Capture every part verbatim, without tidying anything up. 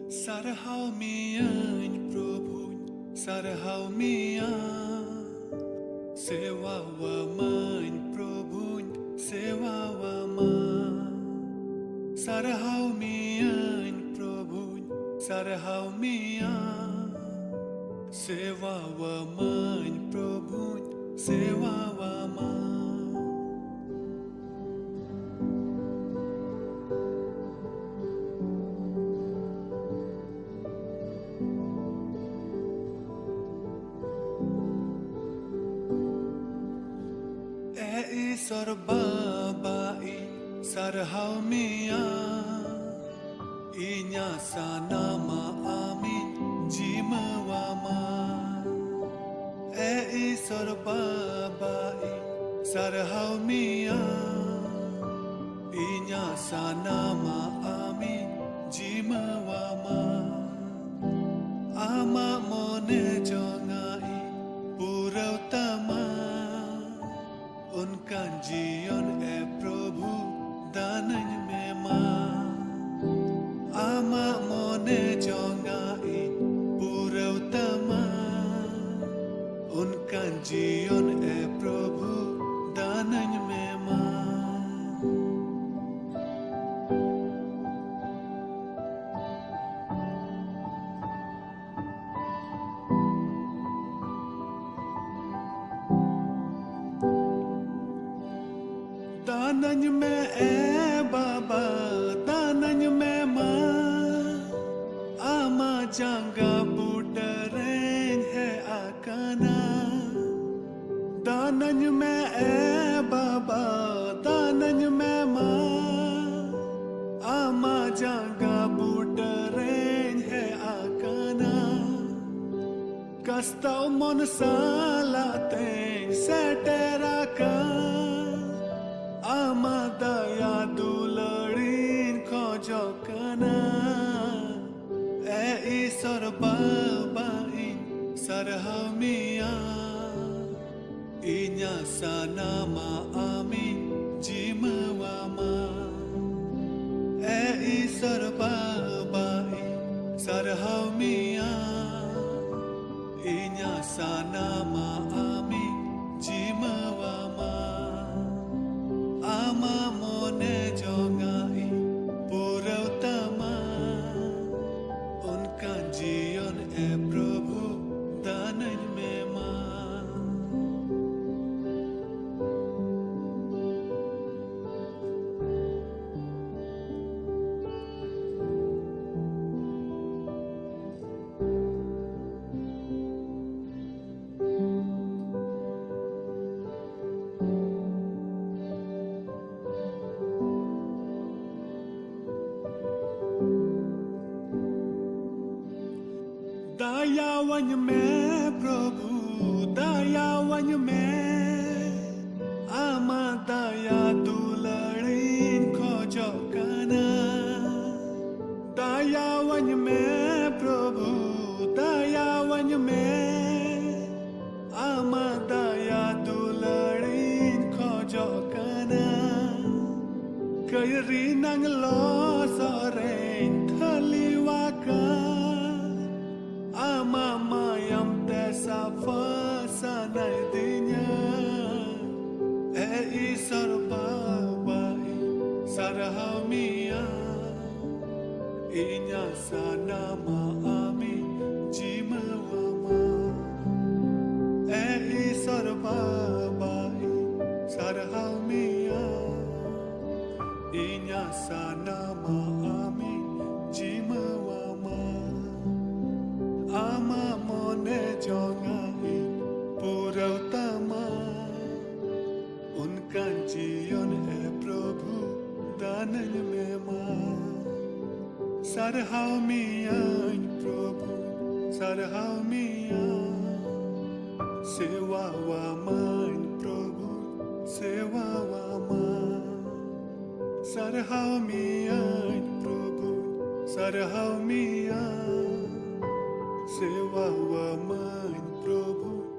ᱥᱟᱨᱦᱟᱣ ᱢᱤᱭᱟᱹᱧ ᱯᱨᱚᱵᱷᱩᱧ, ᱥᱟᱨᱦᱟᱣ ᱢᱤᱭᱟ᱾ ᱥᱮᱣᱟᱣᱟᱢᱟᱹᱧ ᱯᱨᱚᱵᱷᱩᱧ, ᱥᱮᱣᱟᱣᱟᱢᱟ᱾ ᱥᱟᱨᱦᱟᱣ ᱢᱤᱭᱟᱹᱧ ᱯᱨᱚᱵᱷᱩᱧ, ᱥᱟᱨᱦᱟᱣ ᱢᱤᱭᱟ᱾ ᱥᱮᱣᱟᱣᱟᱢᱟᱹᱧ ᱯᱨᱚᱵᱷᱩᱧ, ᱥᱮᱣᱟᱣᱟᱢᱟ᱾ ᱮ ᱤᱥᱚᱨ ᱵᱟᱵᱟ, ᱤᱧ ᱥᱟᱨᱦᱟᱣ ᱢᱮᱭᱟ᱾ ᱤᱧᱟᱹᱜ ᱥᱟᱱᱟᱢᱟᱜ ᱟᱢᱤᱧ ᱡᱤᱢᱟᱹᱣᱟᱢᱟ᱾ ᱮ ᱤᱥᱚᱨ ᱵᱟᱵᱟ, ᱤᱧ ᱥᱟᱨᱦᱟᱣ ᱢᱮᱭᱟ᱾ ᱤᱧᱟᱹᱜ ᱥᱟᱱᱟᱢᱟᱜ ᱟᱢᱤᱧ ᱡᱤᱢᱟᱹᱣᱟᱢᱟ᱾ ᱟᱢᱟᱜ ᱢᱚᱱᱮ ᱡᱚᱝᱟᱜ ᱤᱧ ᱯᱩᱨᱟᱹᱣ ᱛᱟᱢᱟ᱾ ᱚᱱᱠᱟᱱ ᱡᱤᱭᱚᱱ ᱮ ᱯᱨᱚᱵᱷᱩ ᱫᱟᱱᱟᱹᱧ ᱢᱮ ᱢᱟ᱾ ᱟᱢᱟᱜ ᱢᱚᱱᱮ ᱡᱚᱝᱟᱜ ᱤᱧ ᱯᱩᱨᱟᱹᱣ ᱛᱟᱢᱟ᱾ ᱚᱱᱠᱟᱱ ᱡᱤᱭᱚᱱ ᱮ ᱯᱨᱚᱵᱷᱩ ᱫᱟᱱᱟᱹᱧ ᱢᱮ ᱢᱟ᱾ ᱫᱟᱱᱟᱹᱧ ᱢᱮ ᱮ ᱵᱟᱵᱟ, ᱫᱟᱱᱟᱹᱧ ᱢᱮ ᱢᱟ᱾ ᱟᱢᱟᱜ ᱡᱟᱸᱜᱟ ᱵᱩᱴᱟᱹ ᱨᱮᱧ ᱦᱮᱡ ᱟᱠᱟᱱᱟ᱾ ᱫᱟᱱᱟᱹᱧ ᱢᱮ ᱮ ᱵᱟᱵᱟ, ᱫᱟᱱᱟᱹᱧ ᱢᱮ ᱢᱟ᱾ ᱟᱢᱟᱜ ᱡᱟᱸᱜᱟ ᱵᱩᱴᱟᱹ ᱨᱮᱧ ᱦᱮᱡ ᱟᱠᱟᱱᱟ᱾ ᱠᱟᱥᱛᱟᱣ ᱢᱚᱱ ᱥᱟᱞᱟᱜ ᱛᱮᱧ ᱥᱮᱴᱮᱨ ᱟᱠᱟᱱ᱾ ᱟᱢᱟᱜ ᱫᱟᱭᱟ ᱫᱩᱞᱟᱹᱲᱤᱧ ᱠᱷᱚᱡᱚᱜ ᱠᱟᱱᱟ᱾ ᱮ ᱤᱥᱚᱨ ᱵᱟᱵᱟ, ᱤᱧ ᱥᱟᱨᱦᱟᱣ ᱢᱮᱭᱟ᱾ ᱤᱧᱟᱹᱜ ᱥᱟᱱᱟᱢᱟᱜ ᱟᱢᱤᱧ ᱡᱤᱢᱟᱹᱣᱟᱢᱟ᱾ ᱮ ᱤᱥᱚᱨ ᱵᱟᱵᱟ, ᱤᱧ ᱟᱢᱟ ᱟᱢᱤᱧ ᱡᱤᱢᱟᱹᱣᱟᱢᱟ, ᱟᱢᱟ ᱢᱚᱱᱮ ᱡᱚᱝᱟᱜ ᱤᱧ ᱯᱩᱨᱟᱹᱣ ᱛᱟᱢᱟ᱾ ᱚᱱᱠᱟᱱ ᱡᱤᱭᱚᱱ ᱮ ᱯᱨᱚᱵᱷᱩ ᱫᱟᱱᱟᱹᱧ ᱢᱮ ᱢᱟ᱾ ᱫᱟᱭᱟᱣᱟᱹᱧ ᱢᱮ ᱯᱨᱚᱵᱷᱩ, ᱫᱟᱭᱟᱣᱟᱹᱧ ᱢᱮ, ᱟᱢᱟᱜ ᱫᱟᱭᱟ ᱫᱩᱞᱟᱹᱲᱤᱧ ᱠᱷᱚᱡᱚᱜ ᱠᱟᱱᱟ᱾ ᱫᱟᱭᱟᱣᱟᱹᱧ ᱢᱮ ᱯᱨᱚᱵᱷᱩ, ᱫᱟᱭᱟᱣᱟᱹᱧ ᱢᱮ, ᱟᱢᱟᱜ ᱫᱟᱭᱟ ᱫᱩᱞᱟᱹᱲᱤᱧ ᱠᱷᱚᱡᱚᱜ ᱠᱟᱱᱟ᱾ ᱠᱟᱹᱭᱨᱤ ᱱᱟᱝ ᱞᱚᱥᱚᱫ ᱨᱮᱧ ᱠᱷᱟᱹᱞᱤᱣᱟᱠᱟᱱ, ᱟᱢᱟᱜ ᱢᱟᱭᱟᱢ ᱛᱮ ᱥᱟᱯᱷᱟ ᱥᱟᱱᱟᱭᱫᱤᱧᱟ᱾ ᱮ ᱤᱥᱚᱨ ᱵᱟᱵᱟ, ᱤᱧ ᱥᱟᱨᱦᱟᱣ ᱢᱮᱭᱟ᱾ ᱤᱧᱟᱹᱜ ᱥᱟᱱᱟᱢᱟᱜ ᱟᱢᱤᱧ ᱡᱤᱢᱟᱹᱣᱟᱢᱟ᱾ ᱮ ᱤᱥᱚᱨ ᱵᱟᱵᱟ, ᱤᱧ ᱥᱟᱨᱦᱟᱣ ᱢᱮᱭᱟ᱾ ᱤᱧᱟᱹᱜ ᱥᱟᱱᱟᱢᱟᱜ ᱟᱢᱤᱧ ᱡᱤᱢᱟᱹᱣᱟᱢᱟ᱾ ᱟᱢᱟᱜ ᱢᱚᱱᱮ ᱡᱚᱝᱟᱜ ᱤᱧ ᱯᱩᱨᱟᱹᱣ ᱛᱟᱢᱟ᱾ ᱚᱱᱠᱟᱱ ᱡᱤᱭᱚᱱ ᱮ ᱯᱨᱚᱵᱷᱩ ᱫᱟᱱᱟᱹᱧ ᱢᱮ ᱢᱟ᱾ ᱥᱟᱨᱦᱟᱣ ᱢᱮᱭᱟᱹᱧ ᱯᱨᱚᱵᱷᱩ, ᱥᱟᱨᱦᱟᱣ ᱢᱮᱭᱟ᱾ ᱥᱮᱣᱟᱣᱟᱢᱟᱹᱧ ᱯᱨᱚᱵᱷᱩ, ᱥᱮᱣᱟᱣᱟᱢᱟ᱾ ᱥᱟᱨᱦᱟᱣ ᱢᱮᱭᱟᱹᱧ ᱯᱨᱚᱵᱷᱩ, ᱥᱟᱨᱦᱟᱣ ᱢᱮᱭᱟ᱾ ᱥᱮᱣᱟᱣᱟᱢᱟᱹᱧ ᱯᱨᱚᱵᱷᱩ,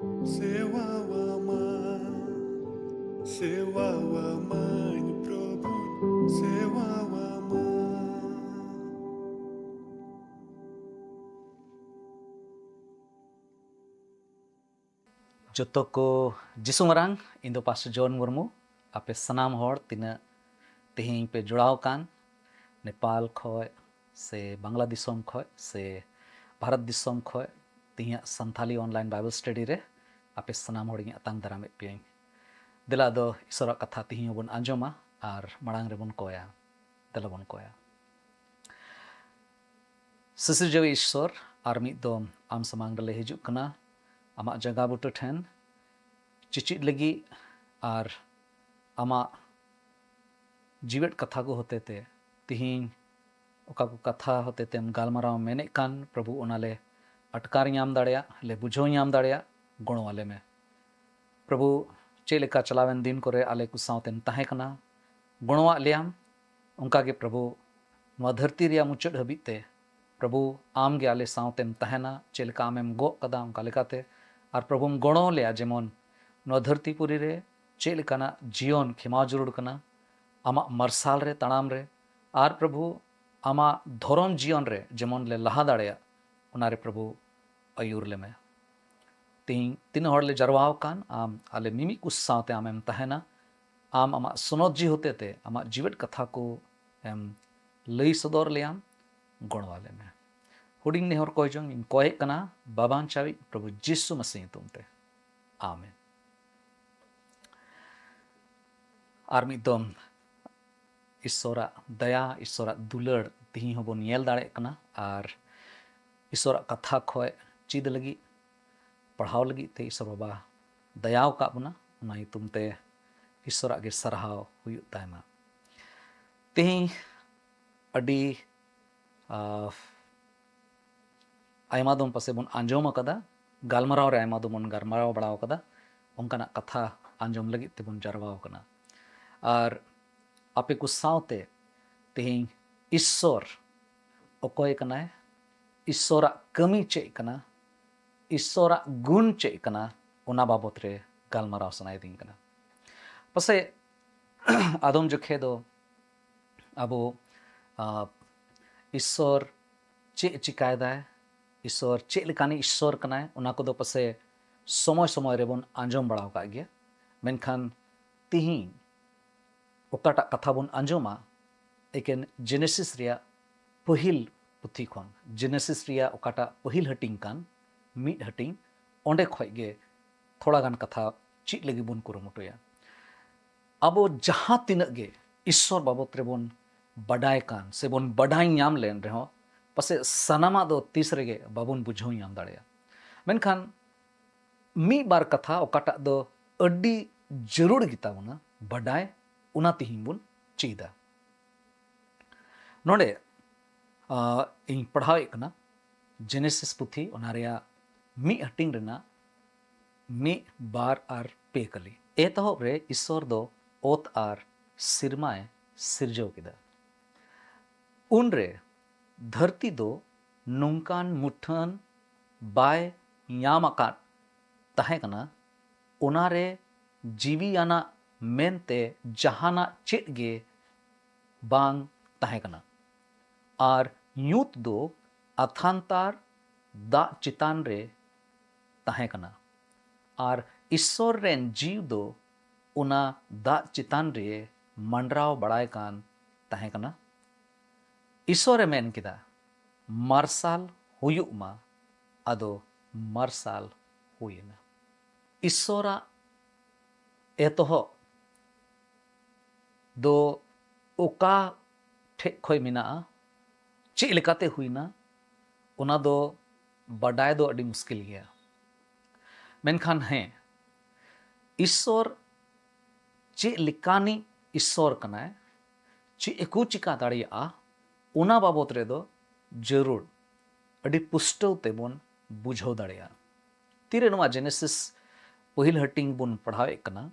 ᱥᱮᱣᱟᱣᱟᱢᱟ᱾ ᱥᱮᱣᱟᱣᱟᱢᱟᱹᱧ ᱯᱨᱚᱵᱷᱩ, ᱥᱮᱣᱟᱣᱟᱢᱟ᱾ ᱡᱚᱛᱚ ᱠᱚ ᱡᱤᱥᱩ ᱢᱟᱨᱟᱝ᱾ ᱤᱧ ᱫᱚ ᱯᱟᱥᱴᱚᱨ ᱡᱚᱱ ᱢᱩᱨᱢᱩ᱾ ᱟᱯᱮ ᱥᱟᱱᱟᱢ ᱦᱚᱲ ᱛᱤᱱᱟᱹᱜ ᱛᱮᱦᱮᱧ ᱯᱮ ᱡᱚᱲᱟᱣ ᱟᱠᱟᱱ, ᱱᱮᱯᱟᱞ ᱠᱷᱚᱡ ᱥᱮ ᱵᱟᱝᱞᱟ ᱫᱤᱥᱚᱢ ᱠᱷᱚᱡ ᱥᱮ ᱵᱷᱟᱨᱚᱛ ᱫᱤᱥᱚᱢ ᱠᱷᱚᱡ, ᱛᱮᱦᱮᱧᱟᱜ ᱥᱟᱱᱛᱷᱟᱞᱤ online Bible study ᱨᱮ ᱟᱯᱮ ᱥᱟᱱᱟᱢ ᱦᱚᱲ ᱤᱧ ᱟᱛᱟᱝ ᱫᱟᱨᱟᱢᱮᱫ ᱯᱮᱭᱟᱹᱧ᱾ ᱫᱮᱞᱟ ᱟᱫᱚ ᱤᱥᱚᱨᱟᱜ ᱠᱟᱛᱷᱟ ᱛᱮᱦᱮᱧ ᱦᱚᱸᱵᱚᱱ ᱟᱸᱡᱚᱢᱟ ᱟᱨ ᱢᱟᱲᱟᱝ ᱨᱮᱵᱚᱱ ᱠᱚᱭᱟ᱾ ᱫᱮᱞᱟ ᱵᱚᱱ ᱠᱚᱭᱟ᱾ ᱥᱤᱥᱤᱨᱡᱟᱹᱣᱤᱡ ᱤᱥᱚᱨ, ᱟᱨ ᱢᱤᱫ ᱫᱚᱢ ᱟᱢ ᱥᱟᱢᱟᱝ ᱨᱮᱞᱮ ᱦᱤᱡᱩᱜ ᱠᱟᱱᱟ, ᱟᱢᱟᱜ ᱡᱟᱸᱜᱟ ᱵᱩᱴᱟᱹ ᱴᱷᱮᱱ ᱪᱮᱪᱮᱫ ᱞᱟᱹᱜᱤᱫ ᱟᱨ ᱟᱢᱟᱜ ᱡᱤᱣᱮᱫ ᱠᱟᱛᱷᱟ ᱠᱚ ᱦᱚᱛᱮᱛᱮ ᱛᱤᱦᱤᱧ ᱚᱠᱟ ᱠᱚ ᱠᱟᱛᱷᱟ ᱦᱚᱛᱮᱛᱮᱢ ᱜᱟᱞᱢᱟᱨᱟᱣ ᱢᱮᱱᱮᱫ ᱠᱟᱱ, ᱯᱨᱚᱵᱷᱩ, ᱚᱱᱟ ᱞᱮ ᱟᱴᱠᱟᱨ ᱧᱟᱢ ᱫᱟᱲᱮᱭᱟᱜ, ᱞᱮ ᱵᱩᱡᱷᱟᱹᱣ ᱧᱟᱢ ᱫᱟᱲᱮᱭᱟᱜ, ᱜᱚᱲᱚ ᱟᱞᱮ ᱢᱮ᱾ ᱯᱨᱚᱵᱷᱩ, ᱪᱮᱫ ᱞᱮᱠᱟ ᱪᱟᱞᱟᱣᱮᱱ ᱫᱤᱱ ᱠᱚᱨᱮ ᱟᱞᱮ ᱠᱚ ᱥᱟᱶᱛᱮᱢ ᱛᱟᱦᱮᱸ ᱠᱟᱱᱟ, ᱜᱚᱲᱚᱣᱟᱜ ᱞᱮᱭᱟᱢ, ᱚᱱᱠᱟ ᱜᱮ ᱯᱨᱚᱵᱷᱩ, ᱱᱚᱣᱟ ᱫᱷᱟᱹᱨᱛᱤ ᱨᱮᱭᱟᱜ ᱢᱩᱪᱟᱹᱫ ᱦᱟᱹᱵᱤᱡ ᱛᱮ ᱯᱨᱚᱵᱷᱩ, ᱟᱢ ᱜᱮ ᱟᱞᱮ ᱥᱟᱶᱛᱮᱢ ᱛᱟᱦᱮᱱᱟ᱾ ᱪᱮᱫ ᱞᱮᱠᱟ ᱟᱢᱮᱢ ᱜᱚᱜ ᱠᱟᱫᱟ, ᱚᱱᱠᱟ ᱞᱮᱠᱟᱛᱮ, ᱟᱨ ᱯᱨᱚᱵᱷᱩᱢ ᱜᱚᱲᱚ ᱞᱮᱭᱟ, ᱡᱮᱢᱚᱱ ᱱᱚᱣᱟ ᱫᱷᱟᱹᱨᱛᱤ ᱯᱩᱨᱤ ᱨᱮ ᱪᱮᱫ ᱞᱮᱠᱟᱱᱟᱜ ᱡᱤᱭᱚᱱ ᱠᱷᱮᱢᱟᱣ ᱡᱟᱹᱨᱩᱲ ᱠᱟᱱᱟ, ᱟᱢᱟᱜ ᱢᱟᱨᱥᱟᱞ ᱨᱮ ᱛᱟᱲᱟᱢ ᱨᱮ, ᱟᱨ ᱯᱨᱚᱵᱷᱩ, ᱟᱢᱟᱜ ᱫᱷᱚᱨᱚᱢ ᱡᱤᱭᱚᱱ ᱨᱮ ᱡᱮᱢᱚᱱ ᱞᱮ ᱞᱟᱦᱟ ᱫᱟᱲᱮᱭᱟᱜ, ᱚᱱᱟᱨᱮ ᱯᱨᱚᱵᱷᱩ ᱟᱹᱭᱩᱨ ᱞᱮᱢᱮ᱾ ᱛᱮᱦᱮᱧ ᱛᱤᱱᱟᱹᱜ ᱦᱚᱲ ᱞᱮ ᱡᱟᱨᱣᱟ ᱟᱠᱟᱱ, ᱟᱢ ᱟᱞᱮ ᱢᱤᱢᱤᱫ ᱠᱚ ᱥᱟᱶᱛᱮ ᱟᱢᱮᱢ ᱛᱟᱦᱮᱱᱟ᱾ ᱟᱢ ᱟᱢᱟᱜ ᱥᱚᱱᱚᱛ ᱡᱤᱣᱤ ᱦᱚᱛᱮᱛᱮ ᱟᱢᱟᱜ ᱡᱤᱣᱮᱫ ᱠᱟᱛᱷᱟ ᱠᱚ ᱮᱢ ᱞᱟᱹᱭ ᱥᱚᱫᱚᱨ ᱞᱮᱭᱟᱢ, ᱜᱚᱲᱚ ᱟᱞᱮ ᱢᱮ᱾ ᱦᱩᱰᱤᱧ ᱱᱮᱦᱚᱨ ᱠᱚᱭ ᱡᱚᱝ ᱤᱧ ᱠᱚᱭᱮᱫ ᱠᱟᱱᱟ ᱵᱟᱵᱟᱱᱪᱟᱣᱤᱡ ᱯᱨᱚᱵᱷᱩ ᱡᱤᱥᱩ ᱢᱟᱥᱤ ᱧᱩᱛᱩᱢ ᱛᱮ, ᱟᱢᱮᱱ᱾ ᱟᱨ ᱢᱤᱫ ᱫᱚᱢ ᱤᱥᱚᱨᱟᱜ ᱫᱟᱭᱟ, ᱤᱥᱚᱨᱟᱜ ᱫᱩᱞᱟᱹᱲ ᱛᱤᱦᱤᱧ ᱦᱚᱸᱵᱚᱱ ᱧᱮᱞ ᱫᱟᱲᱮᱭᱟᱜ ᱠᱟᱱᱟ᱾ ᱟᱨ ᱤᱥᱚᱨᱟᱜ ᱠᱟᱛᱷᱟ ᱠᱷᱚᱡ ᱪᱮᱫ ᱞᱟᱹᱜᱤᱫ, ᱯᱟᱲᱦᱟᱣ ᱞᱟᱹᱜᱤᱫ ᱛᱮ ᱤᱥᱚᱨ ᱵᱟᱵᱟ ᱫᱟᱭᱟᱣ ᱟᱠᱟᱫ ᱵᱚᱱᱟ, ᱚᱱᱟ ᱧᱩᱛᱩᱢ ᱛᱮ ᱤᱥᱚᱨᱟᱜ ᱜᱮ ᱥᱟᱨᱦᱟᱣ ᱦᱩᱭᱩᱜ ᱛᱟᱭᱢᱟ᱾ ᱛᱮᱦᱮᱧ ᱟᱹᱰᱤ, ᱟᱸ, ᱟᱭᱢᱟ ᱫᱚᱢ ᱯᱟᱥᱮ ᱵᱚᱱ ᱟᱸᱡᱚᱢ ᱟᱠᱟᱫᱟ, ᱜᱟᱞᱢᱟᱨᱟᱣ ᱨᱮ ᱟᱭᱢᱟ ᱫᱚᱢ ᱵᱚᱱ ᱜᱟᱞᱢᱟᱨᱟᱣ ᱵᱟᱲᱟ ᱟᱠᱟᱫᱟ, ᱚᱱᱠᱟᱱᱟᱜ ᱠᱟᱛᱷᱟ ᱟᱸᱡᱚᱢ ᱞᱟᱹᱜᱤᱫ ᱛᱮᱵᱚᱱ ᱡᱟᱨᱣᱟ ᱟᱠᱟᱱᱟ᱾ ᱟᱨ ᱟᱯᱮ ᱠᱚ ᱥᱟᱶᱛᱮ ᱛᱮᱦᱮᱧ ᱤᱥᱥᱚᱨ ᱚᱠᱚᱭ ᱠᱟᱱᱟᱭ, ᱤᱥᱥᱚᱨᱟᱜ ᱠᱟᱹᱢᱤ ᱪᱮᱫ ᱠᱟᱱᱟ, ᱤᱥᱥᱚᱨᱟᱜ ᱜᱩᱱ ᱪᱮᱫ ᱠᱟᱱᱟ, ᱚᱱᱟ ᱵᱟᱵᱚᱛ ᱨᱮ ᱜᱟᱞᱢᱟᱨᱟᱣ ᱥᱟᱱᱟᱭᱮᱫᱤᱧ ᱠᱟᱱᱟ᱾ ᱯᱟᱥᱮᱡ ᱟᱫᱚᱢ ᱡᱚᱠᱷᱮ ᱫᱚ ᱟᱵᱚ, ᱟᱸ, ᱤᱥᱥᱚᱨ ᱪᱮᱫ ᱪᱤᱠᱟᱭᱮᱫᱟᱭ, ᱤᱥᱥᱚᱨ ᱪᱮᱫ ᱞᱮᱠᱟᱱᱤᱡ ᱤᱥᱥᱚᱨ ᱠᱟᱱᱟᱭ, ᱚᱱᱟ ᱠᱚᱫᱚ ᱯᱟᱥᱮ ᱥᱚᱢᱚᱭ ᱥᱚᱢᱚᱭ ᱨᱮᱵᱚᱱ ᱟᱸᱡᱚᱢ ᱵᱟᱲᱟ ᱟᱠᱟᱫ ᱜᱮᱭᱟ, ᱢᱮᱱᱠᱷᱟᱱ ᱛᱤᱦᱤᱧ ᱚᱠᱟᱴᱟᱜ ᱠᱟᱛᱷᱟ ᱵᱚᱱ ᱟᱸᱡᱚᱢᱟ, ᱮᱠᱮᱱ ᱡᱮᱱᱮᱥᱤᱥ ᱨᱮᱭᱟᱜ ᱯᱟᱹᱦᱤᱞ ᱯᱩᱛᱷᱤ ᱠᱷᱚᱱ, ᱡᱮᱱᱮᱥᱤᱥ ᱨᱮᱭᱟᱜ ᱚᱠᱟᱴᱟᱜ ᱯᱟᱹᱦᱤᱞ ᱦᱟᱹᱴᱤᱧ ᱠᱟᱱ, ᱢᱤᱫ ᱦᱟᱹᱴᱤᱧ, ᱚᱸᱰᱮ ᱠᱷᱚᱡ ᱜᱮ ᱛᱷᱚᱲᱟ ᱜᱟᱱ ᱠᱟᱛᱷᱟ ᱪᱮᱫ ᱞᱟᱹᱜᱤᱫ ᱵᱚᱱ ᱠᱩᱨᱩᱢᱩᱴᱩᱭᱟ᱾ ᱟᱵᱚ ᱡᱟᱦᱟᱸ ᱛᱤᱱᱟᱹᱜ ᱜᱮ ᱤᱥᱥᱚᱨ ᱵᱟᱵᱚᱛ ᱨᱮᱵᱚᱱ ᱵᱟᱰᱟᱭ ᱠᱟᱱ ᱥᱮᱵᱚᱱ ᱵᱟᱰᱟᱭ ᱧᱟᱢ ᱞᱮᱱ ᱨᱮᱦᱚᱸ, ᱯᱟᱥᱮᱡ ᱥᱟᱱᱟᱢᱟᱜ ᱫᱚ ᱛᱤᱥ ᱨᱮᱜᱮ ᱵᱟᱵᱚᱱ ᱵᱩᱡᱷᱟᱹᱣ ᱧᱟᱢ ᱫᱟᱲᱮᱭᱟᱜᱼᱟ᱾ ᱢᱮᱱᱠᱷᱟᱱ ᱢᱤᱫ ᱵᱟᱨ ᱠᱟᱛᱷᱟ ᱚᱠᱟᱴᱟᱜ ᱫᱚ ᱟᱹᱰᱤ ᱡᱟᱹᱨᱩᱲ ᱜᱮᱛᱟ ᱵᱚᱱᱟ ᱵᱟᱰᱟᱭ, ᱚᱱᱟ ᱛᱮᱦᱮᱧ ᱵᱚᱱ ᱪᱮᱫᱟ᱾ ᱱᱚᱰᱮ, ᱟ, ᱤᱧ ᱯᱟᱲᱦᱟᱣᱮᱫ ᱠᱟᱱᱟ ᱡᱮᱱᱮᱥᱤᱥ ᱯᱩᱛᱷᱤ, ᱚᱱᱟ ᱨᱮᱭᱟᱜ ᱢᱤᱫ ᱦᱟᱹᱴᱤᱧ ᱨᱮᱱᱟᱜ ᱢᱤᱫ, ᱵᱟᱨ ᱟᱨ ᱯᱮ ᱠᱟᱹᱞᱤ᱾ ᱮᱛᱚᱦᱚᱵ ᱨᱮ ᱤᱥᱥᱚᱨ ᱫᱚ ᱚᱛ ᱟᱨ ᱥᱮᱨᱢᱟᱭ ᱥᱤᱨᱡᱟᱹᱣ ᱠᱮᱫᱟ᱾ ᱩᱱᱨᱮ ᱫᱷᱟᱹᱨᱛᱤ ᱫᱚ ᱱᱚᱝᱠᱟᱱ ᱢᱩᱴᱷᱟᱹᱱ ᱵᱟᱭ ᱧᱟᱢ ᱟᱠᱟᱫ ᱛᱟᱦᱮᱸ ᱠᱟᱱᱟ, ᱚᱱᱟᱨᱮ ᱡᱤᱣᱤᱭᱟᱱᱟᱜ ᱢᱮᱱᱛᱮ ᱡᱟᱦᱟᱱᱟᱜ ᱪᱮᱫ ᱜᱮ ᱵᱟᱝ ᱛᱟᱦᱮᱸ ᱠᱟᱱᱟ᱾ ᱟᱨ ᱧᱩᱛ ᱫᱚ ᱟᱛᱷᱟᱱᱛᱟᱨ ᱫᱟᱜ ᱪᱮᱛᱟᱱ ᱨᱮ ᱛᱟᱦᱮᱸ ᱠᱟᱱᱟ᱾ ᱟᱨ ᱤᱥᱥᱚᱨ ᱨᱮᱱ ᱡᱤᱣ ᱫᱚ ᱚᱱᱟ ᱫᱟᱜ ᱪᱮᱛᱟᱱ ᱨᱮ ᱢᱟᱸᱰᱨᱟᱣ ᱵᱟᱲᱟᱭ ᱠᱟᱱ ᱛᱟᱦᱮᱸ ᱠᱟᱱᱟ᱾ ᱤᱥᱥᱚᱨᱮ ᱢᱮᱱ ᱠᱮᱫᱟ, "ᱢᱟᱨᱥᱟᱞ ᱦᱩᱭᱩᱜ ᱢᱟ," ᱟᱫᱚ ᱢᱟᱨᱥᱟᱞ ᱦᱩᱭᱮᱱᱟ᱾ ᱤᱥᱥᱚᱨᱟᱜ ᱮᱛᱚᱦᱚᱵ ᱫᱚ ᱚᱠᱟ ᱴᱷᱮᱡ ᱠᱷᱚᱡ ᱢᱮᱱᱟᱜᱼᱟ, ᱪᱮᱫ ᱞᱮᱠᱟᱛᱮ ᱦᱩᱭᱱᱟ, ᱚᱱᱟ ᱫᱚ ᱵᱟᱰᱟᱭ ᱫᱚ ᱟᱹᱰᱤ ᱢᱩᱥᱠᱤᱞ ᱜᱮᱭᱟ᱾ ᱢᱮᱱᱠᱷᱟᱱ ᱦᱮᱸ, ᱤᱥᱥᱚᱨ ᱪᱮᱫ ᱞᱮᱠᱟᱱᱤᱡ ᱤᱥᱥᱚᱨ ᱠᱟᱱᱟᱭ, ᱪᱮᱫ ᱠᱚ ᱪᱤᱠᱟ ᱫᱟᱲᱮᱭᱟᱜᱼᱟ, ᱚᱱᱟ ᱵᱟᱵᱚᱛ ᱨᱮᱫᱚ ᱡᱟᱹᱨᱩᱲ ᱟᱹᱰᱤ ᱯᱩᱥᱴᱟᱹᱣ ᱛᱮᱵᱚᱱ ᱵᱩᱡᱷᱟᱹᱣ ᱫᱟᱲᱮᱭᱟᱜᱼᱟ᱾ ᱛᱤᱨᱮ ᱱᱚᱣᱟ ᱡᱮᱱᱮᱥᱤᱥ ᱯᱟᱹᱦᱤᱞ ᱦᱟᱹᱴᱤᱧ ᱵᱚᱱ ᱯᱟᱲᱦᱟᱣᱮᱫ ᱠᱟᱱᱟ,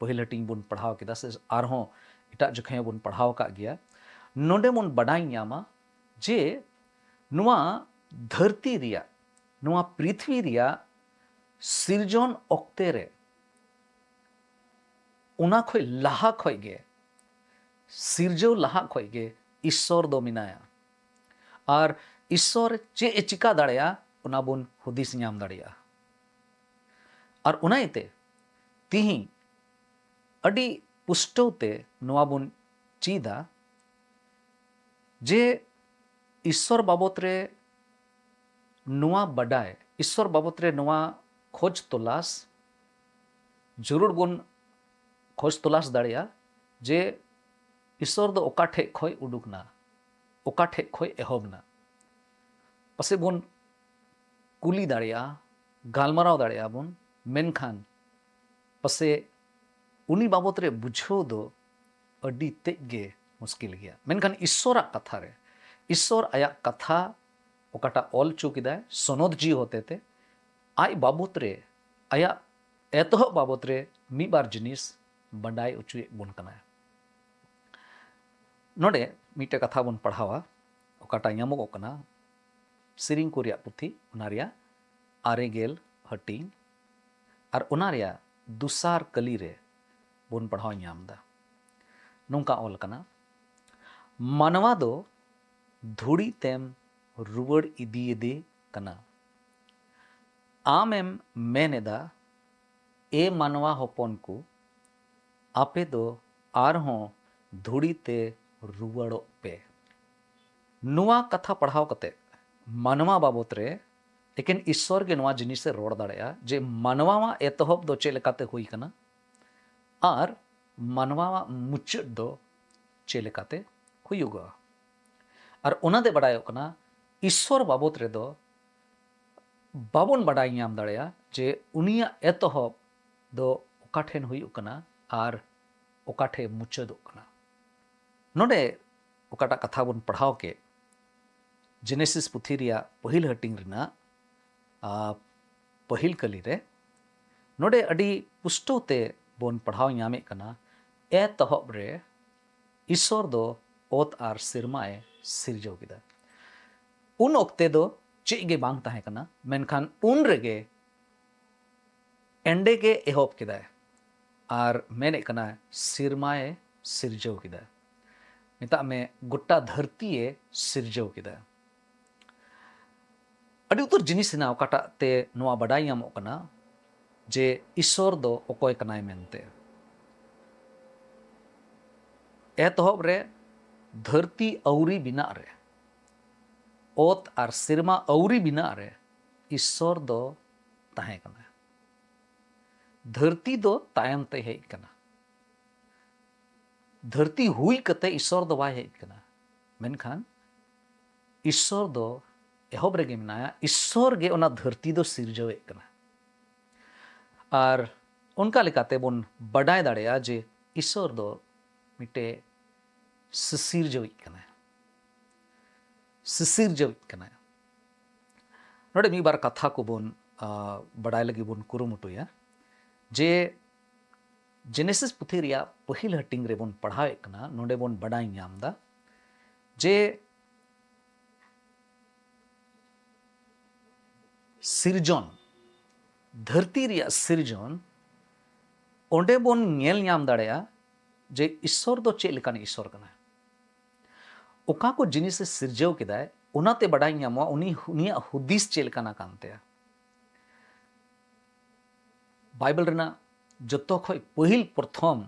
ᱯᱟᱹᱦᱤᱞ ᱦᱟᱹᱴᱤᱧ ᱵᱚᱱ ᱯᱟᱲᱦᱟᱣ ᱠᱮᱫᱟ ᱥᱮ ᱟᱨᱦᱚᱸ ᱮᱴᱟᱜ ᱡᱚᱠᱷᱮᱡ ᱦᱚᱸ ᱵᱚᱱ ᱯᱟᱲᱦᱟᱣ ᱟᱠᱟᱫ ᱜᱮᱭᱟ, ᱱᱚᱰᱮ ᱵᱚᱱ ᱵᱟᱰᱟᱭ ᱧᱟᱢᱟ ᱡᱮ ᱱᱚᱣᱟ ᱫᱷᱟᱹᱨᱛᱤ ᱨᱮᱭᱟᱜ, ᱱᱚᱣᱟ ᱯᱨᱤᱛᱷᱤᱵᱤ ᱨᱮᱭᱟᱜ ᱥᱤᱨᱡᱚᱱ ᱚᱠᱛᱮ ᱨᱮ, ᱚᱱᱟ ᱠᱷᱚᱡ ᱞᱟᱦᱟ ᱠᱷᱚᱡ ᱜᱮ, ᱥᱤᱨᱡᱟᱹᱣ ᱞᱟᱦᱟ ᱠᱷᱚᱡ ᱜᱮ ᱤᱥᱥᱚᱨ ᱫᱚ ᱢᱮᱱᱟᱭᱟ᱾ ᱟᱨ ᱤᱥᱥᱚᱨ ᱪᱮᱫ ᱮ ᱪᱤᱠᱟ ᱫᱟᱲᱮᱭᱟᱜᱼᱟ, ᱚᱱᱟ ᱵᱚᱱ ᱦᱩᱫᱤᱥ ᱧᱟᱢ ᱫᱟᱲᱮᱭᱟᱜᱼᱟ᱾ ᱟᱨ ᱚᱱᱟ ᱤᱭᱟᱹᱛᱮ ᱛᱤᱦᱤᱧ ᱟᱹᱰᱤ ᱯᱩᱥᱴᱟᱹᱣ ᱛᱮ ᱱᱚᱣᱟ ᱵᱚᱱ ᱪᱮᱫᱟ ᱡᱮ ᱤᱥᱥᱚᱨ ᱵᱟᱵᱚᱛ ᱨᱮ ᱱᱚᱣᱟ ᱵᱟᱰᱟᱭ, ᱤᱥᱥᱚᱨ ᱵᱟᱵᱚᱛ ᱨᱮ ᱱᱚᱣᱟ ᱠᱷᱚᱡᱽ ᱛᱚᱞᱟᱥ ᱡᱟᱹᱨᱩᱲ ᱵᱚᱱ ᱠᱷᱚᱡᱽ ᱛᱚᱞᱟᱥ ᱫᱟᱲᱮᱭᱟᱜᱼᱟ ᱡᱮ ᱤᱥᱥᱚᱨ ᱫᱚ ᱚᱠᱟ ᱴᱷᱮᱡ ᱠᱷᱚᱡ ᱩᱰᱩᱠ ᱱᱟ, ᱚᱠᱟ ᱴᱷᱮᱡ ᱠᱷᱚᱡ ᱮᱦᱚᱵ ᱱᱟ᱾ ᱯᱟᱥᱮᱡ ᱵᱚᱱ ᱠᱩᱞᱤ ᱫᱟᱲᱮᱭᱟᱜᱼᱟ, ᱜᱟᱞᱢᱟᱨᱟᱣ ᱫᱟᱲᱮᱭᱟᱜᱼᱟ ᱵᱚᱱ, ᱢᱮᱱᱠᱷᱟᱱ ᱯᱟᱥᱮᱡ ᱩᱱᱤ ᱵᱟᱵᱚᱛ ᱨᱮ ᱵᱩᱡᱷᱟᱹᱣ ᱫᱚ ᱟᱹᱰᱤ ᱛᱮᱫ ᱜᱮ ᱢᱩᱥᱠᱤᱞ ᱜᱮᱭᱟ᱾ ᱢᱮᱱᱠᱷᱟᱱ ᱤᱥᱥᱚᱨᱟᱜ ᱠᱟᱛᱷᱟ ᱨᱮ, ᱤᱥᱥᱚᱨ ᱟᱭᱟᱜ ᱠᱟᱛᱷᱟ ᱚᱠᱟᱴᱟᱜ ᱚᱞ ᱦᱚᱪᱚ ᱠᱮᱫᱟᱭ ᱥᱚᱱᱚᱛ ᱡᱤᱣᱤ ᱦᱚᱛᱮᱛᱮ, ᱟᱡ ᱵᱟᱵᱚᱛ ᱨᱮ, ᱟᱭᱟᱜ ᱮᱛᱚᱦᱚᱵ ᱵᱟᱵᱚᱛ ᱨᱮ ᱢᱤᱫ ᱵᱟᱨ ᱡᱤᱱᱤᱥ ᱵᱟᱰᱟᱭ ᱦᱚᱪᱚᱭᱮᱫ ᱵᱚᱱ ᱠᱟᱱᱟᱭ᱾ ᱱᱚᱰᱮ ᱢᱤᱫᱴᱮᱡ ᱠᱟᱛᱷᱟ ᱵᱚᱱ ᱯᱟᱲᱦᱟᱣᱟ, ᱚᱠᱟᱴᱟᱜ ᱧᱟᱢᱚᱜᱚᱜ ᱠᱟᱱᱟ ᱥᱮᱨᱮᱧ ᱠᱚ ᱨᱮᱭᱟᱜ ᱯᱩᱛᱷᱤ, ᱚᱱᱟ ᱨᱮᱭᱟᱜ ᱟᱨᱮ ᱜᱮᱞ ᱦᱟᱹᱴᱤᱧ, ᱟᱨ ᱚᱱᱟ ᱨᱮᱭᱟᱜ ᱫᱚᱥᱟᱨ ᱠᱟᱹᱞᱤ ᱨᱮ ᱵᱚᱱ ᱯᱟᱲᱦᱟᱣ ᱧᱟᱢ ᱮᱫᱟ᱾ ᱱᱚᱝᱠᱟ ᱚᱞ ᱠᱟᱱᱟ, ᱢᱟᱱᱣᱟ ᱫᱚ ᱫᱷᱩᱲᱤ ᱛᱮᱢ ᱨᱩᱣᱟᱹᱲ ᱤᱫᱤᱭᱮᱫᱮ ᱠᱟᱱᱟ᱾ ᱟᱢᱮᱢ ᱢᱮᱱ ᱮᱫᱟ, ᱮ ᱢᱟᱱᱣᱟ ᱦᱚᱯᱚᱱ ᱠᱚ, ᱟᱯᱮ ᱫᱚ ᱟᱨᱦᱚᱸ ᱫᱷᱩᱲᱤ ᱛᱮ ᱨᱩᱣᱟᱹᱲᱚᱜ ᱯᱮ᱾ ᱱᱚᱣᱟ ᱠᱟᱛᱷᱟ ᱯᱟᱲᱦᱟᱣ ᱠᱟᱛᱮ ᱢᱟᱱᱣᱟ ᱵᱟᱵᱚᱛ ᱨᱮ ᱮᱠᱮᱱ ᱤᱥᱥᱚᱨ ᱜᱮ ᱱᱚᱣᱟ ᱡᱤᱱᱤᱥᱮ ᱨᱚᱲ ᱫᱟᱲᱮᱭᱟᱜᱼᱟ ᱡᱮ ᱢᱟᱱᱣᱟᱣᱟᱜ ᱮᱛᱚᱦᱚᱵ ᱫᱚ ᱪᱮᱫ ᱞᱮᱠᱟᱛᱮ ᱦᱩᱭ ᱠᱟᱱᱟ ᱟᱨ ᱢᱟᱱᱣᱟᱣᱟᱜ ᱢᱩᱪᱟᱹᱫ ᱫᱚ ᱪᱮᱫ ᱞᱮᱠᱟᱛᱮ ᱦᱩᱭᱩᱜᱚᱜᱼᱟ᱾ ᱟᱨ ᱚᱱᱟᱛᱮ ᱵᱟᱰᱟᱭᱚᱜ ᱠᱟᱱᱟ ᱤᱥᱥᱚᱨ ᱵᱟᱵᱚᱛ ᱨᱮᱫᱚ ᱵᱟᱵᱚᱱ ᱵᱟᱰᱟᱭ ᱧᱟᱢ ᱫᱟᱲᱮᱭᱟᱜᱼᱟ ᱡᱮ ᱩᱱᱤᱭᱟᱜ ᱮᱛᱚᱦᱚᱵ ᱫᱚ ᱚᱠᱟ ᱴᱷᱮᱱ ᱦᱩᱭᱩᱜ ᱠᱟᱱᱟ ᱟᱨ ᱚᱠᱟ ᱴᱷᱮᱱ ᱢᱩᱪᱟᱹᱫᱚᱜ ᱠᱟᱱᱟ᱾ ᱱᱚᱰᱮ ᱚᱠᱟᱴᱟᱜ ᱠᱟᱛᱷᱟ ᱵᱚᱱ ᱯᱟᱲᱦᱟᱣ ᱠᱮᱫ, ᱡᱮᱱᱮᱥᱤᱥ ᱯᱩᱛᱷᱤ ᱨᱮᱭᱟᱜ ᱯᱟᱹᱦᱤᱞ ᱦᱟᱹᱴᱤᱧ ᱨᱮᱱᱟᱜ, ᱟ, ᱯᱟᱹᱦᱤᱞ ᱠᱟᱹᱞᱤ ᱨᱮ, ᱱᱚᱰᱮ ᱟᱹᱰᱤ ᱯᱩᱥᱴᱟᱹᱣ ᱛᱮ ᱵᱚᱱ ᱯᱟᱲᱦᱟᱣ ᱧᱟᱢᱮᱫ ᱠᱟᱱᱟ, ᱮᱛᱚᱦᱚᱵ ᱨᱮ ᱤᱥᱥᱚᱨ ᱫᱚ ᱚᱛ ᱟᱨ ᱥᱮᱨᱢᱟᱭ ᱥᱤᱨᱡᱟᱹᱣ ᱠᱮᱫᱟ᱾ ᱩᱱ ᱚᱠᱛᱮ ᱫᱚ ᱪᱮᱫ ᱜᱮ ᱵᱟᱝ ᱛᱟᱦᱮᱸ ᱠᱟᱱᱟ, ᱢᱮᱱᱠᱷᱟᱱ ᱩᱱ ᱨᱮᱜᱮ ᱮᱸᱰᱮ ᱜᱮ ᱮᱦᱚᱵ ᱠᱮᱫᱟᱭ ᱟᱨ ᱢᱮᱱᱮᱫ ᱠᱟᱱᱟᱭ, ᱥᱮᱨᱢᱟᱭ ᱥᱤᱨᱡᱟᱹᱣ ᱠᱮᱫᱟ᱾ ᱢᱮᱛᱟᱜ ᱢᱮ, ᱜᱚᱴᱟ ᱫᱷᱟᱹᱨᱛᱤᱭᱮ ᱥᱤᱨᱡᱟᱹᱣ ᱠᱮᱫᱟ᱾ ᱟᱹᱰᱤ ᱩᱛᱟᱹᱨ ᱡᱤᱱᱤᱥ ᱦᱮᱱᱟᱜᱼᱟ, ᱚᱠᱟᱴᱟᱜ ᱛᱮ ᱱᱚᱣᱟ ᱵᱟᱰᱟᱭ ᱧᱟᱢᱚᱜ ᱠᱟᱱᱟ, ᱡᱮ ᱤᱥᱥᱚᱨ ᱫᱚ ᱚᱠᱚᱭ ᱠᱟᱱᱟᱭ ᱢᱮᱱᱛᱮ᱾ ᱮᱛᱚᱦᱚᱵ ᱨᱮ ᱫᱷᱟᱹᱨᱛᱤ ᱟᱹᱣᱨᱤ ᱵᱮᱱᱟᱜ ᱨᱮ, ᱚᱛ ᱟᱨ ᱥᱮᱨᱢᱟ ᱟᱹᱣᱨᱤ ᱵᱮᱱᱟᱜ ᱨᱮ ᱤᱥᱥᱚᱨ ᱫᱚ ᱛᱟᱦᱮᱸ ᱠᱟᱱᱟ᱾ ᱫᱷᱟᱹᱨᱛᱤ ᱫᱚ ᱛᱟᱭᱚᱢ ᱛᱮ ᱦᱮᱡ ᱠᱟᱱᱟ᱾ ᱫᱷᱟᱹᱨᱛᱤ ᱦᱩᱭ ᱠᱟᱛᱮ ᱤᱥᱥᱚᱨ ᱫᱚ ᱵᱟᱭ ᱦᱮᱡ ᱠᱟᱱᱟ, ᱢᱮᱱᱠᱷᱟᱱ ᱤᱥᱥᱚᱨ ᱫᱚ ᱮᱦᱚᱵ ᱨᱮᱜᱮ ᱢᱮᱱᱟᱭᱟ᱾ ᱤᱥᱥᱚᱨ ᱜᱮ ᱚᱱᱟ ᱫᱷᱟᱹᱨᱛᱤ ᱫᱚ ᱥᱤᱨᱡᱟᱹᱣᱮᱫ ᱠᱟᱱᱟ᱾ ᱟᱨ ᱚᱱᱠᱟ ᱞᱮᱠᱟᱛᱮ ᱵᱚᱱ ᱵᱟᱰᱟᱭ ᱫᱟᱲᱮᱭᱟᱜᱼᱟ ᱡᱮ ᱤᱥᱥᱚᱨ ᱫᱚ ᱢᱤᱫᱴᱮᱡ ᱥᱤᱥᱤᱨᱡᱟᱹᱣᱤᱡ ᱠᱟᱱᱟᱭ, ᱥᱤᱥᱤᱨᱡᱟᱹᱣᱤᱡ ᱠᱟᱱᱟᱭ᱾ ᱱᱚᱰᱮ ᱢᱤᱫ ᱵᱟᱨ ᱠᱟᱛᱷᱟ ᱠᱚᱵᱚᱱ, ᱟ, ᱵᱟᱰᱟᱭ ᱞᱟᱹᱜᱤᱫ ᱵᱚᱱ ᱠᱩᱨᱩᱢᱩᱴᱩᱭᱟ ᱡᱮ ᱡᱮᱱᱮᱥᱤᱥ ᱯᱩᱛᱷᱤ ᱨᱮᱭᱟᱜ ᱯᱟᱹᱦᱤᱞ ᱦᱟᱹᱴᱤᱧ ᱨᱮᱵᱚᱱ ᱯᱟᱲᱦᱟᱣᱮᱫ ᱠᱟᱱᱟ, ᱱᱚᱰᱮ ᱵᱚᱱ ᱵᱟᱰᱟᱭ ᱧᱟᱢ ᱮᱫᱟ ᱡᱮ ᱥᱤᱨᱡᱚᱱ, ᱫᱷᱟᱹᱨᱛᱤ ᱨᱮᱭᱟᱜ ᱥᱤᱨᱡᱚᱱ, ᱚᱸᱰᱮ ᱵᱚᱱ ᱧᱮᱞ ᱧᱟᱢ ᱫᱟᱲᱮᱭᱟᱜᱼᱟ ᱡᱮ ᱤᱥᱥᱚᱨ ᱫᱚ ᱪᱮᱫ ᱞᱮᱠᱟᱱ ᱤᱥᱥᱚᱨ ᱠᱟᱱᱟᱭ᱾ ᱚᱠᱟ ᱠᱚ ᱡᱤᱱᱤᱥᱮ ᱥᱤᱨᱡᱟᱹᱣ ᱠᱮᱫᱟᱭ, ᱚᱱᱟᱛᱮ ᱵᱟᱰᱟᱭ ᱧᱟᱢᱚᱜᱼᱟ ᱩᱱᱤ, ᱩᱱᱤᱭᱟᱜ ᱦᱩᱫᱤᱥ ᱪᱮᱫ ᱞᱮᱠᱟᱱᱟ ᱠᱟᱱ ᱛᱟᱭᱟ᱾ ᱵᱟᱭᱵᱮᱞ ᱨᱮᱱᱟᱜ ᱡᱚᱛᱚ ᱠᱷᱚᱡ ᱯᱟᱹᱦᱤᱞ ᱯᱨᱚᱛᱷᱚᱢ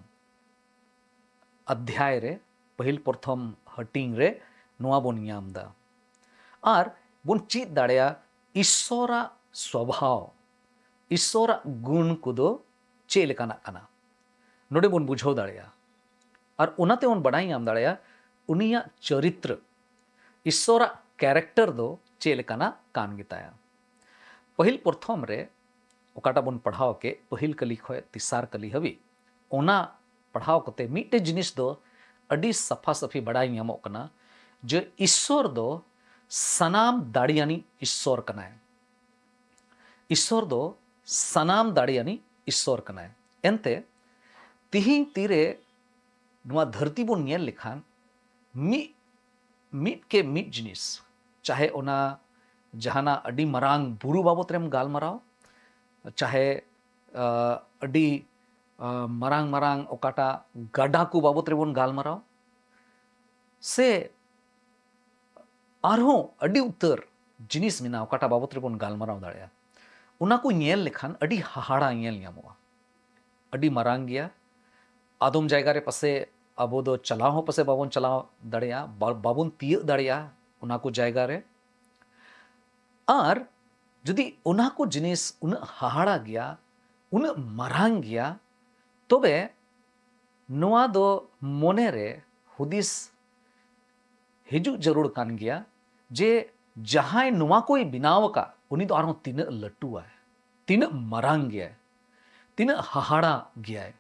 ᱚᱫᱷᱭᱟᱭ ᱨᱮ, ᱯᱟᱹᱦᱤᱞ ᱯᱨᱚᱛᱷᱚᱢ ᱦᱟᱹᱴᱤᱧ ᱨᱮ ᱱᱚᱣᱟ ᱵᱚᱱ ᱧᱟᱢ ᱮᱫᱟ᱾ ᱟᱨ ᱵᱚᱱ ᱪᱮᱫ ᱫᱟᱲᱮᱭᱟᱜᱼᱟ ᱤᱥᱥᱚᱨᱟᱜ ᱥᱣᱚᱵᱷᱟᱣ, ᱤᱥᱥᱚᱨᱟᱜ ᱜᱩᱱ ᱠᱚᱫᱚ ᱪᱮᱫ ᱞᱮᱠᱟᱱᱟᱜ ᱠᱟᱱᱟ᱾ ᱱᱚᱰᱮ ᱵᱚᱱ ᱵᱩᱡᱷᱟᱹᱣ ᱫᱟᱲᱮᱭᱟᱜᱼᱟ᱾ ᱟᱨ ᱚᱱᱟᱛᱮ ᱵᱚᱱ ᱵᱟᱰᱟᱭ ᱧᱟᱢ ᱫᱟᱲᱮᱭᱟᱜᱼᱟ ᱩᱱᱤᱭᱟᱜ ᱪᱚᱨᱤᱛᱨᱚ, ᱤᱥᱥᱚᱨᱟᱜ ᱠᱮᱨᱮᱠᱴᱟᱨ ᱫᱚ ᱪᱮᱫ ᱞᱮᱠᱟᱱᱟᱜ ᱠᱟᱱ ᱜᱮᱛᱟᱭᱟ᱾ ᱯᱟᱹᱦᱤᱞ ᱯᱨᱚᱛᱷᱚᱢ ᱨᱮ ᱚᱠᱟᱴᱟᱜ ᱵᱚᱱ ᱯᱟᱲᱦᱟᱣ ᱠᱮᱫ, ᱯᱟᱹᱦᱤᱞ ᱠᱟᱹᱞᱤ ᱠᱷᱚᱱ ᱛᱮᱥᱟᱨ ᱠᱟᱹᱞᱤ ᱦᱟᱹᱵᱤᱡ, ᱚᱱᱟ ᱯᱟᱲᱦᱟᱣ ᱠᱟᱛᱮ ᱢᱤᱫᱴᱮᱡ ᱡᱤᱱᱤᱥ ᱫᱚ ᱟᱹᱰᱤ ᱥᱟᱯᱷᱟ ᱥᱟᱹᱯᱷᱤ ᱵᱟᱰᱟᱭ ᱧᱟᱢᱚᱜ ᱠᱟᱱᱟ ᱡᱮ ᱤᱥᱥᱚᱨ ᱫᱚ ᱥᱟᱱᱟᱢ ᱫᱟᱲᱮᱭᱟᱱᱤᱡ ᱤᱥᱥᱚᱨ ᱠᱟᱱᱟᱭ᱾ ᱤᱥᱥᱚᱨ ᱫᱚ ᱥᱟᱱᱟᱢ ᱫᱟᱲᱮᱭᱟᱱᱤᱡ ᱤᱥᱥᱚᱨ ᱠᱟᱱᱟᱭ᱾ ᱮᱱᱛᱮ ᱛᱤᱦᱤᱧ ᱛᱤᱨᱮ ᱱᱚᱣᱟ ᱫᱷᱟᱹᱨᱛᱤ ᱵᱚᱱ ᱧᱮᱞ ᱞᱮᱠᱷᱟᱱ ᱢᱤᱫ, ᱢᱤᱫ ᱠᱮ ᱢᱤᱫ ᱡᱤᱱᱤᱥ, ᱪᱟᱦᱮ ᱚᱱᱟ ᱡᱟᱦᱟᱱᱟᱜ ᱟᱹᱰᱤ ᱢᱟᱨᱟᱝ ᱵᱩᱨᱩ ᱵᱟᱵᱚᱛ ᱨᱮᱢ ᱜᱟᱞᱢᱟᱨᱟᱣ, ᱪᱟᱦᱮ, ᱟ, ᱟᱹᱰᱤ, ᱟ, ᱢᱟᱨᱟᱝ ᱢᱟᱨᱟᱝ ᱚᱠᱟᱴᱟᱜ ᱜᱟᱰᱟ ᱠᱚ ᱵᱟᱵᱚᱛ ᱨᱮᱵᱚᱱ ᱜᱟᱞᱢᱟᱨᱟᱣ, ᱥᱮ ᱟᱨᱦᱚᱸ ᱟᱹᱰᱤ ᱩᱛᱟᱹᱨ ᱡᱤᱱᱤᱥ ᱢᱮᱱᱟᱜᱼᱟ ᱚᱠᱟᱴᱟᱜ ᱵᱟᱵᱚᱛ ᱨᱮᱵᱚᱱ ᱜᱟᱞᱢᱟᱨᱟᱣ ᱫᱟᱲᱮᱭᱟᱜᱼᱟ, ᱚᱱᱟ ᱠᱚ ᱧᱮᱞ ᱞᱮᱠᱷᱟᱱ ᱟᱹᱰᱤ ᱦᱟᱦᱟᱲᱟ ᱧᱮᱞ ᱧᱟᱢᱚᱜᱼᱟ᱾ ᱟᱹᱰᱤ ᱢᱟᱨᱟᱝ ᱜᱮᱭᱟ᱾ ᱟᱫᱚᱢ ᱡᱟᱭᱜᱟ ᱨᱮ ᱯᱟᱥᱮ ᱟᱵᱚ ᱫᱚ ᱪᱟᱞᱟᱣ ᱦᱚᱸ ᱯᱟᱥᱮ ᱵᱟᱵᱚᱱ ᱪᱟᱞᱟᱣ ᱫᱟᱲᱮᱭᱟᱜᱼᱟ, ᱵᱟ- ᱵᱟᱵᱚᱱ ᱛᱤᱭᱟᱹᱜ ᱫᱟᱲᱮᱭᱟᱜᱼᱟ ᱚᱱᱟ ᱠᱚ ᱡᱟᱭᱜᱟ ᱨᱮ᱾ ᱟᱨ ᱡᱩᱫᱤ ᱚᱱᱟ ᱠᱚ ᱡᱤᱱᱤᱥ ᱩᱱᱟᱹᱜ ᱦᱟᱦᱟᱲᱟ ᱜᱮᱭᱟ, ᱩᱱᱟᱹᱜ ᱢᱟᱨᱟᱝ ᱜᱮᱭᱟ, ᱛᱚᱵᱮ ᱱᱚᱣᱟ ᱫᱚ ᱢᱚᱱᱮ ᱨᱮ ᱦᱩᱫᱤᱥ ᱦᱤᱡᱩᱜ ᱡᱟᱹᱨᱩᱲ ᱠᱟᱱ ᱜᱮᱭᱟ ᱡᱮ ᱡᱟᱦᱟᱸᱭ ᱱᱚᱣᱟ ᱠᱚᱭ ᱵᱮᱱᱟᱣ ᱟᱠᱟᱫ, ᱩᱱᱤ ᱫᱚ ᱟᱨᱦᱚᱸ ᱛᱤᱱᱟᱹᱜ ᱞᱟᱹᱴᱩᱣᱟᱭ, ᱛᱤᱱᱟᱹᱜ ᱢᱟᱨᱟᱝ ᱜᱮᱭᱟᱭ, ᱛᱤᱱᱟᱹᱜ ᱦᱟᱦᱟᱲᱟ ᱜᱮᱭᱟᱭ᱾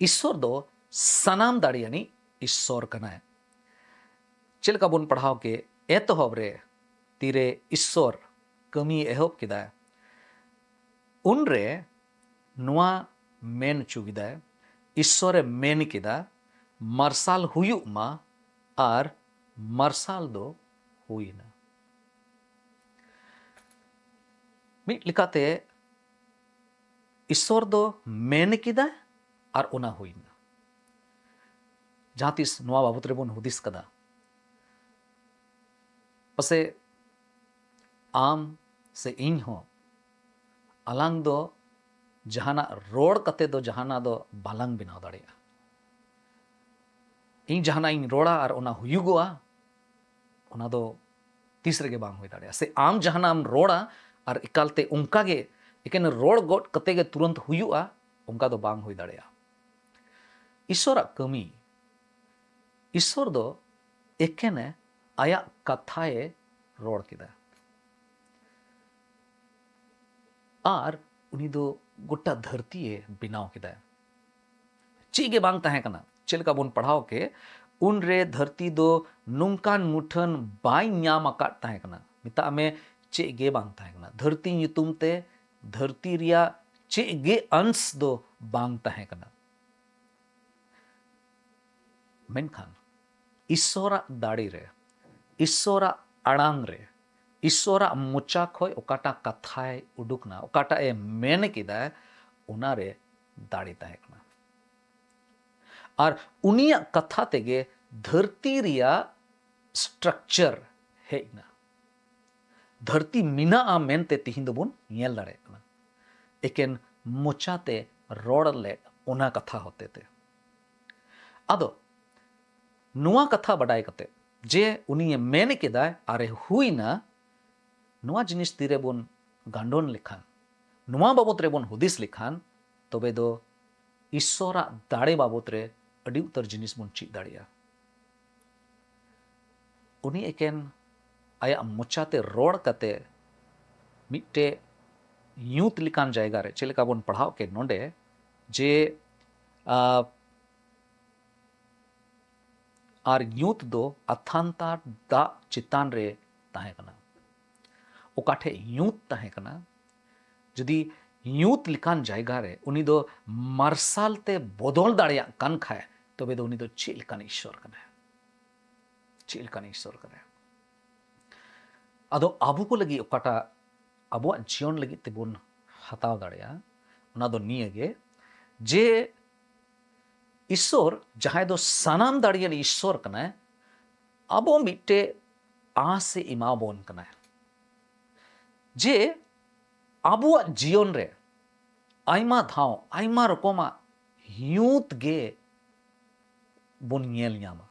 ᱤᱥᱥᱚᱨ ᱫᱚ ᱥᱟᱱᱟᱢ ᱫᱟᱲᱮᱭᱟᱱᱤᱡ ᱤᱥᱥᱚᱨ ᱠᱟᱱᱟᱭ᱾ ᱪᱮᱫ ᱞᱮᱠᱟ ᱵᱚᱱ ᱯᱟᱲᱦᱟᱣ ᱠᱮᱫ, ᱮᱛᱚᱦᱚᱵ ᱨᱮ ᱛᱤᱨᱮ ᱤᱥᱥᱚᱨ ᱠᱟᱹᱢᱤ ᱮᱦᱚᱵ ᱠᱮᱫᱟᱭ, ᱩᱱᱨᱮ ᱱᱚᱣᱟ ᱢᱮᱱ ᱦᱚᱪᱚ ᱠᱮᱫᱟᱭ, ᱤᱥᱥᱚᱨᱮ ᱢᱮᱱ ᱠᱮᱫᱟ, "ᱢᱟᱨᱥᱟᱞ ᱦᱩᱭᱩᱜ ᱢᱟ," ᱟᱨ ᱢᱟᱨᱥᱟᱞ ᱫᱚ ᱦᱩᱭᱱᱟ᱾ ᱢᱤᱫ ᱞᱮᱠᱟᱛᱮ ᱤᱥᱥᱚᱨ ᱫᱚ ᱢᱮᱱ ᱠᱮᱫᱟᱭ ᱟᱨ ᱚᱱᱟ ᱦᱩᱭᱱᱟ᱾ ᱡᱟᱦᱟᱸ ᱛᱤᱥ ᱱᱚᱣᱟ ᱵᱟᱵᱚᱛ ᱨᱮᱵᱚᱱ ᱦᱩᱫᱤᱥ ᱠᱟᱫᱟ, ᱯᱟᱥᱮ ᱟᱢ ᱥᱮ ᱤᱧ ᱦᱚᱸ ᱟᱞᱟᱝ ᱫᱚ ᱡᱟᱦᱟᱱᱟᱜ ᱨᱚᱲ ᱠᱟᱛᱮ ᱫᱚ ᱡᱟᱦᱟᱱᱟᱜ ᱫᱚ ᱵᱟᱞᱟᱝ ᱵᱮᱱᱟᱣ ᱫᱟᱲᱮᱭᱟᱜᱼᱟ᱾ ᱤᱧ ᱡᱟᱦᱟᱱᱟᱜ ᱤᱧ ᱨᱚᱲᱟ ᱟᱨ ᱚᱱᱟ ᱦᱩᱭᱩᱜᱚᱜᱼᱟ, ᱚᱱᱟ ᱫᱚ ᱛᱤᱥ ᱨᱮᱜᱮ ᱵᱟᱝ ᱦᱩᱭ ᱫᱟᱲᱮᱭᱟᱜᱼᱟ᱾ ᱥᱮ ᱟᱢ ᱡᱟᱦᱟᱱᱟᱜ ᱮᱢ ᱨᱚᱲᱟ ᱟᱨ ᱮᱠᱟᱞᱛᱮ ᱚᱱᱠᱟ ᱜᱮ ᱮᱠᱮᱱ ᱨᱚᱲ ᱜᱚᱫ ᱠᱟᱛᱮ ᱜᱮ ᱛᱩᱨᱟᱹᱱᱛ ᱦᱩᱭᱩᱜᱼᱟ, ᱚᱱᱠᱟ ᱫᱚ ᱵᱟᱝ ᱦᱩᱭ ᱫᱟᱲᱮᱭᱟᱜᱼᱟ᱾ ᱤᱥᱥᱚᱨᱟᱜ ᱠᱟᱹᱢᱤ, ᱤᱥᱥᱚᱨ ᱫᱚ ᱮᱠᱮᱱᱮ ᱟᱭᱟᱜ ᱠᱟᱛᱷᱟᱭᱮ ᱨᱚᱲ ᱠᱮᱫᱟ᱾ ᱟᱨ ᱩᱱᱤ ᱫᱚ ᱜᱚᱴᱟ ᱫᱷᱟᱹᱨᱛᱤᱭᱮ ᱵᱮᱱᱟᱣ ᱠᱮᱫᱟ᱾ ᱪᱮᱫ ᱜᱮ ᱵᱟᱝ ᱛᱟᱦᱮᱸ ᱠᱟᱱᱟ᱾ ᱪᱮᱫ ᱞᱮᱠᱟ ᱵᱚᱱ ᱯᱟᱲᱦᱟᱣ ᱠᱮ, ᱩᱱᱨᱮ ᱫᱷᱟᱹᱨᱛᱤ ᱫᱚ ᱱᱚᱝᱠᱟᱱ ᱢᱩᱴᱷᱟᱹᱱ ᱵᱟᱭ ᱧᱟᱢ ᱟᱠᱟᱫ ᱛᱟᱦᱮᱸ ᱠᱟᱱᱟ᱾ ᱢᱮᱛᱟᱜ ᱢᱮ, ᱪᱮᱫ ᱜᱮ ᱵᱟᱝ ᱛᱟᱦᱮᱸ ᱠᱟᱱᱟ᱾ ᱫᱷᱟᱹᱨᱛᱤ ᱧᱩᱛᱩᱢ ᱛᱮ ᱫᱷᱟᱹᱨᱛᱤ ᱨᱮᱭᱟᱜ ᱪᱮᱫ ᱜᱮ ᱚᱝᱥ ᱫᱚ ᱵᱟᱝ ᱛᱟᱦᱮᱸ ᱠᱟᱱᱟ᱾ ᱢᱮᱱᱠᱷᱟᱱ ᱤᱥᱥᱚᱨᱟᱜ ᱫᱟᱲᱮ ᱨᱮ, ᱤᱥᱥᱚᱨᱟᱜ ᱟᱲᱟᱝ ᱨᱮ, ᱤᱥᱥᱚᱨᱟᱜ ᱢᱚᱪᱟ ᱠᱷᱚᱱ ᱚᱠᱟᱴᱟᱜ ᱠᱟᱛᱷᱟᱭ ᱩᱰᱩᱠ ᱱᱟ, ᱚᱠᱟᱴᱟᱜ ᱮ ᱢᱮᱱ ᱠᱮᱫᱟ, ᱚᱱᱟᱨᱮ ᱫᱟᱲᱮ ᱛᱟᱦᱮᱸ ᱠᱟᱱᱟ᱾ ᱟᱨ ᱩᱱᱤᱭᱟᱜ ᱠᱟᱛᱷᱟ ᱛᱮᱜᱮ ᱫᱷᱟᱹᱨᱛᱤ ᱨᱮᱭᱟᱜ structure ᱦᱮᱡ ᱮᱱᱟ᱾ ᱫᱷᱟᱹᱨᱛᱤ ᱢᱮᱱᱟᱜᱼᱟ ᱢᱮᱱᱛᱮ ᱛᱤᱦᱤᱧ ᱫᱚᱵᱚᱱ ᱧᱮᱞ ᱫᱟᱲᱮᱭᱟᱜ ᱠᱟᱱᱟ᱾ ᱮᱠᱮᱱ ᱢᱚᱪᱟᱛᱮ ᱨᱚᱲ ᱞᱮᱫ ᱚᱱᱟ ᱠᱟᱛᱷᱟ ᱦᱚᱛᱮᱛᱮ᱾ ᱟᱫᱚ ᱱᱚᱣᱟ ᱠᱟᱛᱷᱟ ᱵᱟᱰᱟᱭ ᱠᱟᱛᱮ ᱡᱮ ᱩᱱᱤᱭᱮ ᱢᱮᱱ ᱠᱮᱫᱟᱭ ᱟᱨᱮ ᱦᱩᱭᱱᱟ, ᱱᱚᱣᱟ ᱡᱤᱱᱤᱥ ᱛᱤᱨᱮᱵᱚᱱ ᱜᱟᱱᱰᱚᱱ ᱞᱮᱠᱷᱟᱱ, ᱱᱚᱣᱟ ᱵᱟᱵᱚᱛ ᱨᱮᱵᱚᱱ ᱦᱩᱫᱤᱥ ᱞᱮᱠᱷᱟᱱ, ᱛᱚᱵᱮ ᱫᱚ ᱤᱥᱥᱚᱨᱟᱜ ᱫᱟᱲᱮ ᱵᱟᱵᱚᱛ ᱨᱮ ᱟᱹᱰᱤ ᱩᱛᱟᱹᱨ ᱡᱤᱱᱤᱥ ᱵᱚᱱ ᱪᱮᱫ ᱫᱟᱲᱮᱭᱟᱜᱼᱟ᱾ ᱩᱱᱤ ᱮᱠᱮᱱ ᱟᱭᱟᱜ ᱢᱚᱪᱟᱛᱮ ᱨᱚᱲ ᱠᱟᱛᱮ ᱢᱤᱫᱴᱮᱡ ᱧᱩᱛ ᱞᱮᱠᱟᱱ ᱡᱟᱭᱜᱟ ᱨᱮ, ᱪᱮᱫ ᱞᱮᱠᱟ ᱵᱚᱱ ᱯᱟᱲᱦᱟᱣ ᱠᱮᱫ ᱱᱚᱰᱮ, ᱡᱮ, ᱟ, ᱟᱨ ᱧᱩᱛ ᱫᱚ ᱟᱛᱷᱟᱱᱛᱟᱨ ᱫᱟᱜ ᱪᱮᱛᱟᱱ ᱨᱮ ᱛᱟᱦᱮᱸ ᱠᱟᱱᱟ᱾ ᱚᱠᱟ ᱴᱷᱮᱡ ᱧᱩᱛ ᱛᱟᱦᱮᱸ ᱠᱟᱱᱟ, ᱡᱩᱫᱤ ᱧᱩᱛ ᱞᱮᱠᱟᱱ ᱡᱟᱭᱜᱟ ᱨᱮ ᱩᱱᱤ ᱫᱚ ᱢᱟᱨᱥᱟᱞ ᱛᱮ ᱵᱚᱫᱚᱞ ᱫᱟᱲᱮᱭᱟᱜ ᱠᱟᱱ ᱠᱷᱟᱡ, ᱛᱚᱵᱮ ᱫᱚ ᱩᱱᱤ ᱫᱚ ᱪᱮᱫ ᱞᱮᱠᱟᱱ ᱤᱥᱥᱚᱨ ᱠᱟᱱᱟᱭ? ᱪᱮᱫ ᱞᱮᱠᱟᱱ ᱤᱥᱥᱚᱨ ᱠᱟᱱᱟᱭ? ᱟᱫᱚ ᱟᱵᱚ ᱠᱚ ᱞᱟᱹᱜᱤᱫ ᱚᱠᱟᱴᱟᱜ ᱟᱵᱚᱣᱟᱜ ᱡᱤᱭᱚᱱ ᱞᱟᱹᱜᱤᱫ ᱛᱮᱵᱚᱱ ᱦᱟᱛᱟᱣ ᱫᱟᱲᱮᱭᱟᱜᱼᱟ, ᱚᱱᱟ ᱫᱚ ᱱᱤᱭᱟᱹ ᱜᱮ, ᱡᱮ ᱤᱥᱥᱚᱨ ᱡᱟᱦᱟᱸᱭ ᱫᱚ ᱥᱟᱱᱟᱢ ᱫᱟᱲᱮᱭᱟᱱ ᱤᱥᱥᱚᱨ ᱠᱟᱱᱟᱭ, ᱟᱵᱚ ᱢᱤᱫᱴᱮᱡ ᱟᱸᱥ ᱮ ᱮᱢᱟᱵᱚᱱ ᱠᱟᱱᱟᱭ, ᱡᱮ ᱟᱵᱚᱣᱟᱜ ᱡᱤᱭᱚᱱ ᱨᱮ ᱟᱭᱢᱟ ᱫᱷᱟᱣ ᱟᱭᱢᱟ ᱨᱚᱠᱚᱢᱟᱜ ᱧᱩᱛ ᱜᱮ ᱵᱚᱱ ᱧᱮᱞ ᱧᱟᱢᱟ᱾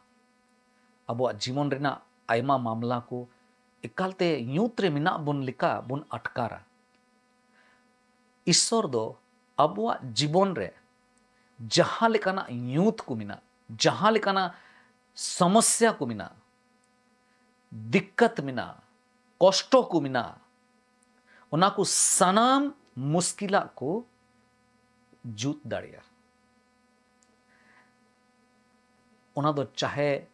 ᱟᱵᱚᱣᱟᱜ ᱡᱤᱵᱚᱱ ᱨᱮᱱᱟᱜ ᱟᱭᱢᱟ ᱢᱟᱢᱞᱟ ᱠᱚ ᱮᱠᱟᱞᱛᱮ ᱧᱩᱛ ᱨᱮ ᱢᱮᱱᱟᱜ ᱵᱚᱱ ᱞᱮᱠᱟ ᱵᱚᱱ ᱟᱴᱠᱟᱨᱟ᱾ ᱤᱥᱥᱚᱨ ᱫᱚ ᱟᱵᱚᱣᱟᱜ ᱡᱤᱵᱚᱱ ᱨᱮ ᱡᱟᱦᱟᱸ ᱞᱮᱠᱟᱱᱟᱜ ᱧᱩᱛ ᱠᱚ ᱢᱮᱱᱟᱜ, ᱡᱟᱦᱟᱸ ᱞᱮᱠᱟᱱᱟᱜ ᱥᱚᱢᱚᱥᱭᱟ ᱠᱚ ᱢᱮᱱᱟᱜ, ᱫᱤᱠᱠᱟᱛ ᱢᱮᱱᱟᱜ, ᱠᱚᱥᱴᱚ ᱠᱚ ᱢᱮᱱᱟᱜ, ᱚᱱᱟ ᱠᱚ ᱥᱟᱱᱟᱢ ᱢᱩᱥᱠᱤᱞᱟᱜ ᱠᱚ ᱡᱩᱛ ᱫᱟᱲᱮᱭᱟᱜᱼᱟ᱾ ᱚᱱᱟ ᱫᱚ ᱪᱟᱦᱮ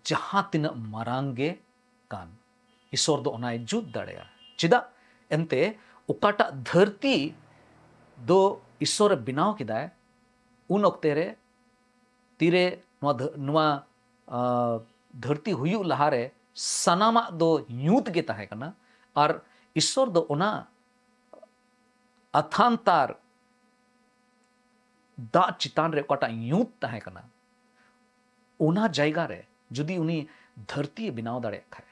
ᱡᱟᱦᱟᱸ ᱛᱤᱱᱟᱹᱜ ᱢᱟᱨᱟᱝ ᱜᱮ ᱠᱟᱱ, ᱤᱥᱥᱚᱨ ᱫᱚ ᱚᱱᱟᱭ ᱡᱩᱛ ᱫᱟᱲᱮᱭᱟᱜᱼᱟ᱾ ᱪᱮᱫᱟᱜ? ᱮᱱᱛᱮ ᱚᱠᱟᱴᱟᱜ ᱫᱷᱟᱹᱨᱛᱤ ᱫᱚ ᱤᱥᱥᱚᱨᱮ ᱵᱮᱱᱟᱣ ᱠᱮᱫᱟᱭ, ᱩᱱ ᱚᱠᱛᱮ ᱨᱮ ᱛᱤᱨᱮ ᱱᱚᱣᱟ ᱫᱷᱟᱹ-, ᱱᱚᱣᱟ, ᱟ, ᱫᱷᱟᱹᱨᱛᱤ ᱦᱩᱭᱩᱜ ᱞᱟᱦᱟᱨᱮ ᱥᱟᱱᱟᱢᱟᱜ ᱫᱚ ᱧᱩᱛ ᱜᱮ ᱛᱟᱦᱮᱸ ᱠᱟᱱᱟ᱾ ᱟᱨ ᱤᱥᱥᱚᱨ ᱫᱚ ᱚᱱᱟ ᱟᱛᱷᱟᱱᱛᱟᱨ ᱫᱟᱜ ᱪᱮᱛᱟᱱ ᱨᱮ ᱚᱠᱟᱴᱟᱜ ᱧᱩᱛ ᱛᱟᱦᱮᱸ ᱠᱟᱱᱟ, ᱚᱱᱟ ᱡᱟᱭᱜᱟ ᱨᱮ ᱡᱩᱫᱤ ᱩᱱᱤ ᱫᱷᱟᱹᱨᱛᱤᱭ ᱵᱮᱱᱟᱣ ᱫᱟᱲᱮᱭᱟᱜ ᱠᱷᱟᱡ,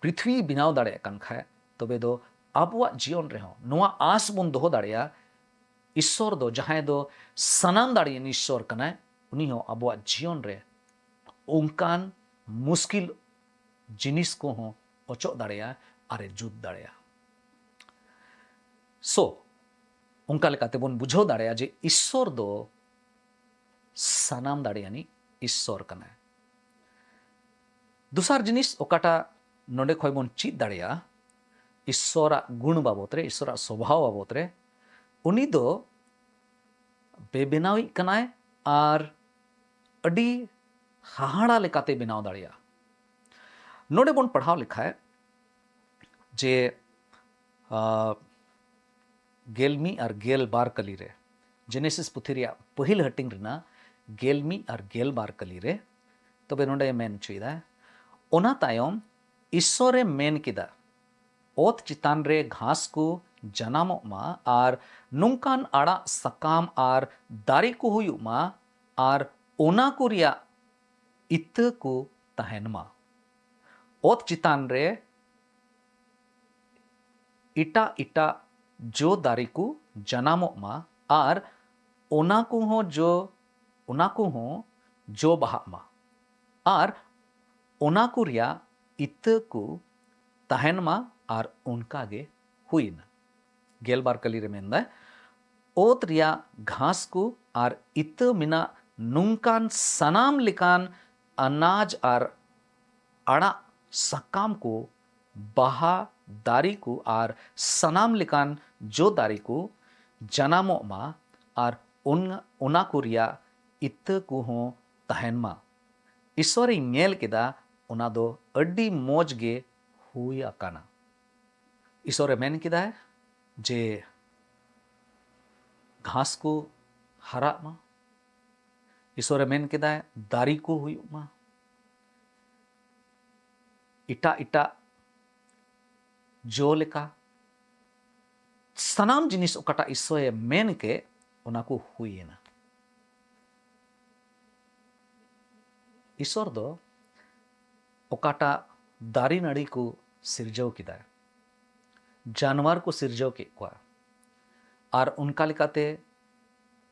ᱯᱨᱤᱛᱷᱤᱵᱤ ᱵᱮᱱᱟᱣ ᱫᱟᱲᱮᱭᱟᱜ ᱠᱟᱱ ᱠᱷᱟᱡ, ᱛᱚᱵᱮ ᱫᱚ ᱟᱵᱚᱣᱟᱜ ᱡᱤᱭᱚᱱ ᱨᱮᱦᱚᱸ ᱱᱚᱣᱟ ᱟᱸᱥ ᱵᱚᱱ ᱫᱚᱦᱚ ᱫᱟᱲᱮᱭᱟᱜᱼᱟ, ᱤᱥᱥᱚᱨ ᱫᱚ, ᱡᱟᱦᱟᱸᱭ ᱫᱚ ᱥᱟᱱᱟᱢ ᱫᱟᱲᱮᱭᱟᱱ ᱤᱥᱥᱚᱨ ᱠᱟᱱᱟᱭ, ᱩᱱᱤ ᱦᱚᱸ ᱟᱵᱚᱣᱟᱜ ᱡᱤᱭᱚᱱ ᱨᱮ ᱚᱱᱠᱟᱱ ᱢᱩᱥᱠᱤᱞ ᱡᱤᱱᱤᱥ ᱠᱚᱦᱚᱸ ᱚᱪᱚᱜ ᱫᱟᱲᱮᱭᱟᱜᱼᱟ ᱟᱨᱮ ᱡᱩᱛ ᱫᱟᱲᱮᱭᱟᱜᱼᱟ᱾ ᱥᱳ, ᱚᱱᱠᱟ ᱞᱮᱠᱟᱛᱮ ᱵᱚᱱ ᱵᱩᱡᱷᱟᱹᱣ ᱫᱟᱲᱮᱭᱟᱜᱼᱟ ᱡᱮ ᱤᱥᱥᱚᱨ ᱫᱚ ᱥᱟᱱᱟᱢ ᱫᱟᱲᱮᱭᱟᱱᱤᱡ ᱤᱥᱥᱚᱨ ᱠᱟᱱᱟᱭ᱾ ᱫᱚᱥᱟᱨ ᱡᱤᱱᱤᱥ ᱚᱠᱟᱴᱟᱜ ᱱᱚᱰᱮ ᱠᱷᱚᱱ ᱵᱚᱱ ᱪᱮᱫ ᱫᱟᱲᱮᱭᱟᱜᱼᱟ, ᱤᱥᱥᱚᱨᱟᱜ ᱜᱩᱬ ᱵᱟᱵᱚᱛ ᱨᱮ, ᱤᱥᱥᱚᱨᱟᱜ ᱥᱚᱵᱷᱟᱣ ᱵᱟᱵᱚᱛ ᱨᱮ, ᱩᱱᱤ ᱫᱚ ᱵᱮᱵᱮᱱᱟᱣᱤᱡ ᱠᱟᱱᱟᱭ ᱟᱨ ᱟᱹᱰᱤ ᱦᱟᱦᱟᱲᱟ ᱞᱮᱠᱟᱛᱮ ᱵᱮᱱᱟᱣ ᱫᱟᱲᱮᱭᱟᱜᱼᱟ᱾ ᱱᱚᱰᱮ ᱵᱚᱱ ᱯᱟᱲᱦᱟᱣ ᱞᱮᱠᱷᱟᱡ ᱡᱮ, ᱟ, ᱜᱮᱞ ᱢᱤᱫ ᱟᱨ ᱜᱮᱞ ᱵᱟᱨ ᱠᱟᱹᱞᱤ ᱨᱮ, ᱡᱮᱱᱮᱥᱤᱥ ᱯᱩᱛᱷᱤ ᱨᱮᱭᱟᱜ ᱯᱟᱹᱦᱤᱞ ᱦᱟᱹᱴᱤᱧ ᱨᱮᱱᱟᱜ ᱜᱮᱞ ᱢᱤᱫ ᱟᱨ ᱜᱮᱞ ᱵᱟᱨ ᱠᱟᱹᱞᱤ ᱨᱮ, ᱛᱚᱵᱮ ᱱᱚᱰᱮ ᱢᱮᱱ ᱦᱚᱪᱚᱭᱮᱫᱟ, ᱚᱱᱟ ᱛᱟᱭᱚᱢ ᱤᱥᱥᱚᱨᱮ ᱢᱮᱱ ᱠᱮᱫᱟ, "ᱚᱛ ᱪᱮᱛᱟᱱ ᱨᱮ ᱜᱷᱟᱥ ᱠᱚ ᱡᱟᱱᱟᱢᱚᱜ ᱢᱟ ᱟᱨ ᱱᱚᱝᱠᱟᱱ ᱟᱲᱟᱜ ᱥᱟᱠᱟᱢ ᱟᱨ ᱫᱟᱨᱮ ᱠᱚ ᱦᱩᱭᱩᱜ ᱢᱟ ᱟᱨ ᱚᱱᱟ ᱠᱚ ᱨᱮᱭᱟᱜ ᱤᱛᱟᱹ ᱠᱚ ᱛᱟᱦᱮᱱ ᱢᱟ᱾ ᱚᱛ ᱪᱮᱛᱟᱱ ᱨᱮ ᱮᱴᱟᱜ ᱮᱴᱟᱜ ᱡᱚ ᱫᱟᱨᱮ ᱠᱚ ᱡᱟᱱᱟᱢᱚᱜ ᱢᱟ ᱟᱨ ᱚᱱᱟ ᱠᱚᱦᱚᱸ ᱡᱚ, ᱚᱱᱟ ᱠᱚᱦᱚᱸ ᱡᱚ ᱵᱟᱦᱟᱜ ᱢᱟ ᱟᱨ ᱚᱱᱟ ᱠᱚ ᱨᱮᱭᱟᱜ ᱤᱛᱟᱹ ᱠᱚ ᱛᱟᱦᱮᱱ ᱢᱟ ᱟᱨ ᱚᱱᱠᱟ ᱜᱮ ᱦᱩᱭ ᱮᱱᱟ᱾" ᱜᱮᱞᱵᱟᱨ ᱠᱟᱹᱞᱤ ᱨᱮ ᱢᱮᱱᱫᱟᱭ, "ᱚᱛ ᱨᱮᱭᱟᱜ ᱜᱷᱟᱥ ᱠᱚ ᱟᱨ ᱤᱛᱟᱹ ᱢᱮᱱᱟᱜ ᱱᱚᱝᱠᱟᱱ ᱥᱟᱱᱟᱢ ᱞᱮᱠᱟᱱ ᱟᱱᱟᱡ ᱟᱨ ᱟᱲᱟᱜ ᱥᱟᱠᱟᱢ ᱠᱚ, ᱵᱟᱦᱟ ᱫᱟᱨᱮ ᱠᱚ ᱟᱨ ᱥᱟᱱᱟᱢ ᱞᱮᱠᱟᱱ ᱡᱚ ᱫᱟᱨᱮ ᱠᱚ ᱡᱟᱱᱟᱢᱚᱜ ᱢᱟ ᱟᱨ ᱚᱱ-, ᱚᱱᱟ ᱠᱚ ᱨᱮᱭᱟᱜ ᱤᱛᱟᱹ ᱠᱚᱦᱚᱸ ᱛᱟᱦᱮᱱ ᱢᱟ᱾" ᱤᱥᱥᱚᱨᱤᱧ ᱧᱮᱞ ᱠᱮᱫᱟ, ᱚᱱᱟ ᱫᱚ ᱟᱹᱰᱤ ᱢᱚᱡᱽ ᱜᱮ ᱦᱩᱭ ᱟᱠᱟᱱᱟ᱾ ᱤᱥᱥᱚᱨᱮ ᱢᱮᱱ ᱠᱮᱫᱟᱭ ᱡᱮ ᱜᱷᱟᱥ ᱠᱚ ᱦᱟᱨᱟᱜ ᱢᱟ᱾ ᱤᱥᱥᱚᱨᱮ ᱢᱮᱱ ᱠᱮᱫᱟᱭ ᱫᱟᱨᱮ ᱠᱚ ᱦᱩᱭᱩᱜ ᱢᱟ, ᱮᱴᱟᱜ ᱮᱴᱟᱜ ᱡᱚ ᱞᱮᱠᱟ᱾ ᱥᱟᱱᱟᱢ ᱡᱤᱱᱤᱥ ᱚᱠᱟᱴᱟᱜ ᱤᱥᱥᱚᱨᱮ ᱢᱮᱱ ᱠᱮᱫ, ᱚᱱᱟ ᱠᱚ ᱦᱩᱭᱮᱱᱟ᱾ ᱤᱥᱥᱚᱨ ᱫᱚ ᱚᱠᱟᱴᱟᱜ ᱫᱟᱨᱮ ᱱᱟᱹᱲᱤ ᱠᱚ ᱥᱤᱨᱡᱟᱹᱣ ᱠᱮᱫᱟ, ᱡᱟᱱᱣᱟᱨ ᱠᱚ ᱥᱤᱨᱡᱟᱹᱣ ᱠᱮᱫ ᱠᱚᱣᱟ, ᱟᱨ ᱚᱱᱠᱟ ᱞᱮᱠᱟᱛᱮ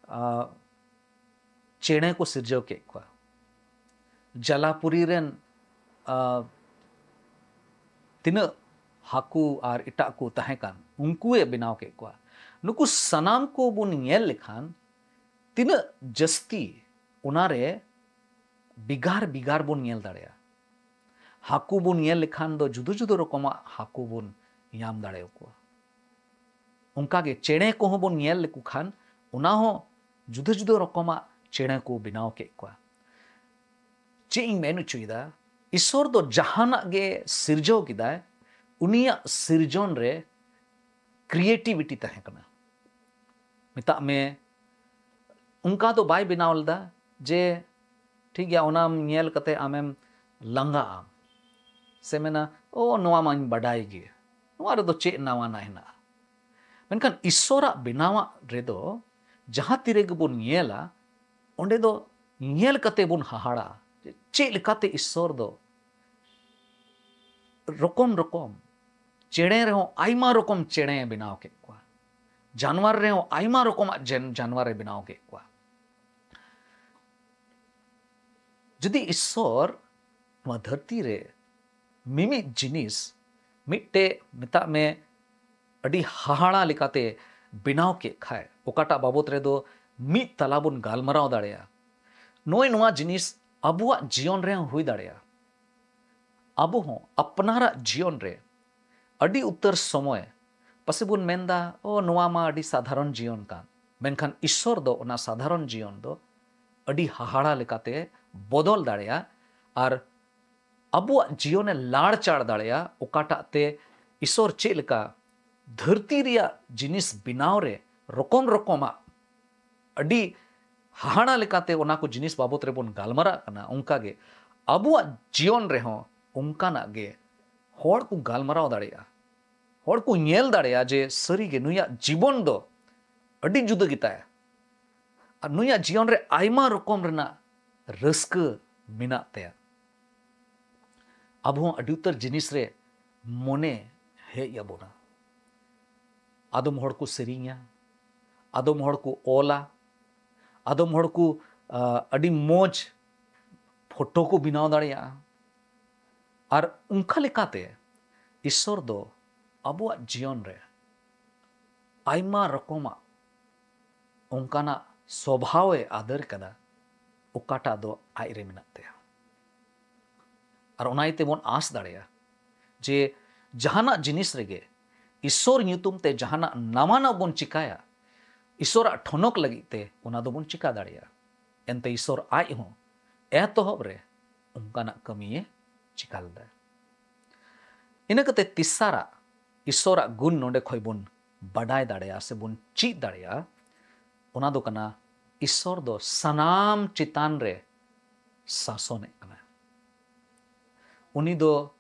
ᱟ, ᱪᱮᱬᱮ ᱠᱚ ᱥᱤᱨᱡᱟᱹᱣ ᱠᱮᱫ ᱠᱚᱣᱟ᱾ ᱡᱟᱞᱟᱯᱩᱨᱤ ᱨᱮᱱ ᱟ, ᱛᱤᱱᱟᱹᱜ ᱦᱟᱹᱠᱩ ᱟᱨ ᱮᱴᱟᱜ ᱠᱚ ᱛᱟᱦᱮᱸ ᱠᱟᱱ, ᱩᱱᱠᱩᱭ ᱵᱮᱱᱟᱣ ᱠᱮᱫ ᱠᱚᱣᱟ᱾ ᱱᱩᱠᱩ ᱥᱟᱱᱟᱢ ᱠᱚ ᱵᱚᱱ ᱧᱮᱞ ᱞᱮᱠᱷᱟᱱ ᱛᱤᱱᱟᱹᱜ ᱡᱟᱹᱥᱛᱤ ᱚᱱᱟᱨᱮ ᱵᱷᱮᱜᱟᱨ ᱵᱷᱮᱜᱟᱨ ᱵᱚᱱ ᱧᱮᱞ ᱫᱟᱲᱮᱭᱟᱜᱼᱟ᱾ ᱦᱟᱹᱠᱩ ᱵᱚᱱ ᱧᱮᱞ ᱞᱮᱠᱷᱟᱱ ᱫᱚ ᱡᱩᱫᱟᱹ ᱡᱩᱫᱟᱹ ᱨᱚᱠᱚᱢᱟᱜ ᱦᱟᱹᱠᱩ ᱵᱚᱱ ᱧᱟᱢ ᱫᱟᱲᱮᱭᱟᱠᱚᱣᱟ᱾ ᱚᱱᱠᱟᱜᱮ ᱪᱮᱬᱮ ᱠᱚᱦᱚᱸ ᱵᱚᱱ ᱧᱮᱞ ᱞᱮᱠᱚ ᱠᱷᱟᱱ ᱚᱱᱟ ᱦᱚᱸ ᱡᱩᱫᱟᱹ ᱡᱩᱫᱟᱹ ᱨᱚᱠᱚᱢᱟᱜ ᱪᱮᱬᱮ ᱠᱚ ᱵᱮᱱᱟᱣ ᱠᱮᱫ ᱠᱚᱣᱟ᱾ ᱪᱮᱫ ᱤᱧ ᱢᱮᱱ ᱦᱚᱪᱚᱭᱮᱫᱟ, ᱤᱥᱚᱨ ᱫᱚ ᱡᱟᱦᱟᱱᱟᱜ ᱜᱮ ᱥᱤᱨᱡᱟᱹᱣ ᱠᱮᱫᱟᱭ, ᱩᱱᱤᱭᱟᱜ ᱥᱤᱨᱡᱚᱱ ᱨᱮ ᱠᱨᱤᱭᱮᱴᱤᱵᱷᱤᱴᱤ ᱛᱟᱦᱮᱸ ᱠᱟᱱᱟ᱾ ᱢᱮᱛᱟᱜ ᱢᱮ, ᱚᱱᱠᱟ ᱫᱚ ᱵᱟᱭ ᱵᱮᱱᱟᱣ ᱞᱮᱫᱟ ᱡᱮ ᱴᱷᱤᱠ ᱜᱮᱭᱟ, ᱚᱱᱟᱢ ᱧᱮᱞ ᱠᱟᱛᱮ ᱟᱢᱮᱢ ᱞᱟᱸᱜᱟᱜᱼᱟ, ᱥᱮ ᱢᱮᱱᱟ, "ᱳ, ᱱᱚᱣᱟ ᱢᱟᱧ ᱵᱟᱰᱟᱭ ᱜᱮ, ᱱᱚᱣᱟ ᱨᱮᱫᱚ ᱪᱮᱫ ᱱᱟᱣᱟᱱᱟᱜ ᱦᱮᱱᱟᱜᱼᱟ?" ᱢᱮᱱᱠᱷᱟᱱ ᱤᱥᱚᱨᱟᱜ ᱵᱮᱱᱟᱣᱟᱜ ᱨᱮᱫᱚ ᱡᱟᱦᱟᱸ ᱛᱤ ᱨᱮᱜᱮ ᱵᱚᱱ ᱧᱮᱞᱟ, ᱚᱸᱰᱮ ᱫᱚ ᱧᱮᱞ ᱠᱟᱛᱮ ᱵᱚᱱ ᱦᱟᱦᱟᱲᱟᱜᱼᱟ ᱡᱮ ᱪᱮᱫ ᱞᱮᱠᱟᱛᱮ ᱤᱥᱚᱨ ᱫᱚ ᱨᱚᱠᱚᱢ ᱨᱚᱠᱚᱢ ᱪᱮᱬᱮ ᱨᱮᱦᱚᱸ ᱟᱭᱢᱟ ᱨᱚᱠᱚᱢ ᱪᱮᱬᱮ ᱵᱮᱱᱟᱣ ᱠᱮᱫ ᱠᱚᱣᱟ, ᱡᱟᱱᱣᱟᱨ ᱨᱮᱦᱚᱸ ᱟᱭᱢᱟ ᱨᱚᱠᱚᱢᱟᱜ ᱡᱮᱱ-, ᱡᱟᱱᱣᱟᱨ ᱮ ᱵᱮᱱᱟᱣ ᱠᱮᱫ ᱠᱚᱣᱟ᱾ ᱡᱩᱫᱤ ᱤᱥᱚᱨ ᱱᱚᱣᱟ ᱫᱷᱟᱹᱨᱛᱤ ᱨᱮ ᱢᱤᱢᱤᱫ ᱡᱤᱱᱤᱥ ᱢᱤᱫᱴᱮᱡ, ᱢᱮᱛᱟᱜ ᱢᱮ, ᱟᱹᱰᱤ ᱦᱟᱦᱟᱲᱟ ᱞᱮᱠᱟᱛᱮ ᱵᱮᱱᱟᱣ ᱠᱮᱫ ᱠᱷᱟᱡ, ᱚᱠᱟᱴᱟᱜ ᱵᱟᱵᱚᱛ ᱨᱮᱫᱚ ᱢᱤᱫ ᱛᱟᱞᱟ ᱵᱚᱱ ᱜᱟᱞᱢᱟᱨᱟᱣ ᱫᱟᱲᱮᱭᱟᱜᱼᱟ, ᱱᱚᱜᱼᱚᱭ ᱱᱚᱣᱟ ᱡᱤᱱᱤᱥ ᱟᱵᱚᱣᱟᱜ ᱡᱤᱭᱚᱱ ᱨᱮᱦᱚᱸ ᱦᱩᱭ ᱫᱟᱲᱮᱭᱟᱜᱼᱟ᱾ ᱟᱵᱚ ᱦᱚᱸ ᱟᱯᱱᱟᱨᱟᱜ ᱡᱤᱭᱚᱱ ᱨᱮ ᱟᱹᱰᱤ ᱩᱛᱟᱹᱨ ᱥᱚᱢᱚᱭ ᱯᱟᱥᱮ ᱵᱚᱱ ᱢᱮᱱᱫᱟ, "ᱳ, ᱱᱚᱣᱟ ᱢᱟ ᱟᱹᱰᱤ ᱥᱟᱫᱷᱟᱨᱚᱱ ᱡᱤᱭᱚᱱ ᱠᱟᱱ", ᱢᱮᱱᱠᱷᱟᱱ ᱤᱥᱚᱨ ᱫᱚ ᱚᱱᱟ ᱥᱟᱫᱷᱟᱨᱚᱱ ᱡᱤᱭᱚᱱ ᱫᱚ ᱟᱹᱰᱤ ᱦᱟᱦᱟᱲᱟ ᱞᱮᱠᱟᱛᱮ ᱵᱚᱫᱚᱞ ᱫᱟᱲᱮᱭᱟᱜᱼᱟ ᱟᱨ ᱟᱵᱚᱣᱟᱜ ᱡᱤᱭᱚᱱᱮ ᱞᱟᱲᱪᱟᱲ ᱫᱟᱲᱮᱭᱟᱜᱼᱟ᱾ ᱚᱠᱟᱴᱟᱜ ᱛᱮ ᱤᱥᱚᱨ ᱪᱮᱫ ᱞᱮᱠᱟ ᱫᱷᱟᱹᱨᱛᱤ ᱨᱮᱭᱟᱜ ᱡᱤᱱᱤᱥ ᱵᱮᱱᱟᱣ ᱨᱮ ᱨᱚᱠᱚᱢ ᱨᱚᱠᱚᱢᱟᱜ ᱟᱹᱰᱤ ᱦᱟᱦᱟᱲᱟ ᱞᱮᱠᱟᱛᱮ ᱚᱱᱟ ᱠᱚ ᱡᱤᱱᱤᱥ ᱵᱟᱵᱚᱛ ᱨᱮᱵᱚᱱ ᱜᱟᱞᱢᱟᱨᱟᱜ ᱠᱟᱱᱟ, ᱚᱱᱠᱟᱜᱮ ᱟᱵᱚᱣᱟᱜ ᱡᱤᱭᱚᱱ ᱨᱮᱦᱚᱸ ᱚᱱᱠᱟᱱᱟᱜ ᱜᱮ ᱦᱚᱲ ᱠᱚ ᱜᱟᱞᱢᱟᱨᱟᱣ ᱫᱟᱲᱮᱭᱟᱜᱼᱟ᱾ ᱦᱚᱲ ᱠᱚ ᱧᱮᱞ ᱫᱟᱲᱮᱭᱟᱜᱼᱟ ᱡᱮ ᱥᱟᱹᱨᱤᱜᱮ ᱱᱩᱭᱟᱜ ᱡᱤᱵᱚᱱ ᱫᱚ ᱟᱹᱰᱤ ᱡᱩᱫᱟᱹ ᱜᱮᱛᱟᱭᱟ᱾ ᱟᱨ ᱱᱩᱭᱟᱜ ᱡᱤᱭᱚᱱ ᱨᱮ ᱟᱭᱢᱟ ᱨᱚᱠᱚᱢ ᱨᱮᱱᱟᱜ ᱨᱟᱹᱥᱠᱟᱹ ᱢᱮᱱᱟᱜ ᱛᱟᱭᱟ᱾ ᱟᱵᱚ ᱦᱚᱸ ᱟᱹᱰᱤ ᱩᱛᱟᱹᱨ ᱡᱤᱱᱤᱥ ᱨᱮ ᱢᱚᱱᱮ ᱦᱮᱡ ᱟᱵᱚᱱᱟ᱾ ᱟᱫᱚᱢ ᱦᱚᱲ ᱠᱚ ᱥᱮᱨᱮᱧᱟ, ᱟᱫᱚᱢ ᱦᱚᱲ ᱠᱚ ᱚᱞᱟ, ᱟᱫᱚᱢ ᱦᱚᱲ ᱠᱚ ᱟᱹᱰᱤ ᱢᱚᱡᱽ ᱯᱷᱳᱴᱳ ᱠᱚ ᱵᱮᱱᱟᱣ ᱫᱟᱲᱮᱭᱟᱜᱼᱟ᱾ ᱟᱨ ᱚᱱᱠᱟ ᱞᱮᱠᱟᱛᱮ ᱤᱥᱥᱚᱨ ᱫᱚ ᱟᱵᱚᱣᱟᱜ ᱡᱤᱭᱚᱱ ᱨᱮ ᱟᱭᱢᱟ ᱨᱚᱠᱚᱢᱟᱜ ᱚᱱᱠᱟᱱᱟᱜ ᱥᱚᱵᱷᱟᱣ ᱮ ᱟᱫᱮᱨ ᱠᱟᱫᱟ, ᱚᱠᱟᱴᱟᱜ ᱫᱚ ᱟᱡ ᱨᱮ ᱢᱮᱱᱟᱜ ᱛᱟᱭᱟ᱾ ᱟᱨ ᱚᱱᱟ ᱤᱭᱟᱹᱛᱮ ᱵᱚᱱ ᱟᱸᱥ ᱫᱟᱲᱮᱭᱟᱜᱼᱟ ᱡᱮ ᱡᱟᱦᱟᱱᱟᱜ ᱡᱤᱱᱤᱥ ᱨᱮᱜᱮ ᱤᱥᱥᱚᱨ ᱧᱩᱛᱩᱢ ᱛᱮ ᱡᱟᱦᱟᱱᱟᱜ ᱱᱟᱣᱟᱱᱟᱜ ᱵᱚᱱ ᱪᱤᱠᱟᱭᱟ, ᱤᱥᱥᱚᱨᱟᱜ ᱴᱷᱚᱱᱚᱠ ᱞᱟᱹᱜᱤᱫ ᱛᱮ ᱚᱱᱟ ᱫᱚᱵᱚᱱ ᱪᱤᱠᱟ ᱫᱟᱲᱮᱭᱟᱜᱼᱟ᱾ ᱮᱱᱛᱮ ᱤᱥᱥᱚᱨ ᱟᱡ ᱦᱚᱸ ᱮᱛᱚᱦᱚᱵ ᱨᱮ ᱚᱱᱠᱟᱱᱟᱜ ᱠᱟᱹᱢᱤᱭᱮ ᱪᱤᱠᱟ ᱞᱮᱫᱟ᱾ ᱤᱱᱟᱹ ᱠᱟᱛᱮ ᱛᱮᱥᱟᱨᱟᱜ ᱤᱥᱥᱚᱨᱟᱜ ᱜᱩᱱ ᱱᱚᱰᱮ ᱠᱷᱚᱡ ᱵᱚᱱ ᱵᱟᱰᱟᱭ ᱫᱟᱲᱮᱭᱟᱜᱼᱟ ᱥᱮ ᱵᱚᱱ ᱪᱮᱫ ᱫᱟᱲᱮᱭᱟᱜᱼᱟ, ᱚᱱᱟ ᱫᱚ ᱠᱟᱱᱟ ᱤᱥᱥᱚᱨ ᱫᱚ ᱥᱟᱱᱟᱢ ᱪᱮᱛᱟᱱ ᱨᱮ ᱥᱟᱥᱚᱱᱮᱫ ᱠᱟᱱᱟ᱾ ᱩᱱᱤ ᱫᱚ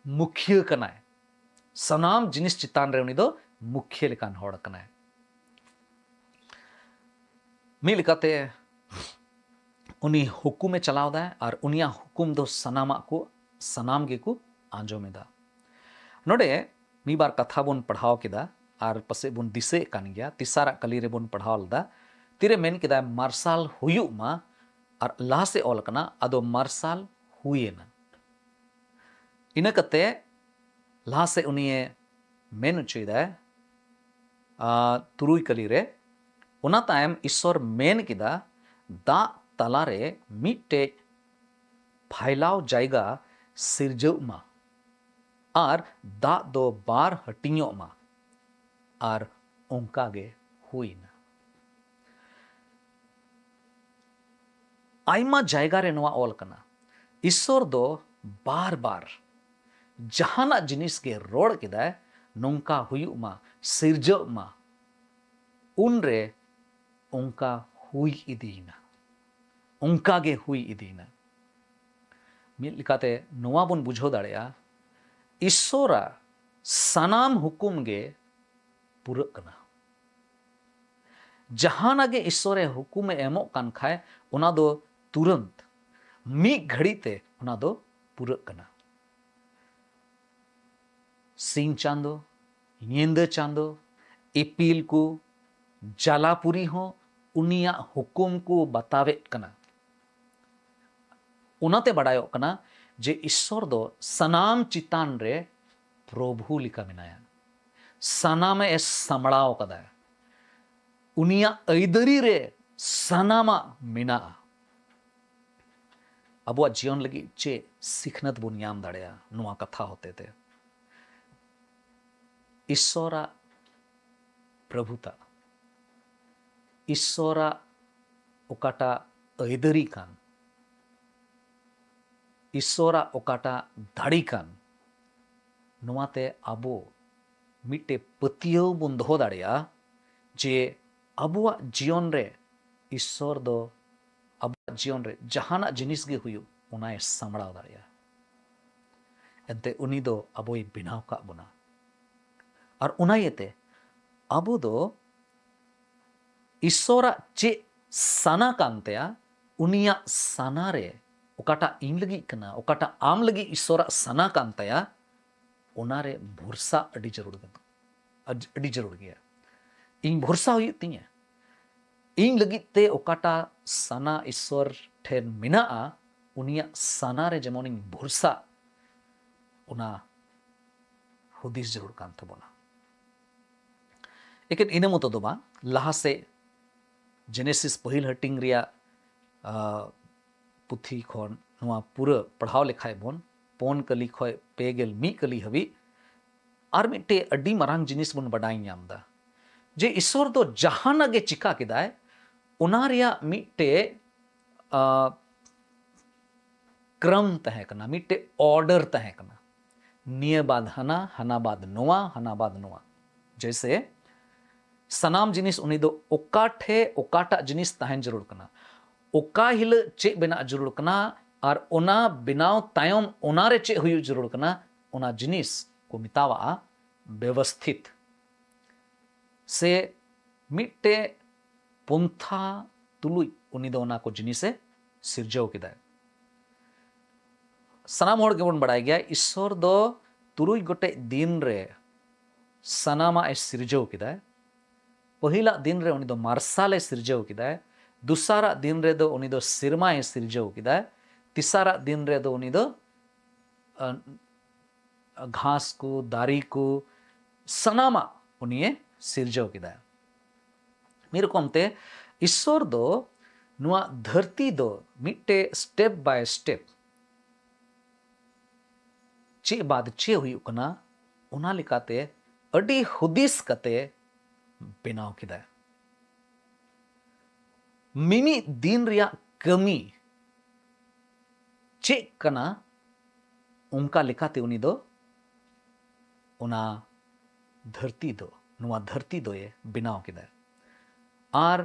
ᱢᱩᱠᱷᱤᱭᱟᱹ ᱠᱟᱱᱟᱭ᱾ ᱥᱟᱱᱟᱢ ᱡᱤᱱᱤᱥ ᱪᱮᱛᱟᱱ ᱨᱮ ᱩᱱᱤ ᱫᱚ ᱢᱩᱠᱷᱤᱭᱟᱹ ᱞᱮᱠᱟᱱ ᱦᱚᱲ ᱠᱟᱱᱟᱭ᱾ ᱢᱤᱫ ᱞᱮᱠᱟᱛᱮ ᱩᱱᱤ ᱦᱩᱠᱩᱢᱮ ᱪᱟᱞᱟᱣ ᱮᱫᱟ ᱟᱨ ᱩᱱᱤᱭᱟᱜ ᱦᱩᱠᱩᱢ ᱫᱚ ᱥᱟᱱᱟᱢᱟᱜ ᱠᱚ ᱥᱟᱱᱟᱢ ᱜᱮᱠᱚ ᱟᱸᱡᱚᱢ ᱮᱫᱟ᱾ ᱱᱚᱰᱮ ᱢᱤᱫ ᱵᱟᱨ ᱠᱟᱛᱷᱟ ᱵᱚᱱ ᱯᱟᱲᱦᱟᱣ ᱠᱮᱫᱟ ᱟᱨ ᱯᱟᱥᱮᱡ ᱵᱚᱱ ᱫᱤᱥᱟᱹᱭᱮᱫ ᱠᱟᱱ ᱜᱮᱭᱟ, ᱛᱮᱥᱟᱨᱟᱜ ᱠᱟᱹᱞᱤ ᱨᱮᱵᱚᱱ ᱯᱟᱲᱦᱟᱣ ᱞᱮᱫᱟ᱾ ᱛᱤᱨᱮ ᱢᱮᱱ ᱠᱮᱫᱟᱭ, "ᱢᱟᱨᱥᱟᱞ ᱦᱩᱭᱩᱜ ᱢᱟ", ᱟᱨ ᱞᱟᱦᱟ ᱥᱮᱫ ᱚᱞ ᱠᱟᱱᱟ, "ᱟᱫᱚ ᱢᱟᱨᱥᱟᱞ ᱦᱩᱭᱮᱱᱟ᱾" ᱤᱱᱟᱹ ᱠᱟᱛᱮ ᱞᱟᱦᱟ ᱥᱮᱫ ᱩᱱᱤᱭᱮ ᱢᱮᱱ ᱦᱚᱪᱚᱭᱮᱫᱟᱭ, ᱟᱨ ᱛᱩᱨᱩᱭ ᱠᱟᱹᱞᱤ ᱨᱮ, ᱚᱱᱟ ᱛᱟᱭᱚᱢ ᱤᱥᱥᱚᱨ ᱢᱮᱱ ᱠᱮᱫᱟ, "ᱫᱟᱜ ᱛᱟᱞᱟᱨᱮ ᱢᱤᱫᱴᱮᱡ ᱯᱷᱟᱭᱞᱟᱣ ᱡᱟᱭᱜᱟ ᱥᱤᱨᱡᱟᱹᱜ ᱢᱟ", ᱟᱨ ᱫᱟᱜ ᱫᱚ ᱵᱟᱨ ᱦᱟᱹᱴᱤᱧᱚᱜ ᱢᱟ, ᱟᱨ ᱚᱱᱠᱟ ᱜᱮ ᱦᱩᱭᱱᱟ᱾ ᱟᱭᱢᱟ ᱡᱟᱭᱜᱟ ᱨᱮ ᱱᱚᱣᱟ ᱚᱞ ᱠᱟᱱᱟ, ᱤᱥᱥᱚᱨ ᱫᱚ ᱵᱟᱨ ᱵᱟᱨ ᱡᱟᱦᱟᱱᱟᱜ ᱡᱤᱱᱤᱥ ᱜᱮ ᱨᱚᱲ ᱠᱮᱫᱟᱭ, "ᱱᱚᱝᱠᱟ ᱦᱩᱭᱩᱜ ᱢᱟ, ᱥᱤᱨᱡᱟᱹᱜ ᱢᱟ", ᱩᱱᱨᱮ ᱚᱱᱠᱟ ᱦᱩᱭ ᱤᱫᱤᱭᱮᱱᱟ, ᱚᱱᱠᱟ ᱜᱮ ᱦᱩᱭ ᱤᱫᱤᱭᱮᱱᱟ᱾ ᱢᱤᱫ ᱞᱮᱠᱟᱛᱮ ᱱᱚᱣᱟ ᱵᱚᱱ ᱵᱩᱡᱷᱟᱹᱣ ᱫᱟᱲᱮᱭᱟᱜᱼᱟ, ᱤᱥᱥᱚᱨᱟᱜ ᱥᱟᱱᱟᱢ ᱦᱩᱠᱩᱢ ᱜᱮ ᱯᱩᱨᱟᱹᱜ ᱠᱟᱱᱟ᱾ ᱡᱟᱦᱟᱱᱟᱜ ᱜᱮ ᱤᱥᱥᱚᱨᱮ ᱦᱩᱠᱩᱢᱮ ᱮᱢᱚᱜ ᱠᱟᱱ ᱠᱷᱟᱡ, ᱚᱱᱟ ᱫᱚ ᱛᱩᱨᱟᱹᱱᱛ, ᱢᱤᱫ ᱜᱷᱟᱹᱲᱤᱡ ᱛᱮ ᱚᱱᱟ ᱫᱚ ᱯᱩᱨᱟᱹᱜ ᱠᱟᱱᱟ᱾ ᱥᱤᱧ ᱪᱟᱸᱫᱚ, ᱧᱤᱫᱟᱹ ᱪᱟᱸᱫᱚ, ᱤᱯᱤᱞ ᱠᱚ, ᱡᱟᱞᱟᱯᱩᱨᱤ ᱦᱚᱸ ᱩᱱᱤᱭᱟᱜ ᱦᱩᱠᱩᱢ ᱠᱚ ᱵᱟᱛᱟᱣᱮᱫ ᱠᱟᱱᱟ᱾ ᱚᱱᱟᱛᱮ ᱵᱟᱰᱟᱭᱚᱜ ᱠᱟᱱᱟ ᱡᱮ ᱤᱥᱥᱚᱨ ᱫᱚ ᱥᱟᱱᱟᱢ ᱪᱮᱛᱟᱱ ᱨᱮ ᱯᱨᱚᱵᱷᱩ ᱞᱮᱠᱟ ᱢᱮᱱᱟᱭᱟ᱾ ᱥᱟᱱᱟᱢᱮ ᱥᱟᱢᱵᱲᱟᱣ ᱠᱟᱫᱟ᱾ ᱩᱱᱤᱭᱟᱜ ᱟᱹᱭᱫᱟᱹᱨᱤ ᱨᱮ ᱥᱟᱱᱟᱢᱟᱜ ᱢᱮᱱᱟᱜᱼᱟ᱾ ᱟᱵᱚᱣᱟᱜ ᱡᱤᱭᱚᱱ ᱞᱟᱹᱜᱤᱫ ᱪᱮᱫ ᱥᱤᱠᱷᱱᱟᱹᱛ ᱵᱚᱱ ᱧᱟᱢ ᱫᱟᱲᱮᱭᱟᱜᱼᱟ ᱱᱚᱣᱟ ᱠᱟᱛᱷᱟ ᱦᱚᱛᱮᱛᱮ? ᱤᱥᱥᱚᱨᱟᱜ ᱯᱨᱚᱵᱷᱩᱛᱟ, ᱤᱥᱥᱚᱨᱟᱜ ᱚᱠᱟᱴᱟᱜ ᱟᱹᱭᱫᱟᱹᱨᱤ ᱠᱟᱱ, ᱤᱥᱥᱚᱨᱟᱜ ᱚᱠᱟᱴᱟᱜ ᱫᱟᱲᱮ ᱠᱟᱱ, ᱱᱚᱣᱟᱛᱮ ᱟᱵᱚ ᱢᱤᱫᱴᱮᱡ ᱯᱟᱹᱛᱭᱟᱹᱣ ᱵᱚᱱ ᱫᱚᱦᱚ ᱫᱟᱲᱮᱭᱟᱜᱼᱟ ᱡᱮ ᱟᱵᱚᱣᱟᱜ ᱡᱤᱭᱚᱱ ᱨᱮ ᱤᱥᱥᱚᱨ ᱫᱚ ᱟᱵᱚᱣᱟᱜ ᱡᱤᱭᱚᱱ ᱨᱮ ᱡᱟᱦᱟᱱᱟᱜ ᱡᱤᱱᱤᱥ ᱜᱮ ᱦᱩᱭᱩᱜ, ᱚᱱᱟᱭ ᱥᱟᱢᱵᱲᱟᱣ ᱫᱟᱲᱮᱭᱟᱜᱼᱟ᱾ ᱮᱱᱛᱮ ᱩᱱᱤ ᱫᱚ ᱟᱵᱚᱭ ᱵᱮᱱᱟᱣ ᱠᱟᱜ ᱵᱚᱱᱟ᱾ ᱟᱨ ᱚᱱᱟ ᱤᱭᱟᱹᱛᱮ ᱟᱵᱚ ᱫᱚ ᱤᱥᱥᱚᱨᱟᱜ ᱪᱮᱫ ᱥᱟᱱᱟ ᱠᱟᱱ ᱛᱟᱭᱟ, ᱩᱱᱤᱭᱟᱜ ᱥᱟᱱᱟ ᱨᱮ ᱚᱠᱟᱴᱟᱜ ᱤᱧ ᱞᱟᱹᱜᱤᱫ ᱠᱟᱱᱟ, ᱚᱠᱟᱴᱟᱜ ᱟᱢ ᱞᱟᱹᱜᱤᱫ ᱤᱥᱥᱚᱨᱟᱜ ᱥᱟᱱᱟ ᱠᱟᱱ ᱛᱟᱭᱟ, ᱚᱱᱟ ᱨᱮ ᱵᱷᱚᱨᱥᱟ ᱟᱹᱰᱤ ᱡᱟᱹᱨᱩᱲ ᱠᱟᱱᱟ, ᱟᱹᱰᱤ ᱡᱟᱹᱨᱩᱲ ᱜᱮᱭᱟ᱾ ᱤᱧ ᱵᱷᱚᱨᱥᱟ ᱦᱩᱭᱩᱜ ᱛᱤᱧᱟᱹ᱾ ᱤᱧ ᱞᱟᱹᱜᱤᱫ ᱛᱮ ᱚᱠᱟᱴᱟᱜ ᱥᱟᱱᱟ ᱤᱥᱥᱚᱨ ᱴᱷᱮᱱ ᱢᱮᱱᱟᱜᱼᱟ, ᱩᱱᱤᱭᱟᱜ ᱥᱟᱱᱟ ᱨᱮ ᱡᱮᱢᱚᱱᱤᱧ ᱵᱷᱚᱨᱥᱟ, ᱚᱱᱟ ᱦᱩᱫᱤᱥ ᱡᱟᱹᱨᱩᱲ ᱠᱟᱱ ᱛᱟᱵᱚᱱᱟ᱾ ᱮᱠᱮᱱ ᱤᱱᱟᱹ ᱢᱚᱛᱚ ᱫᱚ ᱵᱟᱝ, ᱞᱟᱦᱟ ᱥᱮᱫ ᱡᱮᱱᱮᱥᱤᱥ ᱯᱟᱹᱦᱤᱞ ᱦᱟᱹᱴᱤᱧ ᱨᱮᱭᱟᱜ, ᱟ, ᱯᱩᱛᱷᱤ ᱠᱷᱚᱱ ᱱᱚᱣᱟ ᱯᱩᱨᱟᱹ ᱯᱟᱲᱦᱟᱣ ᱞᱮᱠᱷᱟᱡ ᱵᱚᱱ, ᱯᱩᱱ ᱠᱟᱹᱞᱤ ᱠᱷᱚᱱ ᱯᱮ ᱜᱮᱞ ᱢᱤᱫ ᱠᱟᱹᱞᱤ ᱦᱟᱹᱵᱤᱡ, ᱟᱨ ᱢᱤᱫᱴᱮᱡ ᱟᱹᱰᱤ ᱢᱟᱨᱟᱝ ᱡᱤᱱᱤᱥ ᱵᱚᱱ ᱵᱟᱰᱟᱭ ᱧᱟᱢ ᱮᱫᱟ ᱡᱮ ᱤᱥᱥᱚᱨ ᱫᱚ ᱡᱟᱦᱟᱱᱟᱜ ᱜᱮ ᱪᱤᱠᱟ ᱠᱮᱫᱟᱭ, ᱚᱱᱟ ᱨᱮᱭᱟᱜ ᱢᱤᱫᱴᱮᱡ, ᱟ, ᱠᱨᱚᱢ ᱛᱟᱦᱮᱸ ᱠᱟᱱᱟ, ᱢᱤᱫᱴᱮᱡ ᱚᱨᱰᱟᱨ ᱛᱟᱦᱮᱸ ᱠᱟᱱᱟ᱾ ᱱᱤᱭᱟᱹ ᱵᱟᱫ ᱦᱟᱱᱟ, ᱦᱟᱱᱟ ᱵᱟᱫ ᱱᱚᱣᱟ, ᱦᱟᱱᱟ ᱵᱟᱫ ᱱᱚᱣᱟ᱾ ᱡᱮᱭᱥᱮ, ᱥᱟᱱᱟᱢ ᱡᱤᱱᱤᱥ ᱩᱱᱤ ᱫᱚ ᱚᱠᱟ ᱴᱷᱮᱡ ᱚᱠᱟᱴᱟᱜ ᱡᱤᱱᱤᱥ ᱛᱟᱦᱮᱱ ᱡᱟᱹᱨᱩᱲ ᱠᱟᱱᱟ, ᱚᱠᱟ ᱦᱤᱞᱳᱜ ᱪᱮᱫ ᱵᱮᱱᱟᱜ ᱡᱟᱹᱨᱩᱲ ᱠᱟᱱᱟ, ᱟᱨ ᱚᱱᱟ ᱵᱮᱱᱟᱣ ᱛᱟᱭᱚᱢ ᱚᱱᱟᱨᱮ ᱪᱮᱫ ᱦᱩᱭᱩᱜ ᱡᱟᱹᱨᱩᱲ ᱠᱟᱱᱟ, ᱚᱱᱟ ᱡᱤᱱᱤᱥ ᱠᱚ ᱢᱮᱛᱟᱣᱟᱜᱼᱟ ᱵᱮᱵᱚᱥᱛᱷᱤᱛ᱾ ᱥᱮ ᱢᱤᱫᱴᱮᱡ ᱯᱚᱱᱛᱷᱟ ᱛᱩᱞᱩᱡ ᱩᱱᱤ ᱫᱚ ᱚᱱᱟ ᱠᱚ ᱡᱤᱱᱤᱥᱮ ᱥᱤᱨᱡᱟᱹᱣ ᱠᱮᱫᱟᱭ᱾ ᱥᱟᱱᱟᱢ ᱦᱚᱲ ᱜᱮᱵᱚᱱ ᱵᱟᱲᱟᱭ ᱜᱮᱭᱟ, ᱤᱥᱥᱚᱨ ᱫᱚ ᱛᱩᱨᱩᱭ ᱜᱚᱴᱮᱡ ᱫᱤᱱ ᱨᱮ ᱥᱟᱱᱟᱢᱟᱜ ᱮ ᱥᱤᱨᱡᱟᱹᱣ ᱠᱮᱫᱟᱭ᱾ ᱯᱟᱹᱦᱤᱞᱟᱜ ᱫᱤᱱ ᱨᱮ ᱩᱱᱤ ᱫᱚ ᱢᱟᱨᱥᱟᱞ ᱮ ᱥᱤᱨᱡᱟᱹᱣ ᱠᱮᱫᱟᱭ᱾ ᱫᱚᱥᱟᱨᱟᱜ ᱫᱤᱱ ᱨᱮᱫᱚ ᱩᱱᱤ ᱫᱚ ᱥᱮᱨᱢᱟᱭ ᱥᱤᱨᱡᱟᱹᱣ ᱠᱮᱫᱟᱭ᱾ ᱛᱮᱥᱟᱨᱟᱜ ᱫᱤᱱ ᱨᱮᱫᱚ ᱩᱱᱤ ᱫᱚ, ᱟᱸ, ᱜᱷᱟᱥ ᱠᱚ, ᱫᱟᱨᱮ ᱠᱚ, ᱥᱟᱱᱟᱢᱟᱜ ᱩᱱᱤᱭᱮ ᱥᱤᱨᱡᱟᱹᱣ ᱠᱮᱫᱟᱭ᱾ ᱢᱤᱫ ᱨᱚᱠᱚᱢ ᱛᱮ ᱤᱥᱥᱚᱨ ᱫᱚ ᱱᱚᱣᱟ ᱫᱷᱟᱹᱨᱛᱤ ᱫᱚ ᱢᱤᱫᱴᱮᱡ step by step ᱪᱮᱫ ᱵᱟᱫ ᱪᱮᱫ ᱦᱩᱭᱩᱜ ᱠᱟᱱᱟ, ᱚᱱᱟ ᱞᱮᱠᱟᱛᱮ ᱟᱹᱰᱤ ᱦᱩᱫᱤᱥ ᱠᱟᱛᱮ ᱵᱮᱱᱟᱣ ᱠᱮᱫᱟᱭ᱾ ᱢᱤᱢᱤᱫ ᱫᱤᱱ ᱨᱮᱭᱟᱜ ᱠᱟᱹᱢᱤ ᱪᱮᱫ ᱠᱟᱱᱟ, ᱚᱱᱠᱟ ᱞᱮᱠᱟᱛᱮ ᱩᱱᱤ ᱫᱚ ᱚᱱᱟ ᱫᱷᱟᱹᱨᱛᱤ ᱫᱚ, ᱱᱚᱣᱟ ᱫᱷᱟᱹᱨᱛᱤ ᱫᱚᱭᱮ ᱵᱮᱱᱟᱣ ᱠᱮᱫᱟ᱾ ᱟᱨ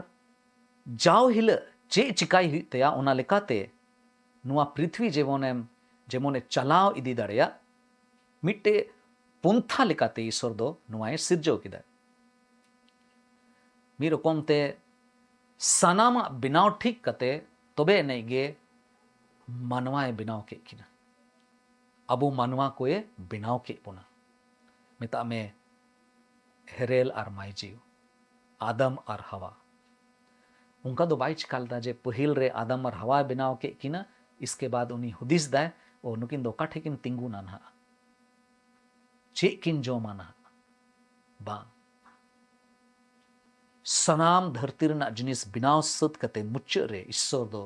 ᱡᱟᱣ ᱦᱤᱞᱳᱜ ᱪᱮᱫ ᱪᱤᱠᱟᱭ ᱦᱩᱭᱩᱜ ᱛᱟᱭᱟ, ᱚᱱᱟ ᱞᱮᱠᱟᱛᱮ ᱱᱚᱣᱟ ᱯᱨᱤᱛᱷᱤᱵᱤ ᱡᱮᱢᱚᱱᱮᱢ, ᱡᱮᱢᱚᱱᱮ ᱪᱟᱞᱟᱣ ᱤᱫᱤ ᱫᱟᱲᱮᱭᱟᱜ, ᱢᱤᱫᱴᱮᱡ ᱯᱚᱱᱛᱷᱟ ᱞᱮᱠᱟᱛᱮ ᱤᱥᱚᱨ ᱫᱚ ᱱᱚᱣᱟᱭ ᱥᱤᱨᱡᱟᱹᱣ ᱠᱮᱫᱟ᱾ ᱢᱤᱫ ᱨᱚᱠᱚᱢ ᱛᱮ ᱥᱟᱱᱟᱢᱟᱜ ᱵᱮᱱᱟᱣ ᱴᱷᱤᱠ ᱠᱟᱛᱮ ᱛᱚᱵᱮ ᱮᱱᱮᱡ ᱜᱮ ᱢᱟᱱᱣᱟᱭ ᱵᱮᱱᱟᱣ ᱠᱮᱫ ᱠᱤᱱᱟ᱾ ᱟᱵᱚ ᱢᱟᱱᱣᱟ ᱠᱚᱭᱮ ᱵᱮᱱᱟᱣ ᱠᱮᱫ ᱵᱚᱱᱟ᱾ ᱢᱮᱛᱟᱜ ᱢᱮ ᱦᱮᱨᱮᱞ ᱟᱨ ᱢᱟᱭᱡᱤᱣ, ᱟᱫᱟᱢ ᱟᱨ ᱦᱟᱣᱟ᱾ ᱚᱱᱠᱟ ᱫᱚ ᱵᱟᱭ ᱪᱤᱠᱟ ᱞᱮᱫᱟ ᱡᱮ ᱯᱟᱹᱦᱤᱞ ᱨᱮ ᱟᱫᱟᱢ ᱟᱨ ᱦᱟᱣᱟᱭ ᱵᱮᱱᱟᱣ ᱠᱮᱫ ᱠᱤᱱᱟ, ᱤᱥᱠᱮ ᱵᱟᱫ ᱩᱱᱤ ᱦᱩᱫᱤᱥ ᱫᱟᱭ, "ᱳ, ᱱᱩᱠᱤᱱ ᱫᱚ ᱚᱠᱟ ᱴᱷᱮᱡ ᱠᱤᱱ ᱛᱤᱸᱜᱩᱱᱟ ᱱᱟᱦᱟᱜ? ᱪᱮᱫ ᱠᱤᱱ ᱡᱚᱢᱟ ᱱᱟᱦᱟᱜ?" ᱵᱟᱝ᱾ ᱥᱟᱱᱟᱢ ᱫᱷᱟᱹᱨᱛᱤ ᱨᱮᱱᱟᱜ ᱡᱤᱱᱤᱥ ᱵᱮᱱᱟᱣ ᱥᱟᱹᱛ ᱠᱟᱛᱮ ᱢᱩᱪᱟᱹᱫ ᱨᱮ ᱤᱥᱥᱚᱨ ᱫᱚ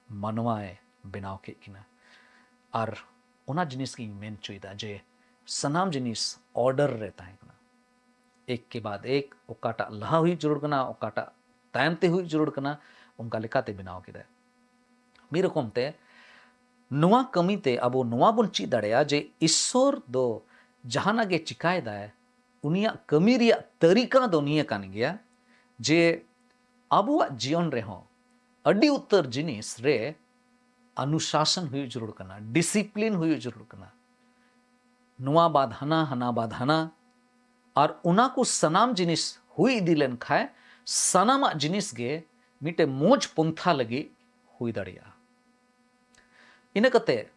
ᱢᱟᱱᱣᱟᱭ ᱵᱮᱱᱟᱣ ᱠᱮᱫ ᱠᱤᱱᱟ᱾ ᱟᱨ ᱚᱱᱟ ᱡᱤᱱᱤᱥ ᱜᱤᱧ ᱢᱮᱱ ᱦᱚᱪᱚᱭᱮᱫᱟ ᱡᱮ ᱥᱟᱱᱟᱢ ᱡᱤᱱᱤᱥ order ᱨᱮ ᱛᱟᱦᱮᱸ ᱠᱟᱱᱟ᱾ ᱮᱠ ᱠᱮ ᱵᱟᱫ ᱮᱠ, ᱚᱠᱟᱴᱟᱜ ᱞᱟᱦᱟ ᱦᱩᱭᱩᱜ ᱡᱟᱹᱨᱩᱲ ᱠᱟᱱᱟ, ᱚᱠᱟᱴᱟᱜ ᱛᱟᱭᱚᱢ ᱛᱮ ᱦᱩᱭᱩᱜ ᱡᱟᱹᱨᱩᱲ ᱠᱟᱱᱟ, ᱚᱱᱠᱟ ᱞᱮᱠᱟᱛᱮ ᱵᱮᱱᱟᱣ ᱠᱮᱫᱟᱭ᱾ ᱢᱤᱫ ᱨᱚᱠᱚᱢ ᱛᱮ ᱱᱚᱣᱟ ᱠᱟᱹᱢᱤ ᱛᱮ ᱟᱵᱚ ᱱᱚᱣᱟ ᱵᱚᱱ ᱪᱮᱫ ᱫᱟᱲᱮᱭᱟᱜᱼᱟ ᱡᱮ ᱤᱥᱥᱚᱨ ᱫᱚ ᱡᱟᱦᱟᱱᱟᱜ ᱜᱮ ᱪᱤᱠᱟᱭᱮᱫᱟᱭ, ᱩᱱᱤᱭᱟᱜ ᱠᱟᱹᱢᱤ ᱨᱮᱭᱟᱜ ᱛᱟᱹᱨᱤᱠᱟ ᱫᱚ ᱱᱤᱭᱟᱹ ᱠᱟᱱ ᱜᱮᱭᱟ ᱡᱮ ᱟᱵᱚᱣᱟᱜ ᱡᱤᱭᱚᱱ ᱨᱮᱦᱚᱸ ᱟᱹᱰᱤ ᱩᱛᱟᱹᱨ ᱡᱤᱱᱤᱥ ᱨᱮ ᱚᱱᱩᱥᱟᱥᱚᱱ ᱦᱩᱭᱩᱜ ᱡᱟᱹᱨᱩᱲ ᱠᱟᱱᱟ, discipline ᱦᱩᱭᱩᱜ ᱡᱟᱹᱨᱩᱲ ᱠᱟᱱᱟ᱾ ᱱᱚᱣᱟ ᱵᱟᱫ ᱦᱟᱱᱟ, ᱦᱟᱱᱟ ᱵᱟᱫ ᱦᱟᱱᱟ, ᱟᱨ ᱚᱱᱟ ᱠᱚ ᱥᱟᱱᱟᱢ ᱡᱤᱱᱤᱥ ᱦᱩᱭ ᱤᱫᱤ ᱞᱮᱱ ᱠᱷᱟᱡ ᱥᱟᱱᱟᱢᱟᱜ ᱡᱤᱱᱤᱥ ᱜᱮ ᱢᱤᱫᱴᱮᱱ ᱢᱚᱡᱽ ᱯᱚᱱᱛᱷᱟ ᱞᱟᱹᱜᱤᱫ ᱦᱩᱭ ᱫᱟᱲᱮᱭᱟᱜᱼᱟ᱾ ᱤᱱᱟᱹ ᱠᱟᱛᱮ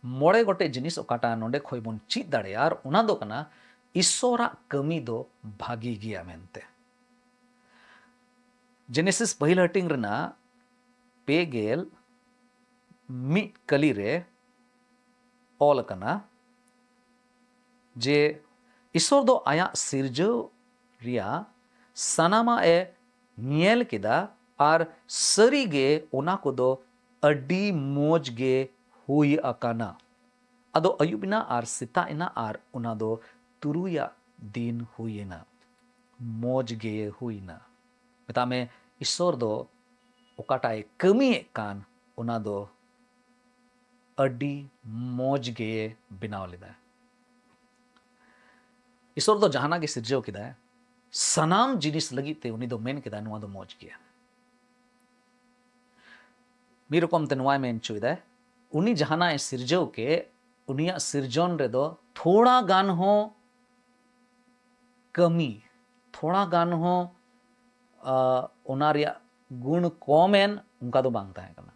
ᱢᱚᱬᱮ ᱜᱚᱴᱮᱡ ᱡᱤᱱᱤᱥ ᱚᱠᱟᱴᱟᱜ ᱱᱚᱰᱮ ᱠᱷᱚᱡ ᱵᱚᱱ ᱪᱮᱫ ᱫᱟᱲᱮᱭᱟᱜᱼᱟ, ᱟᱨ ᱚᱱᱟ ᱫᱚ ᱠᱟᱱᱟ ᱤᱥᱥᱚᱨᱟᱜ ᱠᱟᱹᱢᱤ ᱫᱚ ᱵᱷᱟᱹᱜᱤ ᱜᱮᱭᱟ ᱢᱮᱱᱛᱮ᱾ ᱡᱮᱱᱮᱥᱤᱥ ᱯᱟᱹᱦᱤᱞ ᱦᱟᱹᱴᱤᱧ ᱨᱮᱱᱟᱜ ᱯᱮ ᱜᱮᱞ ᱢᱤᱫ ᱠᱟᱹᱞᱤ ᱨᱮ ᱚᱞ ᱟᱠᱟᱱᱟ ᱡᱮ ᱤᱥᱥᱚᱨ ᱫᱚ ᱟᱭᱟᱜ ᱥᱤᱨᱡᱟᱹᱣ ᱨᱮᱭᱟᱜ ᱥᱟᱱᱟᱢᱟᱜ ᱮ ᱧᱮᱞ ᱠᱮᱫᱟ ᱟᱨ ᱥᱟᱹᱨᱤᱜᱮ ᱚᱱᱟ ᱠᱚᱫᱚ ᱟᱹᱰᱤ ᱢᱚᱡᱽ ᱜᱮ ᱦᱩᱭ ᱟᱠᱟᱱᱟ᱾ ᱟᱫᱚ ᱟᱹᱭᱩᱵ ᱮᱱᱟ ᱟᱨ ᱥᱮᱛᱟᱜ ᱮᱱᱟ ᱟᱨ ᱚᱱᱟ ᱫᱚ ᱛᱩᱨᱩᱭᱟᱜ ᱫᱤᱱ ᱦᱩᱭ ᱮᱱᱟ᱾ ᱢᱚᱡᱽ ᱜᱮ ᱦᱩᱭ ᱮᱱᱟ᱾ ᱢᱮᱛᱟᱜ ᱢᱮ, ᱤᱥᱥᱚᱨ ᱫᱚ ᱚᱠᱟᱴᱟᱜ ᱮ ᱠᱟᱹᱢᱤᱭᱮᱫ ᱠᱟᱱ, ᱚᱱᱟ ᱫᱚ ᱟᱹᱰᱤ ᱢᱚᱡᱽ ᱜᱮ ᱵᱮᱱᱟᱣ ᱞᱮᱫᱟ᱾ ᱤᱥᱥᱚᱨ ᱫᱚ ᱡᱟᱦᱟᱱᱟᱜ ᱜᱮ ᱥᱤᱨᱡᱟᱹᱣ ᱠᱮᱫᱟᱭ, ᱥᱟᱱᱟᱢ ᱡᱤᱱᱤᱥ ᱞᱟᱹᱜᱤᱫ ᱛᱮ ᱩᱱᱤ ᱫᱚ ᱢᱮᱱ ᱠᱮᱫᱟ, "ᱱᱚᱣᱟ ᱫᱚ ᱢᱚᱡᱽ ᱜᱮᱭᱟ᱾" ᱢᱤᱫ ᱨᱚᱠᱚᱢ ᱛᱮ ᱱᱚᱣᱟᱭ ᱢᱮᱱ ᱦᱚᱪᱚᱭᱮᱫᱟ, ᱩᱱᱤ ᱡᱟᱦᱟᱱᱟᱜ ᱮ ᱥᱤᱨᱡᱟᱹᱣ ᱠᱮᱫ, ᱩᱱᱤᱭᱟᱜ ᱥᱤᱨᱡᱚᱱ ᱨᱮᱫᱚ ᱛᱷᱚᱲᱟ ᱜᱟᱱ ᱦᱚᱸ ᱠᱟᱹᱢᱤ, ᱛᱷᱚᱲᱟ ᱜᱟᱱ ᱦᱚᱸ, ᱟ, ᱚᱱᱟ ᱨᱮᱭᱟᱜ ᱜᱩᱱ ᱠᱚᱢ ᱮᱱ, ᱚᱱᱠᱟ ᱫᱚ ᱵᱟᱝ ᱛᱟᱦᱮᱸ ᱠᱟᱱᱟ᱾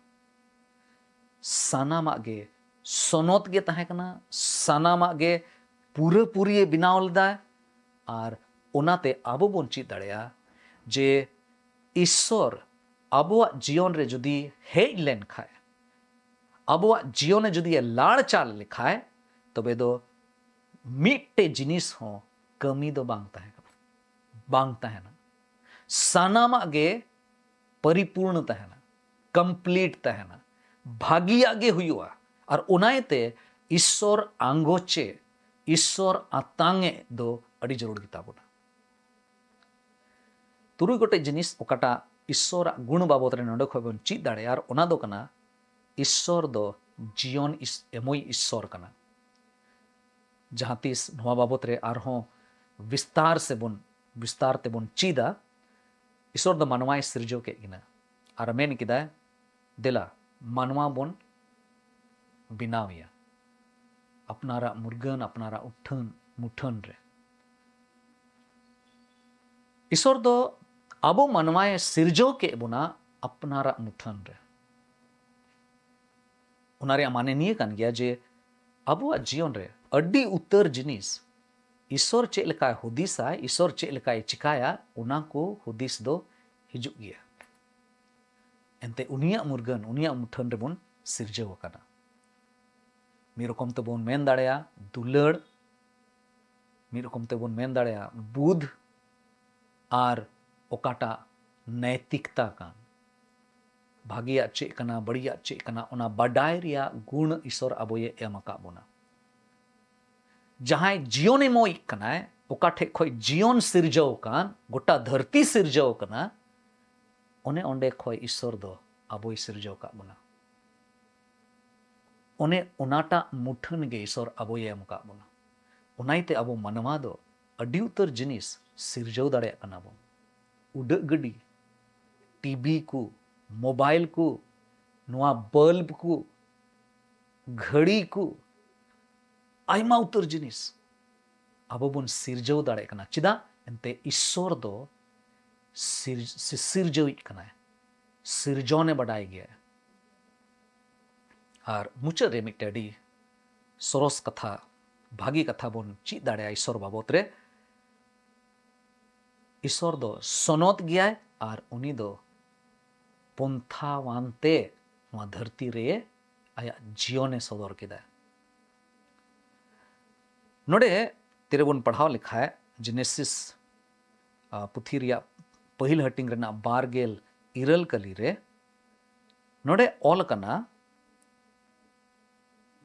ᱥᱟᱱᱟᱢᱟᱜ ᱜᱮ ᱥᱚᱱᱚᱛ ᱜᱮ ᱛᱟᱦᱮᱸ ᱠᱟᱱᱟ, ᱥᱟᱱᱟᱢᱟᱜ ᱜᱮ ᱯᱩᱨᱟᱹᱯᱩᱨᱤᱭᱮ ᱵᱮᱱᱟᱣ ᱞᱮᱫᱟᱭ᱾ ᱟᱨ ᱚᱱᱟᱛᱮ ᱟᱵᱚ ᱵᱚᱱ ᱪᱮᱫ ᱫᱟᱲᱮᱭᱟᱜᱼᱟ ᱡᱮ ᱤᱥᱥᱚᱨ ᱟᱵᱚᱣᱟᱜ ᱡᱤᱭᱚᱱ ᱨᱮ ᱡᱩᱫᱤ ᱦᱮᱡ ᱞᱮᱱ ᱠᱷᱟᱡ, ᱟᱵᱚᱣᱟᱜ ᱡᱤᱭᱚᱱ ᱨᱮ ᱡᱩᱫᱤ ᱮ ᱞᱟᱲᱪᱟᱞ ᱞᱮᱠᱷᱟᱡ, ᱛᱚᱵᱮ ᱫᱚ ᱢᱤᱫᱴᱮᱡ ᱡᱤᱱᱤᱥ ᱦᱚᱸ ᱠᱟᱹᱢᱤ ᱫᱚ ᱵᱟᱝ ᱛᱟᱦᱮᱸ ᱠᱟᱱᱟ, ᱵᱟᱝ ᱛᱟᱦᱮᱱᱟ᱾ ᱥᱟᱱᱟᱢᱟᱜ ᱜᱮ ᱯᱚᱨᱤᱯᱩᱨᱱᱚ ᱛᱟᱦᱮᱱᱟ, ᱠᱚᱢᱯᱞᱤᱴ ᱛᱟᱦᱮᱱᱟ, ᱵᱷᱟᱹᱜᱤᱭᱟᱜ ᱜᱮ ᱦᱩᱭᱩᱜᱼᱟ᱾ ᱟᱨ ᱚᱱᱟ ᱤᱭᱟᱹᱛᱮ ᱤᱥᱥᱚᱨ ᱟᱸᱜᱚᱪᱮ, ᱤᱥᱥᱚᱨ ᱟᱛᱟᱝ ᱮ ᱫᱚ ᱟᱹᱰᱤ ᱡᱟᱹᱨᱩᱲ ᱜᱮᱛᱟ ᱵᱚᱱᱟ᱾ ᱛᱩᱨᱩᱭ ᱜᱚᱴᱮᱡ ᱡᱤᱱᱤᱥ ᱚᱠᱟᱴᱟᱜ ᱤᱥᱥᱚᱨᱟᱜ ᱜᱩᱬ ᱵᱟᱵᱚᱫ ᱨᱮ ᱱᱚᱰᱮ ᱠᱷᱚᱡ ᱵᱚᱱ ᱪᱮᱫ ᱫᱟᱲᱮᱭᱟᱜᱼᱟ, ᱟᱨ ᱚᱱᱟ ᱫᱚ ᱠᱟᱱᱟ ᱤᱥᱥᱚᱨ ᱫᱚ ᱡᱤᱭᱚᱱ ᱤᱥ-, ᱮᱢᱚᱭ ᱤᱥᱥᱚᱨ ᱠᱟᱱᱟ᱾ ᱡᱟᱦᱟᱸ ᱛᱤᱥ ᱱᱚᱣᱟ ᱵᱟᱵᱚᱛ ᱨᱮ ᱟᱨᱦᱚᱸ ᱵᱤᱥᱛᱟᱨ ᱥᱮᱵᱚᱱ, ᱵᱤᱥᱛᱟᱨ ᱛᱮᱵᱚᱱ ᱪᱮᱫᱟ᱾ ᱤᱥᱥᱚᱨ ᱫᱚ ᱢᱟᱱᱣᱟᱭ ᱥᱤᱨᱡᱟᱹᱣ ᱠᱮᱫ ᱠᱤᱱᱟ ᱟᱨ ᱢᱮᱱ ᱠᱮᱫᱟᱭ, "ᱫᱮᱞᱟ, ᱢᱟᱱᱣᱟ ᱵᱚᱱ ᱵᱮᱱᱟᱣ ᱮᱭᱟ ᱟᱯᱱᱟᱨᱟᱜ ᱢᱩᱨᱜᱟᱹᱱ, ᱟᱯᱱᱟᱨᱟᱜ ᱩᱴᱷᱟᱹᱱ, ᱢᱩᱴᱷᱟᱹᱱ ᱨᱮ᱾" ᱤᱥᱥᱚᱨ ᱫᱚ ᱟᱵᱚ ᱢᱟᱱᱣᱟᱭ ᱥᱤᱨᱡᱟᱹᱣ ᱠᱮᱫ ᱵᱚᱱᱟ ᱟᱯᱱᱟᱨᱟᱜ ᱢᱩᱴᱷᱟᱹᱱ ᱨᱮ᱾ ᱚᱱᱟ ᱨᱮᱭᱟᱜ ᱢᱟᱱᱮ ᱱᱤᱭᱟᱹ ᱠᱟᱱ ᱜᱮᱭᱟ ᱡᱮ ᱟᱵᱚᱣᱟᱜ ᱡᱤᱭᱚᱱ ᱨᱮ ᱟᱹᱰᱤ ᱩᱛᱟᱹᱨ ᱡᱤᱱᱤᱥ ᱤᱥᱚᱨ ᱪᱮᱫ ᱞᱮᱠᱟᱭ ᱦᱩᱫᱤᱥᱟᱭ, ᱤᱥᱚᱨ ᱪᱮᱫ ᱞᱮᱠᱟᱭ ᱪᱤᱠᱟᱭᱟ, ᱚᱱᱟ ᱠᱚ ᱦᱩᱫᱤᱥ ᱫᱚ ᱦᱤᱡᱩᱜ ᱜᱮᱭᱟ᱾ ᱮᱱᱛᱮ ᱩᱱᱤᱭᱟᱜ ᱢᱩᱨᱜᱟᱹᱱ, ᱩᱱᱤᱭᱟᱜ ᱢᱩᱴᱷᱟᱹᱱ ᱨᱮᱵᱚᱱ ᱥᱤᱨᱡᱟᱹᱣ ᱟᱠᱟᱱᱟ᱾ ᱢᱤᱫ ᱨᱚᱠᱚᱢ ᱛᱮᱵᱚᱱ ᱢᱮᱱ ᱫᱟᱲᱮᱭᱟᱜᱼᱟ ᱫᱩᱞᱟᱹᱲ, ᱢᱤᱫ ᱨᱚᱠᱚᱢ ᱛᱮᱵᱚᱱ ᱢᱮᱱ ᱫᱟᱲᱮᱭᱟᱜᱼᱟ ᱵᱩᱫᱷ, ᱟᱨ ᱚᱠᱟᱴᱟᱜ ᱱᱮᱭᱛᱤᱠᱛᱟ ᱠᱟᱱ, ᱵᱷᱟᱜᱮᱭᱟᱜ ᱪᱮᱫ ᱠᱟᱱᱟ, ᱵᱟᱹᱲᱤᱡᱟᱜ ᱪᱮᱫ ᱠᱟᱱᱟ, ᱚᱱᱟ ᱵᱟᱰᱟᱭ ᱨᱮᱭᱟᱜ ᱜᱩᱬ ᱤᱥᱚᱨ ᱟᱵᱚᱭᱮ ᱮᱢ ᱟᱠᱟᱫ ᱵᱚᱱᱟ᱾ ᱡᱟᱦᱟᱸᱭ ᱡᱤᱭᱚᱱ ᱮᱢᱚᱭᱤᱡ ᱠᱟᱱᱟᱭ, ᱚᱠᱟ ᱴᱷᱮᱡ ᱠᱷᱚᱡ ᱡᱤᱭᱚᱱ ᱥᱤᱨᱡᱟᱹᱣ ᱠᱟᱱ, ᱜᱚᱴᱟ ᱫᱷᱟᱹᱨᱛᱤ ᱥᱤᱨᱡᱟᱹᱣ ᱠᱟᱱᱟ, ᱚᱱᱮ ᱚᱸᱰᱮ ᱠᱷᱚᱡ ᱤᱥᱚᱨ ᱫᱚ ᱟᱵᱚᱭ ᱥᱤᱨᱡᱟᱹᱣ ᱟᱠᱟᱫ ᱵᱚᱱᱟ᱾ ᱚᱱᱮ ᱚᱱᱟᱴᱟᱜ ᱢᱩᱴᱷᱟᱹᱱ ᱜᱮ ᱤᱥᱚᱨ ᱟᱵᱚᱭ ᱮᱢ ᱟᱠᱟᱫ ᱵᱚᱱᱟ᱾ ᱚᱱᱟᱭᱛᱮ ᱟᱵᱚ ᱢᱟᱱᱣᱟ ᱫᱚ ᱟᱹᱰᱤ ᱩᱛᱟᱹᱨ ᱡᱤᱱᱤᱥ ᱥᱤᱨᱡᱟᱹᱣ ᱫᱟᱲᱮᱭᱟᱜ ᱠᱟᱱᱟ ᱵᱚᱱ᱾ ᱩᱰᱟᱹᱜ ᱜᱟᱹᱰᱤ, ᱴᱤᱵᱷᱤ ᱠᱚ, ᱢᱳᱵᱟᱭᱤᱞ ᱠᱚ, ᱱᱚᱣᱟ ᱵᱟᱞᱵ ᱠᱚ, ᱜᱷᱟᱹᱲᱤ ᱠᱚ, ᱟᱭᱢᱟ ᱩᱛᱟᱹᱨ ᱡᱤᱱᱤᱥ ᱟᱵᱚ ᱵᱚᱱ ᱥᱤᱨᱡᱟᱹᱣ ᱫᱟᱲᱮᱭᱟᱜ ᱠᱟᱱᱟ᱾ ᱪᱮᱫᱟᱜ? ᱮᱱᱛᱮ ᱤᱥᱚᱨ ᱫᱚ ᱥᱤᱨ-, ᱥᱤ-, ᱥᱤᱨᱡᱟᱹᱣᱤᱡ ᱠᱟᱱᱟᱭ, ᱥᱤᱨᱡᱚᱱᱮ ᱵᱟᱰᱟᱭ ᱜᱮᱭᱟ᱾ ᱟᱨ ᱢᱩᱪᱟᱹᱫ ᱨᱮ ᱢᱤᱫᱴᱮᱱ ᱟᱹᱰᱤ ᱥᱚᱨᱚᱥ ᱠᱟᱛᱷᱟ, ᱵᱷᱟᱹᱜᱤ ᱠᱟᱛᱷᱟ ᱵᱚᱱ ᱪᱮᱫ ᱫᱟᱲᱮᱭᱟᱜᱼᱟ ᱤᱥᱚᱨ ᱵᱟᱵᱚᱛ ᱨᱮ᱾ ᱤᱥᱚᱨ ᱫᱚ ᱥᱚᱱᱚᱛ ᱜᱮᱭᱟᱭ ᱟᱨ ᱩᱱᱤ ᱫᱚ ᱯᱚᱱᱛᱷᱟᱣᱟᱱ ᱛᱮ ᱱᱚᱣᱟ ᱫᱷᱟᱹᱨᱛᱤ ᱨᱮ ᱟᱭᱟᱜ ᱡᱤᱭᱚᱱᱮ ᱥᱚᱫᱚᱨ ᱠᱮᱫᱟ᱾ ᱱᱚᱰᱮ ᱛᱤᱨᱮᱵᱚᱱ ᱯᱟᱲᱦᱟᱣ ᱞᱮᱠᱷᱟᱡ ᱡᱮᱱᱮᱥᱤᱥ, ᱟ, ᱯᱩᱛᱷᱤ ᱨᱮᱭᱟᱜ ᱯᱟᱹᱦᱤᱞ ᱦᱟᱹᱴᱤᱧ ᱨᱮᱱᱟᱜ ᱵᱟᱨ ᱜᱮᱞ ᱤᱨᱟᱹᱞ ᱠᱟᱹᱞᱤ ᱨᱮ ᱱᱚᱰᱮ ᱚᱞ ᱟᱠᱟᱱᱟ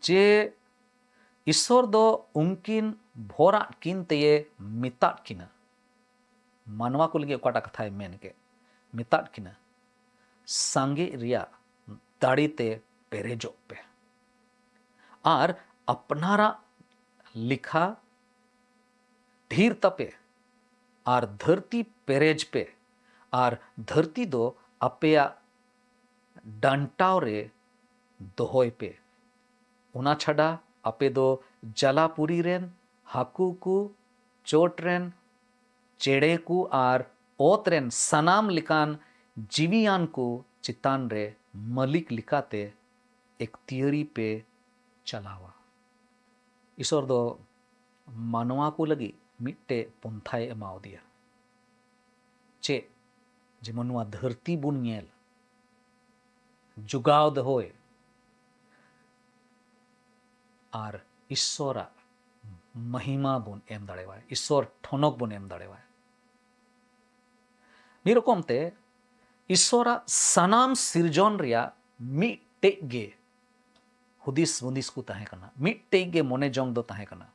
ᱡᱮ ᱤᱥᱚᱨ ᱫᱚ ᱩᱱᱠᱤᱱ ᱵᱷᱚᱨᱟᱫ ᱠᱤᱱ ᱛᱮᱭᱮ ᱢᱮᱛᱟᱫ ᱠᱤᱱᱟ᱾ ᱢᱟᱱᱣᱟ ᱠᱚ ᱞᱟᱹᱜᱤᱫ ᱚᱠᱟᱴᱟᱜ ᱠᱟᱛᱷᱟᱭ ᱢᱮᱱ ᱠᱮᱫ, ᱢᱮᱛᱟᱫ ᱠᱤᱱᱟ, ᱥᱟᱸᱜᱮ ᱨᱮᱭᱟᱜ ᱫᱟᱲᱮ ᱛᱮ ᱯᱮᱨᱮᱡᱚᱜ ᱯᱮ ᱟᱨ ᱟᱯᱱᱟᱨᱟᱜ ᱞᱮᱠᱷᱟ ᱰᱷᱤᱨ ᱛᱟᱯᱮ ᱟᱨ ᱫᱷᱟᱹᱨᱛᱤ ᱯᱮᱨᱮᱡ ᱯᱮ ᱟᱨ ᱫᱷᱟᱹᱨᱛᱤ ᱫᱚ ᱟᱯᱮᱭᱟᱜ ᱰᱟᱱᱴᱟᱣ ᱨᱮ ᱫᱚᱦᱚᱭ ᱯᱮ᱾ ᱚᱱᱟ ᱪᱷᱟᱰᱟ ᱟᱯᱮ ᱫᱚ ᱡᱟᱞᱟᱯᱩᱨᱤ ᱨᱮᱱ ᱦᱟᱹᱠᱩ ᱠᱚ, ᱪᱚᱴ ᱨᱮᱱ ᱪᱮᱬᱮ ᱠᱚ ᱟᱨ ᱚᱛ ᱨᱮᱱ ᱥᱟᱱᱟᱢ ᱞᱮᱠᱟᱱ ᱡᱤᱣᱤᱭᱟᱱ ᱠᱚ ᱪᱮᱛᱟᱱ ᱨᱮ ᱢᱟᱹᱞᱤᱠ ᱞᱮᱠᱟᱛᱮ ᱮᱠᱛᱤᱭᱟᱹᱨᱤ ᱯᱮ ᱪᱟᱞᱟᱣᱟ᱾ ᱤᱥᱚᱨ ᱫᱚ ᱢᱟᱱᱣᱟ ᱠᱚ ᱞᱟᱹᱜᱤᱫ ᱢᱤᱫᱴᱮᱡ ᱯᱚᱱᱛᱷᱟᱭ ᱮᱢᱟᱣᱟᱫᱮᱭᱟ᱾ ᱪᱮᱫ? ᱡᱮᱢᱚᱱ ᱱᱚᱣᱟ ᱫᱷᱟᱹᱨᱛᱤ ᱵᱚᱱ ᱧᱮᱞ, ᱡᱚᱜᱟᱣ ᱫᱚᱦᱚᱭ, ᱟᱨ ᱤᱥᱚᱨᱟᱜ ᱢᱚᱦᱤᱢᱟ ᱵᱚᱱ ᱮᱢ ᱫᱟᱲᱮᱣᱟᱭ, ᱤᱥᱚᱨ ᱴᱷᱚᱱᱚᱠ ᱵᱚᱱ ᱮᱢ ᱫᱟᱲᱮᱣᱟᱭ᱾ ᱢᱤᱫ ᱨᱚᱠᱚᱢ ᱛᱮ ᱤᱥᱚᱨᱟᱜ ᱥᱟᱱᱟᱢ ᱥᱤᱨᱡᱚᱱ ᱨᱮᱭᱟᱜ ᱢᱤᱫᱴᱮᱡ ᱜᱮ ᱦᱩᱫᱤᱥ ᱦᱩᱫᱤᱥ ᱠᱚ ᱛᱟᱦᱮᱸ ᱠᱟᱱᱟ, ᱢᱤᱫᱴᱮᱡ ᱜᱮ ᱢᱚᱱᱮ ᱡᱚᱝ ᱫᱚ ᱛᱟᱦᱮᱸ ᱠᱟᱱᱟ,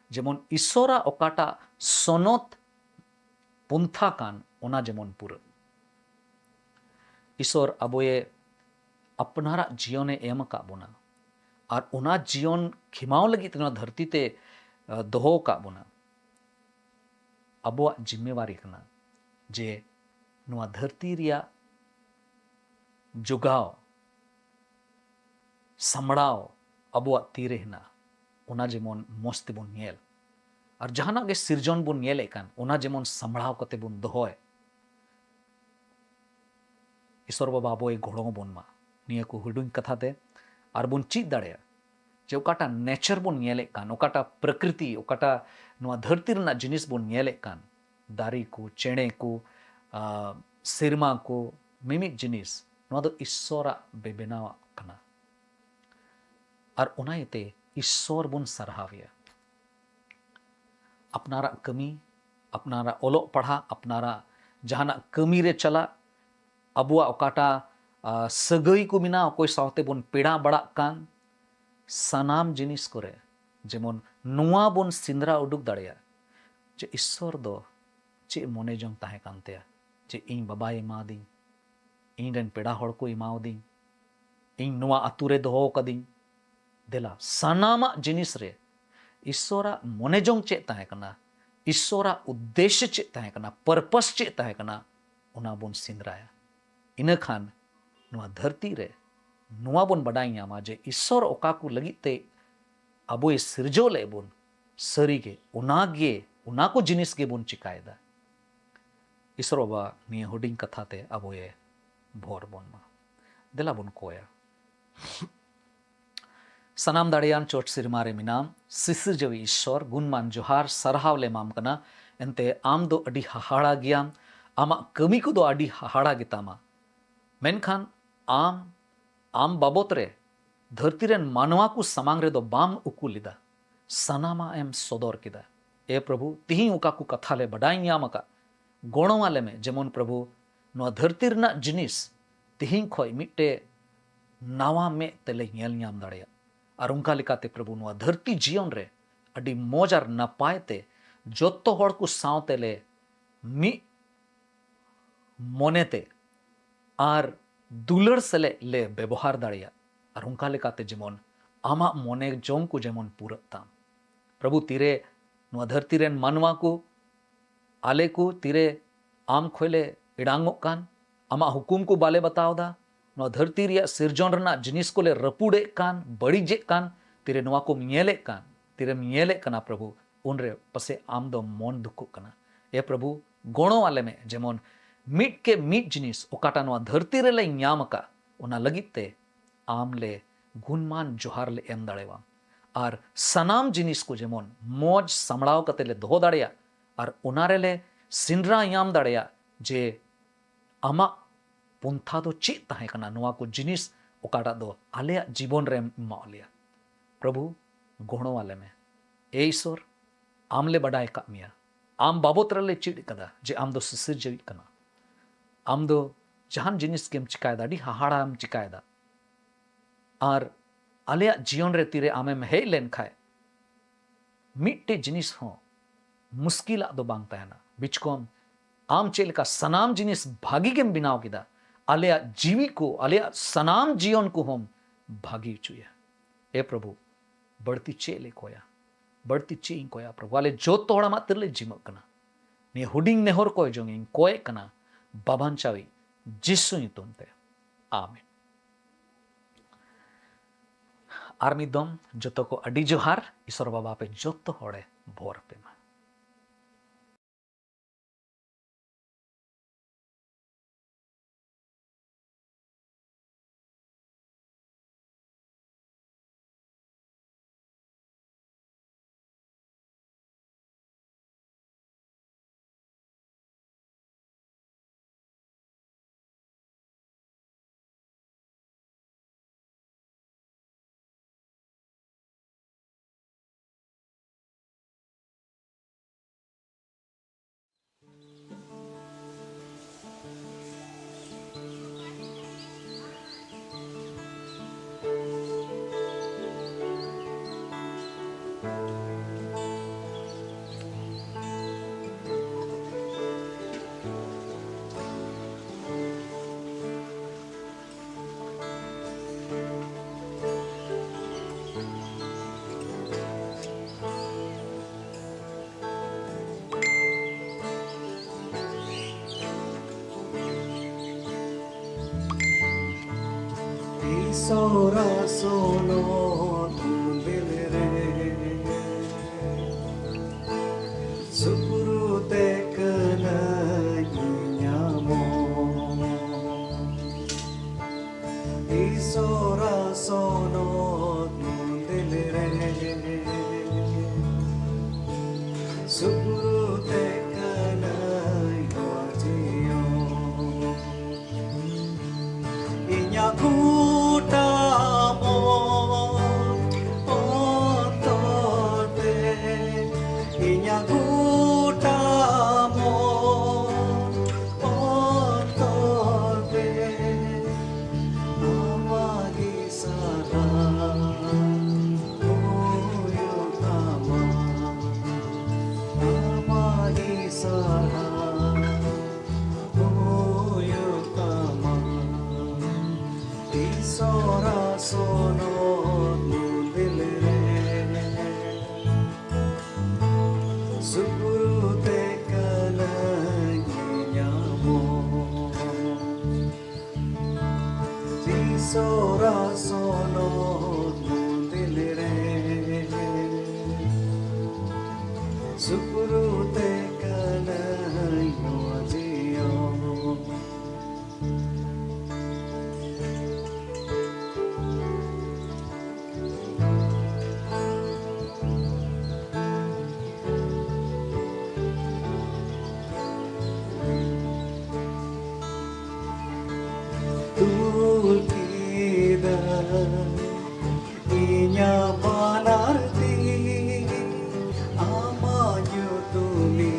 ᱡᱮᱢᱚᱱ ᱤᱥᱚᱨᱟᱜ ᱚᱠᱟᱴᱟᱜ ᱥᱚᱱᱚᱛ ᱯᱚᱱᱛᱷᱟ ᱠᱟᱱ, ᱚᱱᱟ ᱡᱮᱢᱚᱱ ᱯᱩᱨᱟᱹ᱾ ᱤᱥᱚᱨ ᱟᱵᱚᱭᱮ ᱟᱯᱱᱟᱨᱟᱜ ᱡᱤᱭᱚᱱᱮ ᱮᱢ ᱟᱠᱟᱫ ᱵᱚᱱᱟ, ᱟᱨ ᱚᱱᱟ ᱡᱤᱭᱚᱱ ᱠᱷᱮᱢᱟᱣ ᱞᱟᱹᱜᱤᱫ ᱛᱮ ᱱᱚᱣᱟ ᱫᱷᱟᱹᱨᱛᱤ ᱛᱮ, ᱟ, ᱫᱚᱦᱚ ᱟᱠᱟᱫ ᱵᱚᱱᱟ᱾ ᱟᱵᱚᱣᱟᱜ ᱡᱤᱢᱢᱮᱣᱟᱨᱤ ᱠᱟᱱᱟ ᱡᱮ ᱱᱚᱣᱟ ᱫᱷᱟᱹᱨᱛᱤ ᱨᱮᱭᱟᱜ ᱡᱚᱜᱟᱣ, ᱥᱟᱢᱵᱲᱟᱣ ᱟᱵᱚᱣᱟᱜ ᱛᱤ ᱨᱮ ᱦᱮᱱᱟᱜᱼᱟ, ᱚᱱᱟ ᱡᱮᱢᱚᱱ ᱢᱚᱡᱽ ᱛᱮᱵᱚᱱ ᱧᱮᱞ᱾ ᱟᱨ ᱡᱟᱦᱟᱱᱟᱜ ᱜᱮ ᱥᱤᱨᱡᱚᱱ ᱵᱚᱱ ᱧᱮᱞᱮᱫ ᱠᱟᱱ, ᱚᱱᱟ ᱡᱮᱢᱚᱱ ᱥᱟᱢᱵᱲᱟᱣ ᱠᱟᱛᱮ ᱵᱚᱱ ᱫᱚᱦᱚᱭ᱾ ᱤᱥᱚᱨ ᱵᱟᱵᱟ ᱟᱵᱚᱭ ᱜᱚᱲᱚ ᱟᱵᱚᱱ ᱢᱟ ᱱᱤᱭᱟᱹ ᱠᱚ ᱦᱩᱰᱤᱧ ᱠᱟᱛᱷᱟ ᱛᱮ, ᱟᱨ ᱵᱚᱱ ᱪᱮᱫ ᱫᱟᱲᱮᱭᱟᱜᱼᱟ ᱡᱮ ᱚᱠᱟᱴᱟᱜ ᱱᱮᱪᱟᱨ ᱵᱚᱱ ᱧᱮᱞᱮᱫ ᱠᱟᱱ, ᱚᱠᱟᱴᱟᱜ ᱯᱨᱚᱠᱨᱤᱛᱤ, ᱚᱠᱟᱴᱟᱜ ᱱᱚᱣᱟ ᱫᱷᱟᱹᱨᱛᱤ ᱨᱮᱱᱟᱜ ᱡᱤᱱᱤᱥ ᱵᱚᱱ ᱧᱮᱞᱮᱫ ᱠᱟᱱ, ᱫᱟᱨᱮ ᱠᱚ, ᱪᱮᱬᱮ ᱠᱚ, ᱟ, ᱥᱮᱨᱢᱟ ᱠᱚ, ᱢᱤᱢᱤᱫ ᱡᱤᱱᱤᱥ, ᱱᱚᱣᱟ ᱫᱚ ᱤᱥᱚᱨᱟᱜ ᱵᱮ-, ᱵᱮᱱᱟᱣᱟᱜ ᱠᱟᱱᱟ᱾ ᱟᱨ ᱚᱱᱟ ᱤᱭᱟᱹᱛᱮ ᱤᱥᱚᱨ ᱵᱚᱱ ᱥᱟᱨᱦᱟᱣᱮᱭᱟ᱾ ᱟᱯᱱᱟᱨᱟᱜ ᱠᱟᱹᱢᱤ, ᱟᱯᱱᱟᱨᱟᱜ ᱚᱞᱚᱜ ᱯᱟᱲᱦᱟᱜ, ᱟᱯᱱᱟᱨᱟᱜ ᱡᱟᱦᱟᱱᱟᱜ ᱠᱟᱹᱢᱤ ᱨᱮ ᱪᱟᱞᱟᱜ, ᱟᱵᱚᱣᱟᱜ ᱚᱠᱟᱴᱟᱜ, ᱟ, ᱥᱟᱹᱜᱟᱹᱭ ᱠᱚ ᱢᱮᱱᱟᱜᱼᱟ, ᱚᱠᱚᱭ ᱥᱟᱶᱛᱮ ᱵᱚᱱ ᱯᱮᱲᱟ ᱵᱟᱲᱟᱜ ᱠᱟᱱ, ᱥᱟᱱᱟᱢ ᱡᱤᱱᱤᱥ ᱠᱚᱨᱮ ᱡᱮᱢᱚᱱ ᱱᱚᱣᱟ ᱵᱚᱱ ᱥᱮᱸᱫᱽᱨᱟ ᱩᱰᱩᱠ ᱫᱟᱲᱮᱭᱟᱜ ᱡᱮ ᱤᱥᱚᱨ ᱫᱚ ᱪᱮᱫ ᱢᱚᱱᱮ ᱡᱚᱝ ᱛᱟᱦᱮᱸ ᱠᱟᱱ ᱛᱟᱭᱟ, ᱡᱮ ᱤᱧ ᱵᱟᱵᱟᱭ ᱮᱢᱟᱫᱤᱧ, ᱤᱧ ᱨᱮᱱ ᱯᱮᱲᱟ ᱦᱚᱲ ᱠᱚ ᱮᱢᱟᱣᱫᱤᱧ, ᱤᱧ ᱱᱚᱣᱟ ᱟᱛᱳ ᱨᱮ ᱫᱚᱦᱚ ᱠᱟᱫᱤᱧ᱾ ᱫᱮᱞᱟ, ᱥᱟᱱᱟᱢᱟᱜ ᱡᱤᱱᱤᱥ ᱨᱮ ᱤᱥᱚᱨᱟᱜ ᱢᱚᱱᱮ ᱡᱚᱝ ᱪᱮᱫ ᱛᱟᱦᱮᱸ ᱠᱟᱱᱟ, ᱤᱥᱚᱨᱟᱜ ᱩᱫᱽᱫᱮᱥᱥᱚ ᱪᱮᱫ ᱛᱟᱦᱮᱸ ᱠᱟᱱᱟ, ᱯᱟᱨᱯᱟᱥ ᱪᱮᱫ ᱛᱟᱦᱮᱸ ᱠᱟᱱᱟ, ᱚᱱᱟ ᱵᱚᱱ ᱥᱮᱸᱫᱽᱨᱟᱭᱟ᱾ ᱤᱱᱟᱹ ᱠᱷᱟᱱ ᱱᱚᱣᱟ ᱫᱷᱟᱹᱨᱛᱤ ᱨᱮ ᱱᱚᱣᱟ ᱵᱚᱱ ᱵᱟᱰᱟᱭ ᱧᱟᱢᱟ ᱡᱮ ᱤᱥᱚᱨ ᱚᱠᱟ ᱠᱚ ᱞᱟᱹᱜᱤᱫ ᱛᱮ ᱟᱵᱚᱭ ᱥᱤᱨᱡᱟᱹᱣ ᱞᱮᱫ ᱵᱚᱱ, ᱥᱟᱹᱨᱤᱜᱮ ᱚᱱᱟᱜᱮ, ᱚᱱᱟ ᱠᱚ ᱡᱤᱱᱤᱥ ᱜᱮᱵᱚᱱ ᱪᱤᱠᱟᱭᱮᱫᱟ᱾ ᱤᱥᱚᱨ ᱵᱟᱵᱟ ᱱᱤᱭᱟᱹ ᱦᱩᱰᱤᱧ ᱠᱟᱛᱷᱟ ᱛᱮ ᱟᱵᱚᱭᱮ ᱵᱷᱚᱨ ᱵᱚᱱ ᱢᱟ᱾ ᱫᱮᱞᱟ ᱵᱚᱱ ᱠᱚᱭᱟ᱾ ᱥᱟᱱᱟᱢ ᱫᱟᱲᱮᱭᱟᱱ ᱪᱚᱴ ᱥᱤᱨᱢᱟ ᱨᱮ ᱢᱮᱱᱟᱢ, ᱥᱤᱥᱤᱨᱡᱟᱹᱣᱤ ᱤᱥᱥᱚᱨ, ᱜᱩᱱᱢᱟᱱ ᱡᱚᱦᱟᱨ, ᱥᱟᱨᱦᱟᱣ ᱞᱮ ᱮᱢᱟᱢ ᱠᱟᱱᱟ᱾ ᱮᱱᱛᱮ ᱟᱢ ᱫᱚ ᱟᱹᱰᱤ ᱦᱟᱦᱟᱲᱟ ᱜᱮᱭᱟᱢ, ᱟᱢᱟᱜ ᱠᱟᱹᱢᱤ ᱠᱚᱫᱚ ᱟᱹᱰᱤ ᱦᱟᱦᱟᱲᱟ ᱜᱮᱛᱟᱢᱟ᱾ ᱢᱮᱱᱠᱷᱟᱱ ᱟᱢ, ᱟᱢ ᱵᱟᱵᱚᱛ ᱨᱮ ᱫᱷᱟᱹᱨᱛᱤ ᱨᱮᱱ ᱢᱟᱱᱣᱟ ᱠᱚ ᱥᱟᱢᱟᱝ ᱨᱮᱫᱚ ᱵᱟᱢ ᱩᱠᱩ ᱞᱮᱫᱟ, ᱥᱟᱱᱟᱢᱟᱜ ᱮᱢ ᱥᱚᱫᱚᱨ ᱠᱮᱫᱟ᱾ ᱮ ᱯᱨᱚᱵᱷᱩ, ᱛᱤᱦᱤᱧ ᱚᱠᱟ ᱠᱚ ᱠᱟᱛᱷᱟ ᱞᱮ ᱵᱟᱰᱟᱭ ᱧᱟᱢ ᱟᱠᱟᱫ, ᱜᱚᱲᱚ ᱟᱞᱮ ᱢᱮ, ᱡᱮᱢᱚᱱ ᱯᱨᱚᱵᱷᱩ, ᱱᱚᱣᱟ ᱫᱷᱟᱹᱨᱛᱤ ᱨᱮᱱᱟᱜ ᱡᱤᱱᱤᱥ ᱛᱤᱦᱤᱧ ᱠᱷᱚᱱ ᱢᱤᱫᱴᱮᱡ ᱱᱟᱣᱟ ᱢᱮᱫ ᱛᱮᱞᱮ ᱧᱮᱞ ᱧᱟᱢ ᱫᱟᱲᱮᱭᱟᱜ᱾ ᱟᱨ ᱚᱱᱠᱟ ᱞᱮᱠᱟᱛᱮ ᱯᱨᱚᱵᱷᱩ, ᱱᱚᱣᱟ ᱫᱷᱟᱹᱨᱛᱤ ᱡᱤᱭᱚᱱ ᱨᱮ ᱟᱹᱰᱤ ᱢᱚᱡᱽ ᱟᱨ ᱱᱟᱯᱟᱭ ᱛᱮ ᱡᱚᱛᱚ ᱦᱚᱲ ᱠᱚ ᱥᱟᱶᱛᱮ ᱞᱮ ᱢᱤᱫ ᱢᱚᱱᱮᱛᱮ ᱟᱨ ᱫᱩᱞᱟᱹᱲ ᱥᱮᱞᱮᱫ ᱞᱮ ᱵᱮᱵᱚᱦᱟᱨ ᱫᱟᱲᱮᱭᱟᱜ, ᱟᱨ ᱚᱱᱠᱟ ᱞᱮᱠᱟᱛᱮ ᱡᱮᱢᱚᱱ ᱟᱢᱟᱜ ᱢᱚᱱᱮ ᱡᱚᱝ ᱠᱚ ᱡᱮᱢᱚᱱ ᱯᱩᱨᱟᱹᱜ ᱛᱟᱢ᱾ ᱯᱨᱚᱵᱷᱩ, ᱛᱤᱨᱮ ᱱᱚᱣᱟ ᱫᱷᱟᱹᱨᱛᱤ ᱨᱮᱱ ᱢᱟᱱᱣᱟ ᱠᱚ, ᱟᱞᱮ ᱠᱚ ᱛᱤᱨᱮ ᱟᱢ ᱠᱷᱚᱡ ᱞᱮ ᱮᱲᱟᱝᱚᱜ ᱠᱟᱱ, ᱟᱢᱟᱜ ᱦᱩᱠᱩᱢ ᱠᱚ ᱵᱟᱞᱮ ᱵᱟᱛᱟᱣ ᱮᱫᱟ, ᱱᱚᱣᱟ ᱫᱷᱟᱹᱨᱛᱤ ᱨᱮᱭᱟᱜ ᱥᱤᱨᱡᱚᱱ ᱨᱮᱱᱟᱜ ᱡᱤᱱᱤᱥ ᱠᱚᱞᱮ ᱨᱟᱹᱯᱩᱫᱮᱫ ᱠᱟᱱ, ᱵᱟᱹᱲᱤᱡᱮᱫ ᱠᱟᱱ, ᱛᱤᱨᱮ ᱱᱚᱣᱟ ᱠᱚᱢ ᱧᱮᱞᱮᱫ ᱠᱟᱱ, ᱛᱤᱨᱮᱢ ᱧᱮᱞᱮᱫ ᱠᱟᱱᱟ ᱯᱨᱚᱵᱷᱩ, ᱩᱱᱨᱮ ᱯᱟᱥᱮᱡ ᱟᱢ ᱫᱚ ᱢᱚᱱ ᱫᱩᱠᱷᱚᱜ ᱠᱟᱱᱟ᱾ ᱮ ᱯᱨᱚᱵᱷᱩ, ᱜᱚᱲᱚ ᱟᱞᱮ ᱢᱮ, ᱡᱮᱢᱚᱱ ᱢᱤᱫ ᱠᱮ ᱢᱤᱫ ᱡᱤᱱᱤᱥ ᱚᱠᱟᱴᱟᱜ ᱱᱚᱣᱟ ᱫᱷᱟᱹᱨᱛᱤ ᱨᱮᱞᱮ ᱧᱟᱢ ᱟᱠᱟᱫ, ᱚᱱᱟ ᱞᱟᱹᱜᱤᱫ ᱛᱮ ᱟᱢ ᱞᱮ ᱜᱩᱱᱢᱟᱱ ᱡᱚᱦᱟᱨ ᱞᱮ ᱮᱢ ᱫᱟᱲᱮᱭᱟᱢ᱾ ᱟᱨ ᱥᱟᱱᱟᱢ ᱡᱤᱱᱤᱥ ᱠᱚ ᱡᱮᱢᱚᱱ ᱢᱚᱡᱽ ᱥᱟᱢᱲᱟᱣ ᱠᱟᱛᱮ ᱞᱮ ᱫᱚᱦᱚ ᱫᱟᱲᱮᱭᱟᱜ, ᱟᱨ ᱚᱱᱟ ᱨᱮᱞᱮ ᱥᱮᱸᱫᱽᱨᱟ ᱧᱟᱢ ᱫᱟᱲᱮᱭᱟᱜ ᱡᱮ ᱟᱢᱟᱜ ᱯᱚᱱᱛᱷᱟ ᱫᱚ ᱪᱮᱫ ᱛᱟᱦᱮᱸ ᱠᱟᱱᱟ, ᱱᱚᱣᱟ ᱠᱚ ᱡᱤᱱᱤᱥ ᱚᱠᱟᱴᱟᱜ ᱫᱚ ᱟᱞᱮᱭᱟᱜ ᱡᱤᱵᱚᱱ ᱨᱮᱢ ᱮᱢᱟᱣ ᱞᱮᱭᱟ᱾ ᱯᱨᱚᱵᱷᱩ, ᱜᱚᱲᱚ ᱟᱞᱮ ᱢᱮ᱾ ᱮ ᱤᱥᱚᱨ, ᱟᱢ ᱞᱮ ᱵᱟᱰᱟᱭ ᱟᱠᱟᱫ ᱢᱮᱭᱟ, ᱟᱢ ᱵᱟᱵᱚᱛ ᱨᱮᱞᱮ ᱪᱮᱫ ᱠᱟᱫᱟ ᱡᱮ ᱟᱢ ᱫᱚ ᱥᱤᱥᱤᱨᱡᱟᱹᱣᱤᱡ ᱠᱟᱱᱟ, ᱟᱢ ᱫᱚ ᱡᱟᱦᱟᱱ ᱡᱤᱱᱤᱥ ᱜᱮᱢ ᱪᱤᱠᱟᱭᱮᱫᱟ, ᱟᱹᱰᱤ ᱦᱟᱦᱟᱲᱟᱢ ᱪᱤᱠᱟᱭᱮᱫᱟ᱾ ᱟᱨ ᱟᱞᱮᱭᱟᱜ ᱡᱤᱭᱚᱱ ᱨᱮ ᱛᱤᱨᱮ ᱟᱢᱮᱢ ᱦᱮᱡ ᱞᱮᱱ ᱠᱷᱟᱡ, ᱢᱤᱫᱴᱮᱡ ᱡᱤᱱᱤᱥ ᱦᱚᱸ ᱢᱩᱥᱠᱤᱞᱟᱜ ᱫᱚ ᱵᱟᱝ ᱛᱟᱦᱮᱱᱟ᱾ ᱵᱤᱪᱠᱚᱢ, ᱟᱢ ᱪᱮᱫ ᱞᱮᱠᱟ ᱥᱟᱱᱟᱢ ᱡᱤᱱᱤᱥ ᱵᱷᱟᱹᱜᱤ ᱜᱮᱢ ᱵᱮᱱᱟᱣ ᱠᱮᱫᱟ, ᱟᱞᱮᱭᱟᱜ ᱡᱤᱣᱤ ᱠᱚ, ᱟᱞᱮᱭᱟᱜ ᱥᱟᱱᱟᱢ ᱡᱤᱭᱚᱱ ᱠᱚᱦᱚᱸᱢ ᱵᱷᱟᱹᱜᱤ ᱦᱚᱪᱚᱭᱟ᱾ ᱮ ᱯᱨᱚᱵᱷᱩ, ᱵᱟᱹᱲᱛᱤ ᱪᱮᱫ ᱞᱮ ᱠᱚᱭᱟ? ᱵᱟᱹᱲᱛᱤ ᱪᱮᱫ ᱤᱧ ᱠᱚᱭᱟ ᱯᱨᱚᱵᱷᱩ? ᱟᱞᱮ ᱡᱚᱛᱚ ᱦᱚᱲ ᱟᱢᱟᱜ ᱛᱤᱨᱮᱞᱮ ᱡᱤᱢᱟᱹᱜ ᱠᱟᱱᱟ᱾ ᱱᱤᱭᱟᱹ ᱦᱩᱰᱤᱧ ᱱᱮᱦᱚᱨ ᱠᱚᱭ ᱡᱚᱝ ᱤᱧ ᱠᱚᱭᱮᱜ ᱠᱟᱱᱟ, ᱵᱟᱵᱟᱧᱪᱟᱣᱤᱡ ᱡᱤᱥᱩ ᱧᱩᱛᱩᱢ ᱛᱮ, ᱟᱢᱮᱱ᱾ ᱟᱨ ᱢᱤᱫ ᱫᱚᱢ ᱡᱚᱛᱚ ᱠᱚ ᱟᱹᱰᱤ ᱡᱚᱦᱟᱨ᱾ ᱤᱥᱚᱨ ᱵᱟᱵᱟ ᱟᱯᱮ ᱡᱚᱛᱚ ᱦᱚᱲᱮ ᱵᱷᱚᱨ ᱟᱯᱮ ᱢᱟ᱾ ᱤᱥᱚᱨᱟ ᱥᱚᱱᱚᱛ ᱢᱚᱱᱫᱤᱨ ᱨᱮ ᱥᱩᱯᱨᱩ ᱛᱮ ᱠᱟᱹᱱᱟᱹᱧ ᱧᱟᱢᱚᱜ᱾ ᱤᱥᱚᱨᱟ ᱥᱚᱱᱚᱛ ᱢᱚᱱᱫᱤᱨ ᱨᱮ ᱥᱩᱯᱨᱩ ᱛᱮ ᱠᱟᱹᱱᱟᱹᱧ ᱱᱚᱣᱟ ᱡᱤᱭᱚᱱ᱾ ᱤᱧᱟᱜ ᱜᱚᱴᱟ ᱢᱚᱱ ᱚᱱᱛᱚᱨ ᱛᱮ, ᱤᱧᱟᱜ ᱜᱚᱴᱟ ᱢᱚᱱ ᱚᱱᱛᱚᱨ ᱛᱮ ᱟᱢᱟᱜ ᱜᱮ ᱥᱟᱨᱦᱟᱣ ᱦᱩᱭᱩᱜ ᱛᱟᱢᱟ, ᱟᱢᱟᱜ ᱜᱮ ᱥᱟᱨᱦᱟᱣ ᱦᱩᱭᱩᱜ ᱛᱟᱢᱟ᱾ ᱤᱥᱚᱨᱟ ᱥᱚᱱᱚᱛ ᱢᱚᱱᱫᱤᱨ ᱨᱮ ᱥᱩᱯᱨᱩ ᱛᱮ ᱠᱟᱹᱱᱟᱹᱧ ᱧᱟᱢᱚᱜ᱾ ᱤᱥᱚᱨᱟ ᱥᱚᱱᱚᱛ ᱢᱚᱱᱫᱤᱨ ᱨᱮ ᱥᱩᱯᱨᱩ ᱛᱮ ᱠᱟᱹᱱᱟᱹᱧ ᱱᱚᱣᱟ ᱡᱤᱭᱚᱱ᱾ ᱛᱩᱞ ᱠᱮᱫᱟ ᱤᱧᱟᱜ ᱵᱟᱱᱟᱨ ᱛᱤ, ᱟᱢᱟᱜ ᱧᱩᱛᱩᱢᱤᱧ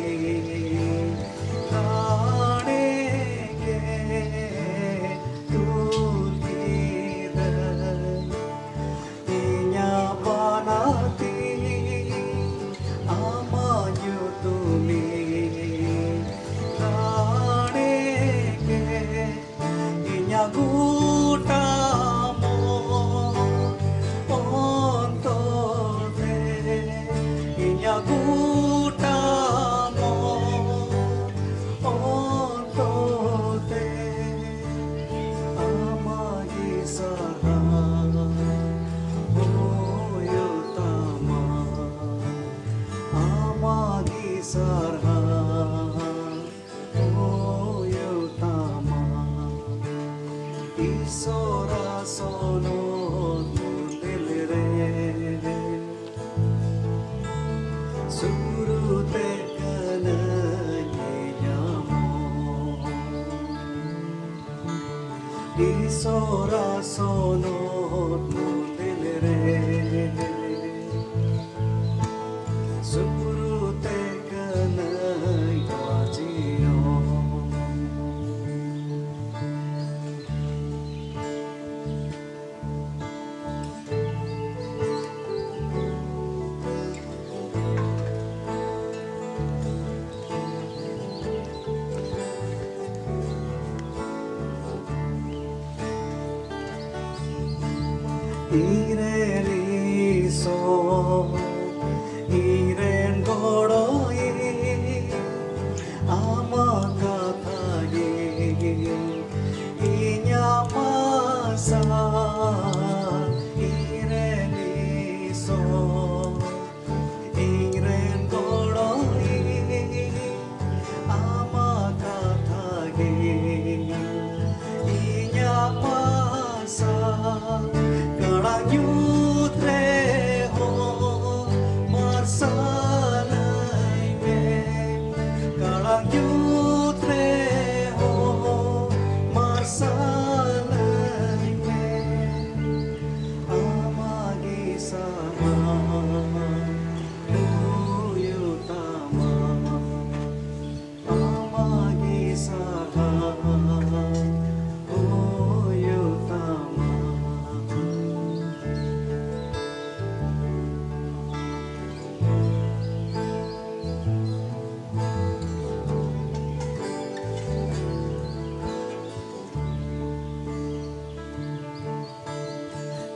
ᱥᱟᱨᱦᱟᱣ ᱦᱩᱭᱩᱜ ᱛᱟᱢᱟ᱾ ᱤᱥᱚᱨᱟ ᱥᱚᱱᱚᱛ ᱢᱚᱱᱫᱤᱞ ᱨᱮ ᱥᱩᱨᱩᱛᱮ ᱠᱟᱹᱱᱟᱹᱧ ᱧᱟᱢᱚᱜ᱾ ᱤᱥᱚᱨᱟ ᱥᱚᱱᱚᱛ ᱢᱚᱱᱫᱤᱞ ᱨᱮ ᱥᱩᱨᱩᱛᱮ ᱠᱟᱹᱱᱟᱹᱧ ᱵᱟᱡᱤᱭᱚ᱾ ᱤᱧᱨᱮᱱ ᱤᱥᱚᱨ, ᱤᱧᱨᱮᱱ ᱜᱚᱲᱚᱭᱤᱡ, ᱟᱢᱟᱜ ᱠᱟᱛᱷᱟ ᱜᱮ ᱤᱧᱟᱜ ᱟᱥᱟ᱾ ᱤᱧᱨᱮᱱ ᱤᱥᱚᱨ, ᱤᱧᱨᱮᱱ ᱜᱚᱲᱚᱭᱤᱡ, ᱟᱢᱟᱜ ᱠᱟᱛᱷᱟ ᱜᱮ ᱤᱧᱟᱜ ᱟᱥᱟ᱾ ᱠᱟᱲᱟ ᱧᱩᱛ ᱨᱮᱦᱚᱸ ᱢᱟᱨᱥᱟᱞᱟᱹᱧ ᱢᱮ, ᱠᱟᱲᱟ ᱧᱩᱛ ᱨᱮᱦᱚᱸ ᱢᱟᱨᱥᱟᱞᱟᱹᱧ ᱢᱮ᱾ ᱟᱢᱟᱜ ᱜᱮ ᱥᱟᱨᱦᱟᱣ ᱦᱩᱭᱩᱜ ᱛᱟᱢᱟ, ᱟᱢᱟᱜ ᱜᱮ ᱥᱟᱨᱦᱟᱣ ᱦᱩᱭᱩᱜ ᱛᱟᱢᱟ᱾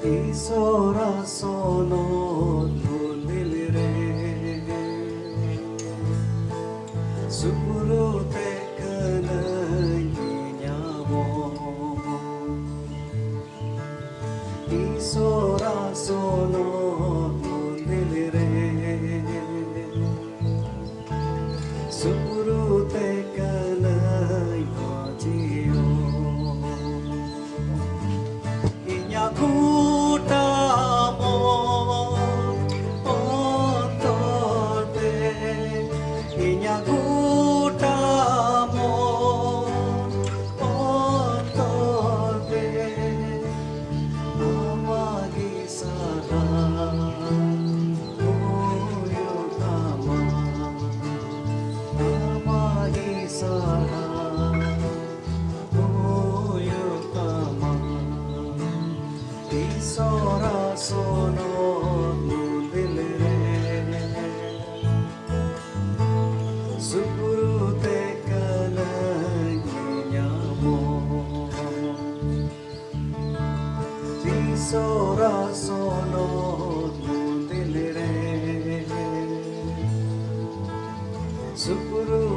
ᱤᱥᱚᱨᱟ ᱥᱚᱱᱚᱛ ᱢᱚᱱᱫᱤᱞ ᱨᱮ ᱥᱩᱨᱩᱛᱮ ᱠᱟᱹᱱᱟᱹᱧ ᱧᱟᱢᱚᱜ᱾ ᱤᱥᱚᱨᱟ ᱥᱚᱱᱚᱛ ᱢᱚᱱᱫᱤᱞ ᱨᱮ ᱥᱩᱯᱩᱨᱩ